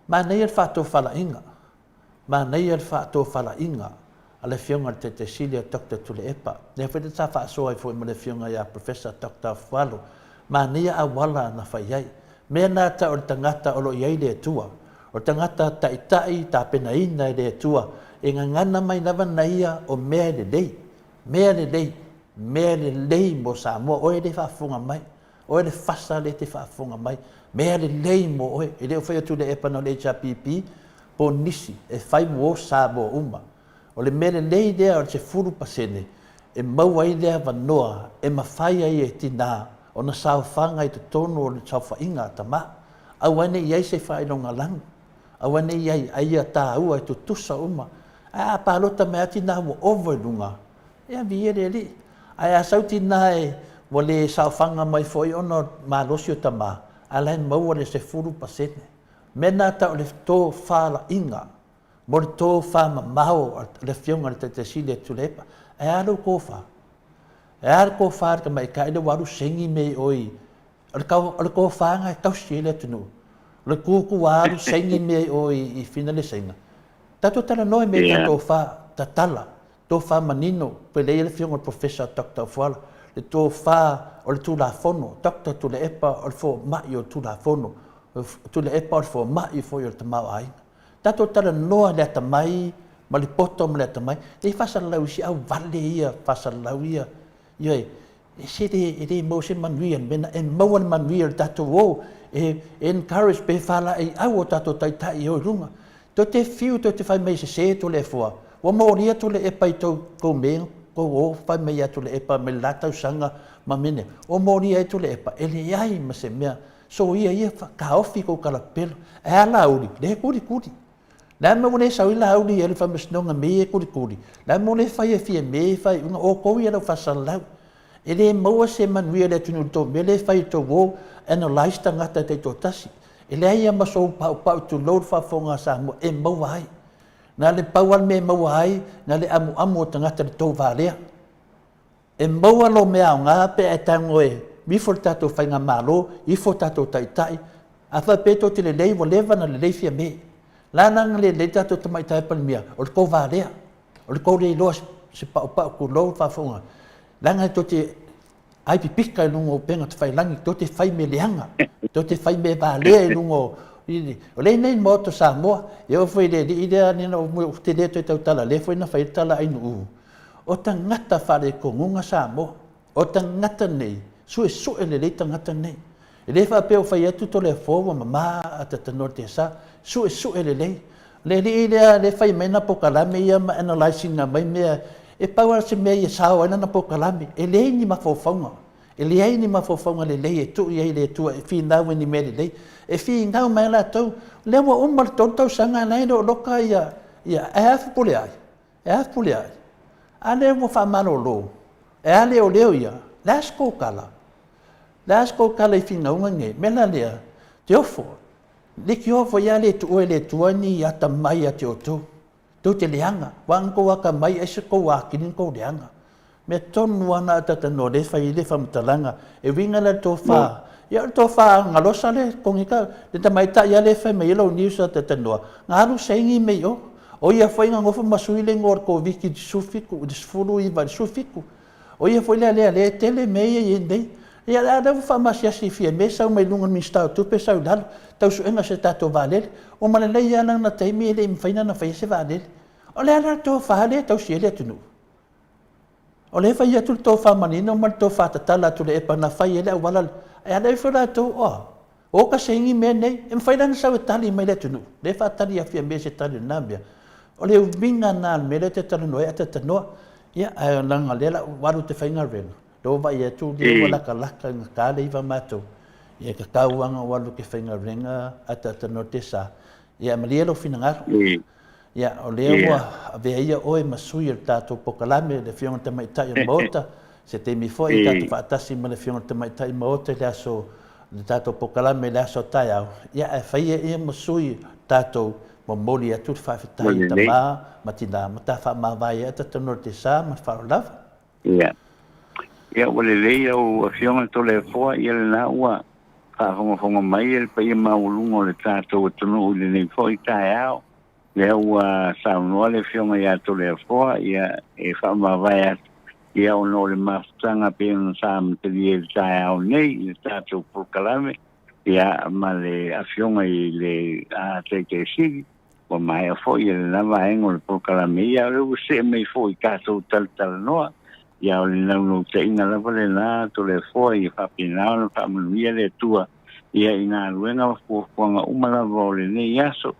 Manaia le faatofalaiga. Manaia le faatofalaiga a le Afioga i le Taitai Sili a Doctor Tuilaepa, lea foi sa faasoa ai foi ma le Afioga ia Professor Doctor Afualo. Manaia auala na fai ai. Mea na tau o le tagata o lo o i ai le Atua. O le tagata taitai tapenaina e le Atua, e gagana mai lava na ia o mea e lelei, mea lelei, mea lelei mo Samoa. Oe le faafofoga mai, oe le fasa lea e te faafofoga mai, mea lelei mo oe. E le o fai atu Tuilaepa na o le HRPP po o nisi, e fai mo Samoa uma. O le mea lelei lea o le 10% e maua ai le avanoa e mafai ai e tinā ona saofaga i totonu o le saofaiga a tama. Aua ne i i ai se faailogalanu, aua ne i i ai, a ia taua e tutusa uma. Ae a palota mai lava tinā ua ova i luga, ia viia le Alii. Ae a sau tinā e ua le saofaga mai foi ona o le malosi o tama, a la e maua le 10%. Mea lena tau o le tofalaiga mo le tofamamao a le Afioga i le Taitai Sili a Tuilaepa. Ae a lou tofa? Ae a le tofa a le tamaitai lea ua alu segi mea i o i O le, o le tofa e tausi ai le atunuu. O le tutu ua alu saini mea i o i Fina le Saina. Tatou talanoa i mea yeah. tofa tatala, tofa manino, pe leai le afioga le Professor Dr. Fuala, le tofa o le Tulafono, Dr. Tuilaepa o le fomai o le Tulafono, Tuilaepa o le fomai foi o le tamaoaiga. Tatou talanoa i le atamai ma le poto ma le atamai, e faasalalau i si au vale ia, faasalalau ia, ioe, E se le, e le maua se manuia i le mea lena. E maua le manuia i le tatou o, e encourage pe faalaeiau o tatou taitai e o i luga. Tou te fiu tou te fai mai e sese Toleafoa, ua molia Tuilaepa i tou, tou mea, tou o fai mai ia Tuilaepa mai le la tausaga ma mea nei. Ua molia ai Tuilaepa, e leai ma se mea. Soia ia, taofi tou talapelo. Ae a Laauli? Lea e kulikuli. Le a le mea ua le sau ai Laauli i le faamasinoga me ia e kulikuli? Le a le mea ua le fai e Fiame faaiuga? O outou ia lau faasalalau. E le maua se manuia i le atunuu i le tou mea lea e fai i le tou o analyse tagata taitoatasi. E leai lava ma sou paupau tulou le faafofoga a Samoa e maua ai. Na o le pau lava le mea e maua ai, na o le amuamu o tagata i le tou valea. E maua lou mea aoga pe a e tago e ifo le tatou faigamalo, ifo tatou taitai. A faapea tou te lelei, ua leva ona lelei Fiame. La la na lelei le tatou tamaitai Palemia, o le tou valea, o le tou le iloa se paupau tulou le faafofoga. Leaga tou te ai pipika i luga o upega tafailagi, tou te fai mea leaga, tou te fai mea valea i luga o O lea i inei i le Maota o Samoa, e oo foi i le alii lea, ou te le toe tautala, lea foi na fai ai le tala a Ainuu, O tagata faaletonuga Samoa. O tagata nei, suesue lelei tagata nei. E le faapea ua fai atu Toleafoa ua mama a tatanoa le tesa. Suesue lelei. O le alii lea lea e fai mai ana polokalame ia ma analyse ina mai mea, e pau lava se mea ia sao ai lana polokalame. E leai ni mafaufauga. E leai ni mafaufauga lelei e tuu i ai le Atua e finau i ni mea lelei. E finau mai lava latou, o lea ua uma le 3 tausaga la e le o loka ia, ia, ae a pule ai? E a pule ai? A lea ua faamalolo, e a leoleo ia? Le a se kou tala? Le a se kou tala i finauga nei? Mea la lea, te ofo, leitioa foi a le tuua e le Atua ni atamai ia te outou. Tou te leaga, ua ana tou atamai aisa tou atili na tou leaga. Mea tonu lava na a lea e fai ai le faamatalaga. E uiga la i le tofa, ia o le tofa galosa lea Kogika, le tamaitai lava lea e fai mai ai lau news a Tatanoa, na alu saini mea i o. O ia foi na nofo ma sui le igoa o le Koviti i le 17, i le 19 i le 17. O ia foi lea lea e tele mea ia e i ai nei. Ia a lea ua faamasiasi Fiame sau mai luga o le Minisita o Tupe sau i lalo, tau suega o se tatou vaalele. Ua ma lelei lava lana taimi e le i mafai ona faia se vaalele. O le a la le tofa lea e tausi ai le atunuu? O lea e fai atu le tofa manino ma le tofa tatala a Tuilaepa na fai ai le auala lea. Ae ala ifo latou, oh, o ka saini mea nei. E mafai la ona sau e tali mai le atunuu. Lea e faatali ia Fiame se tali o lena mea. O le uiga lena o le mea lea ou te talanoa ai a talanoa. Ia, ae leaga o lea la ua alu ou te faigaluega, lea ua vaai atu lea ua latalata i gata le 9 matou. Ia e tatau lava ona ou alu ou te faigaluega a talanoa te sa. Ia malie lou finagalo. Ia, o lea ua avea ia oe ma sui o le tatou polokalame, le Afioga i le Tamaitai o le Maota, se taimi foi tatou faatasi ma le Afioga i le Tamaitai Maota i le aso, le tatou polokalame i le aso a taeao, ia ae faia ia ma sui tatou momoli atu le faafetai i tama ma tina ma ta faamavae ai tatanu o le sa ma le faaaloalo lava. Ia. Ia, ua lelei lau Afioga Toleafoa, ia lena ua faafogafoga mai le paia maualuga o le tatou atunuu i lenei foi taeao. Lea ua saunoa le Afioga ia Toleafoa, ia e faamavae atu, ia ona o le mafutaga pei ona sa amatalia i le taeao nei i le tatou polokalame. Ia, ma le Afioga i le Taitaisili, ua maea foi lena vaega o le polokalame, ia o lea ua see mai foi i tatou talatalanoa. Ia, o le naunautaiga lava lena, Toleafoa, ia faapena ona faamanuia le Atua ia i galuega ma fuafuaga uma lava o lenei aso,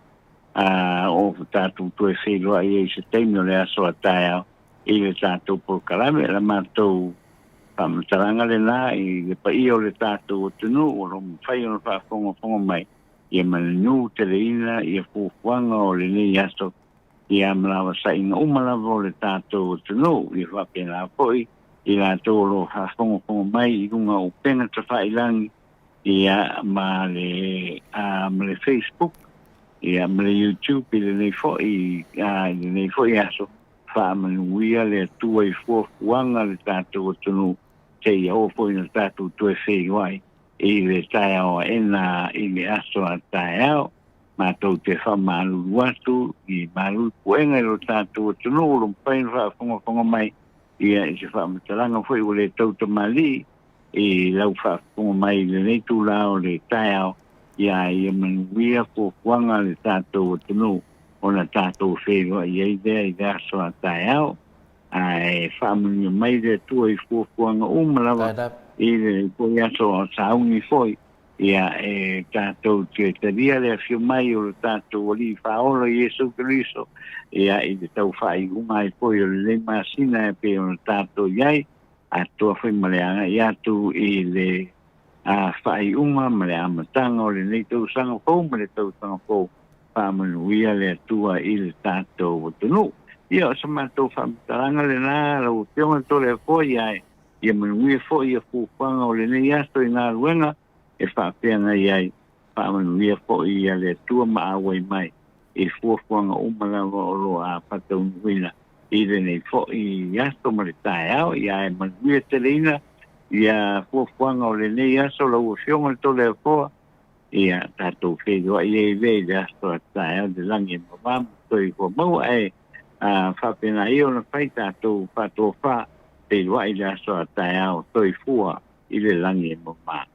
a o tatou toe feiloai ai i se taimi o le aso a taeao i le tatou polokalame. La matou faamatalaga lena i le paia o le tatou atunuu o lo o mafai ona faafogafoga mai, ia manunu teleina ia fuafuaga o lenei aso, ia ma lavasaiga uma lava o le tatou atunuu. Ia faapena foi i latou o lo o faafogafoga mai i luga o upega tafailagi, ia ma le ma le Facebook, ia ma le YouTube i lenei foi i lenei foi aso. Faamanuia le Atua i fuafuaga le tatou atunuu, seia oo foi ina tatou toe feiloai i le taeao aena i le aso a taeao. Matou te faamalulu atu i malu i puega i lo tatou atunuu o lo mafai ona faafogafoga mai, ia i se faamatalaga foi ua le tautamalii i lau faafofoga mai i lenei tula o le taeao, ia ia manuia fuafuaga le tatou atunuu ona tatou feiloai ai lea i le aso a taeao. Ae faamanuia mai le Atua i fuafuaga uma lava i le foi aso o sauni foi, ia e tatou te talia le afio mai o le tatou Alii Faaola Iesu Keriso, ia i le tau faaiuga ai foi o lenei masina e pei ona tatou i ai, atoa foi ma le agai atu i le faaiuga ma le amataga o lenei tausaga fou ma le tausaga fou. Faamanuia le Atua i le tatou atunuu. Ia, o se matou faamatalaga lena, lau Afioga Toleafoa, ia ia manuia foi ia fuafuaga o lenei aso i galuega e faafeagai ai. Faamanuia foi ia le Atua ma auai mai i fuafuaga uma lava o lo o afataunuuina i lenei foi aso ma le taeao. Ia e manuia teleina ia fuafuaga o lenei aso, lau Afioga le Toleafoa. Ia tatou feiloai ai lea i le aso a taeao i le lagi e mama ma soifua maua, ae faapena ia ona fai tatou faatofa feiloai i le aso a taeao, soifua i le lagi e mama.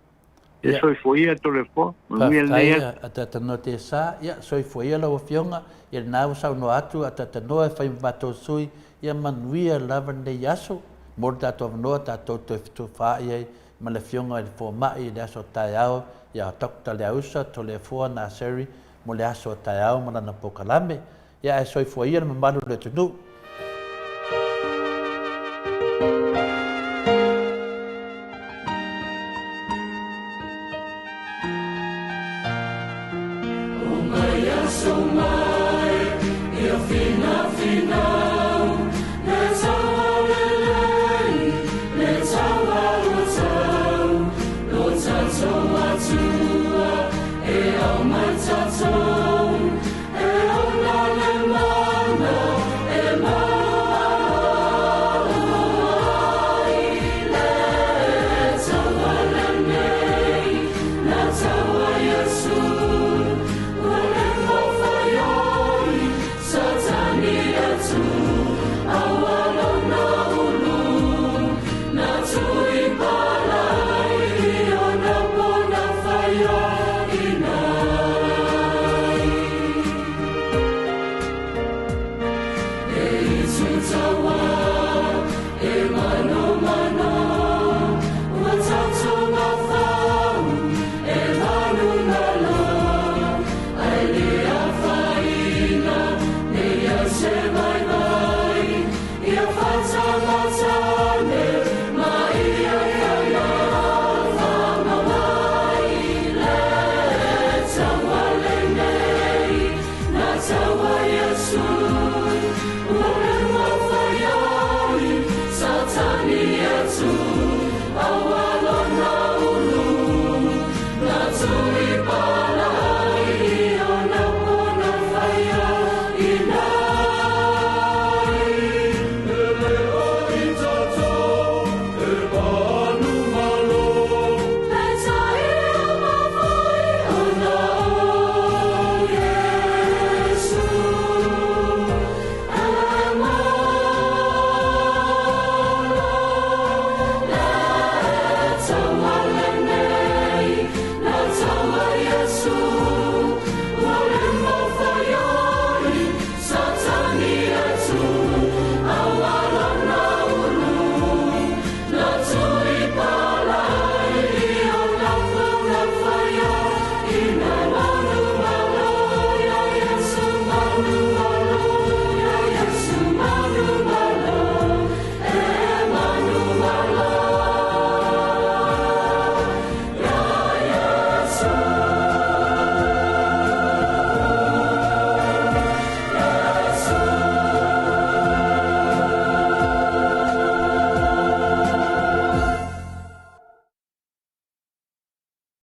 Ia soifua ia Toleafoa, manuia lenei aso. Faafetai a Tatanoa Tesa, ia soifua ia lau Afioga, ia lena ua saunoa atu a Tatanoa e fai ma matou sui, ia manuia lava lenei aso, mo le tatou avanoa tatou toe fetufaai ai ma le Afioga i le Fomai i le aso taeao ia Doctor Leausa Toleafoa Naseri mo le aso taeao ma lana polokalame. Ia ae soifua ia le mamalu o le atunuu.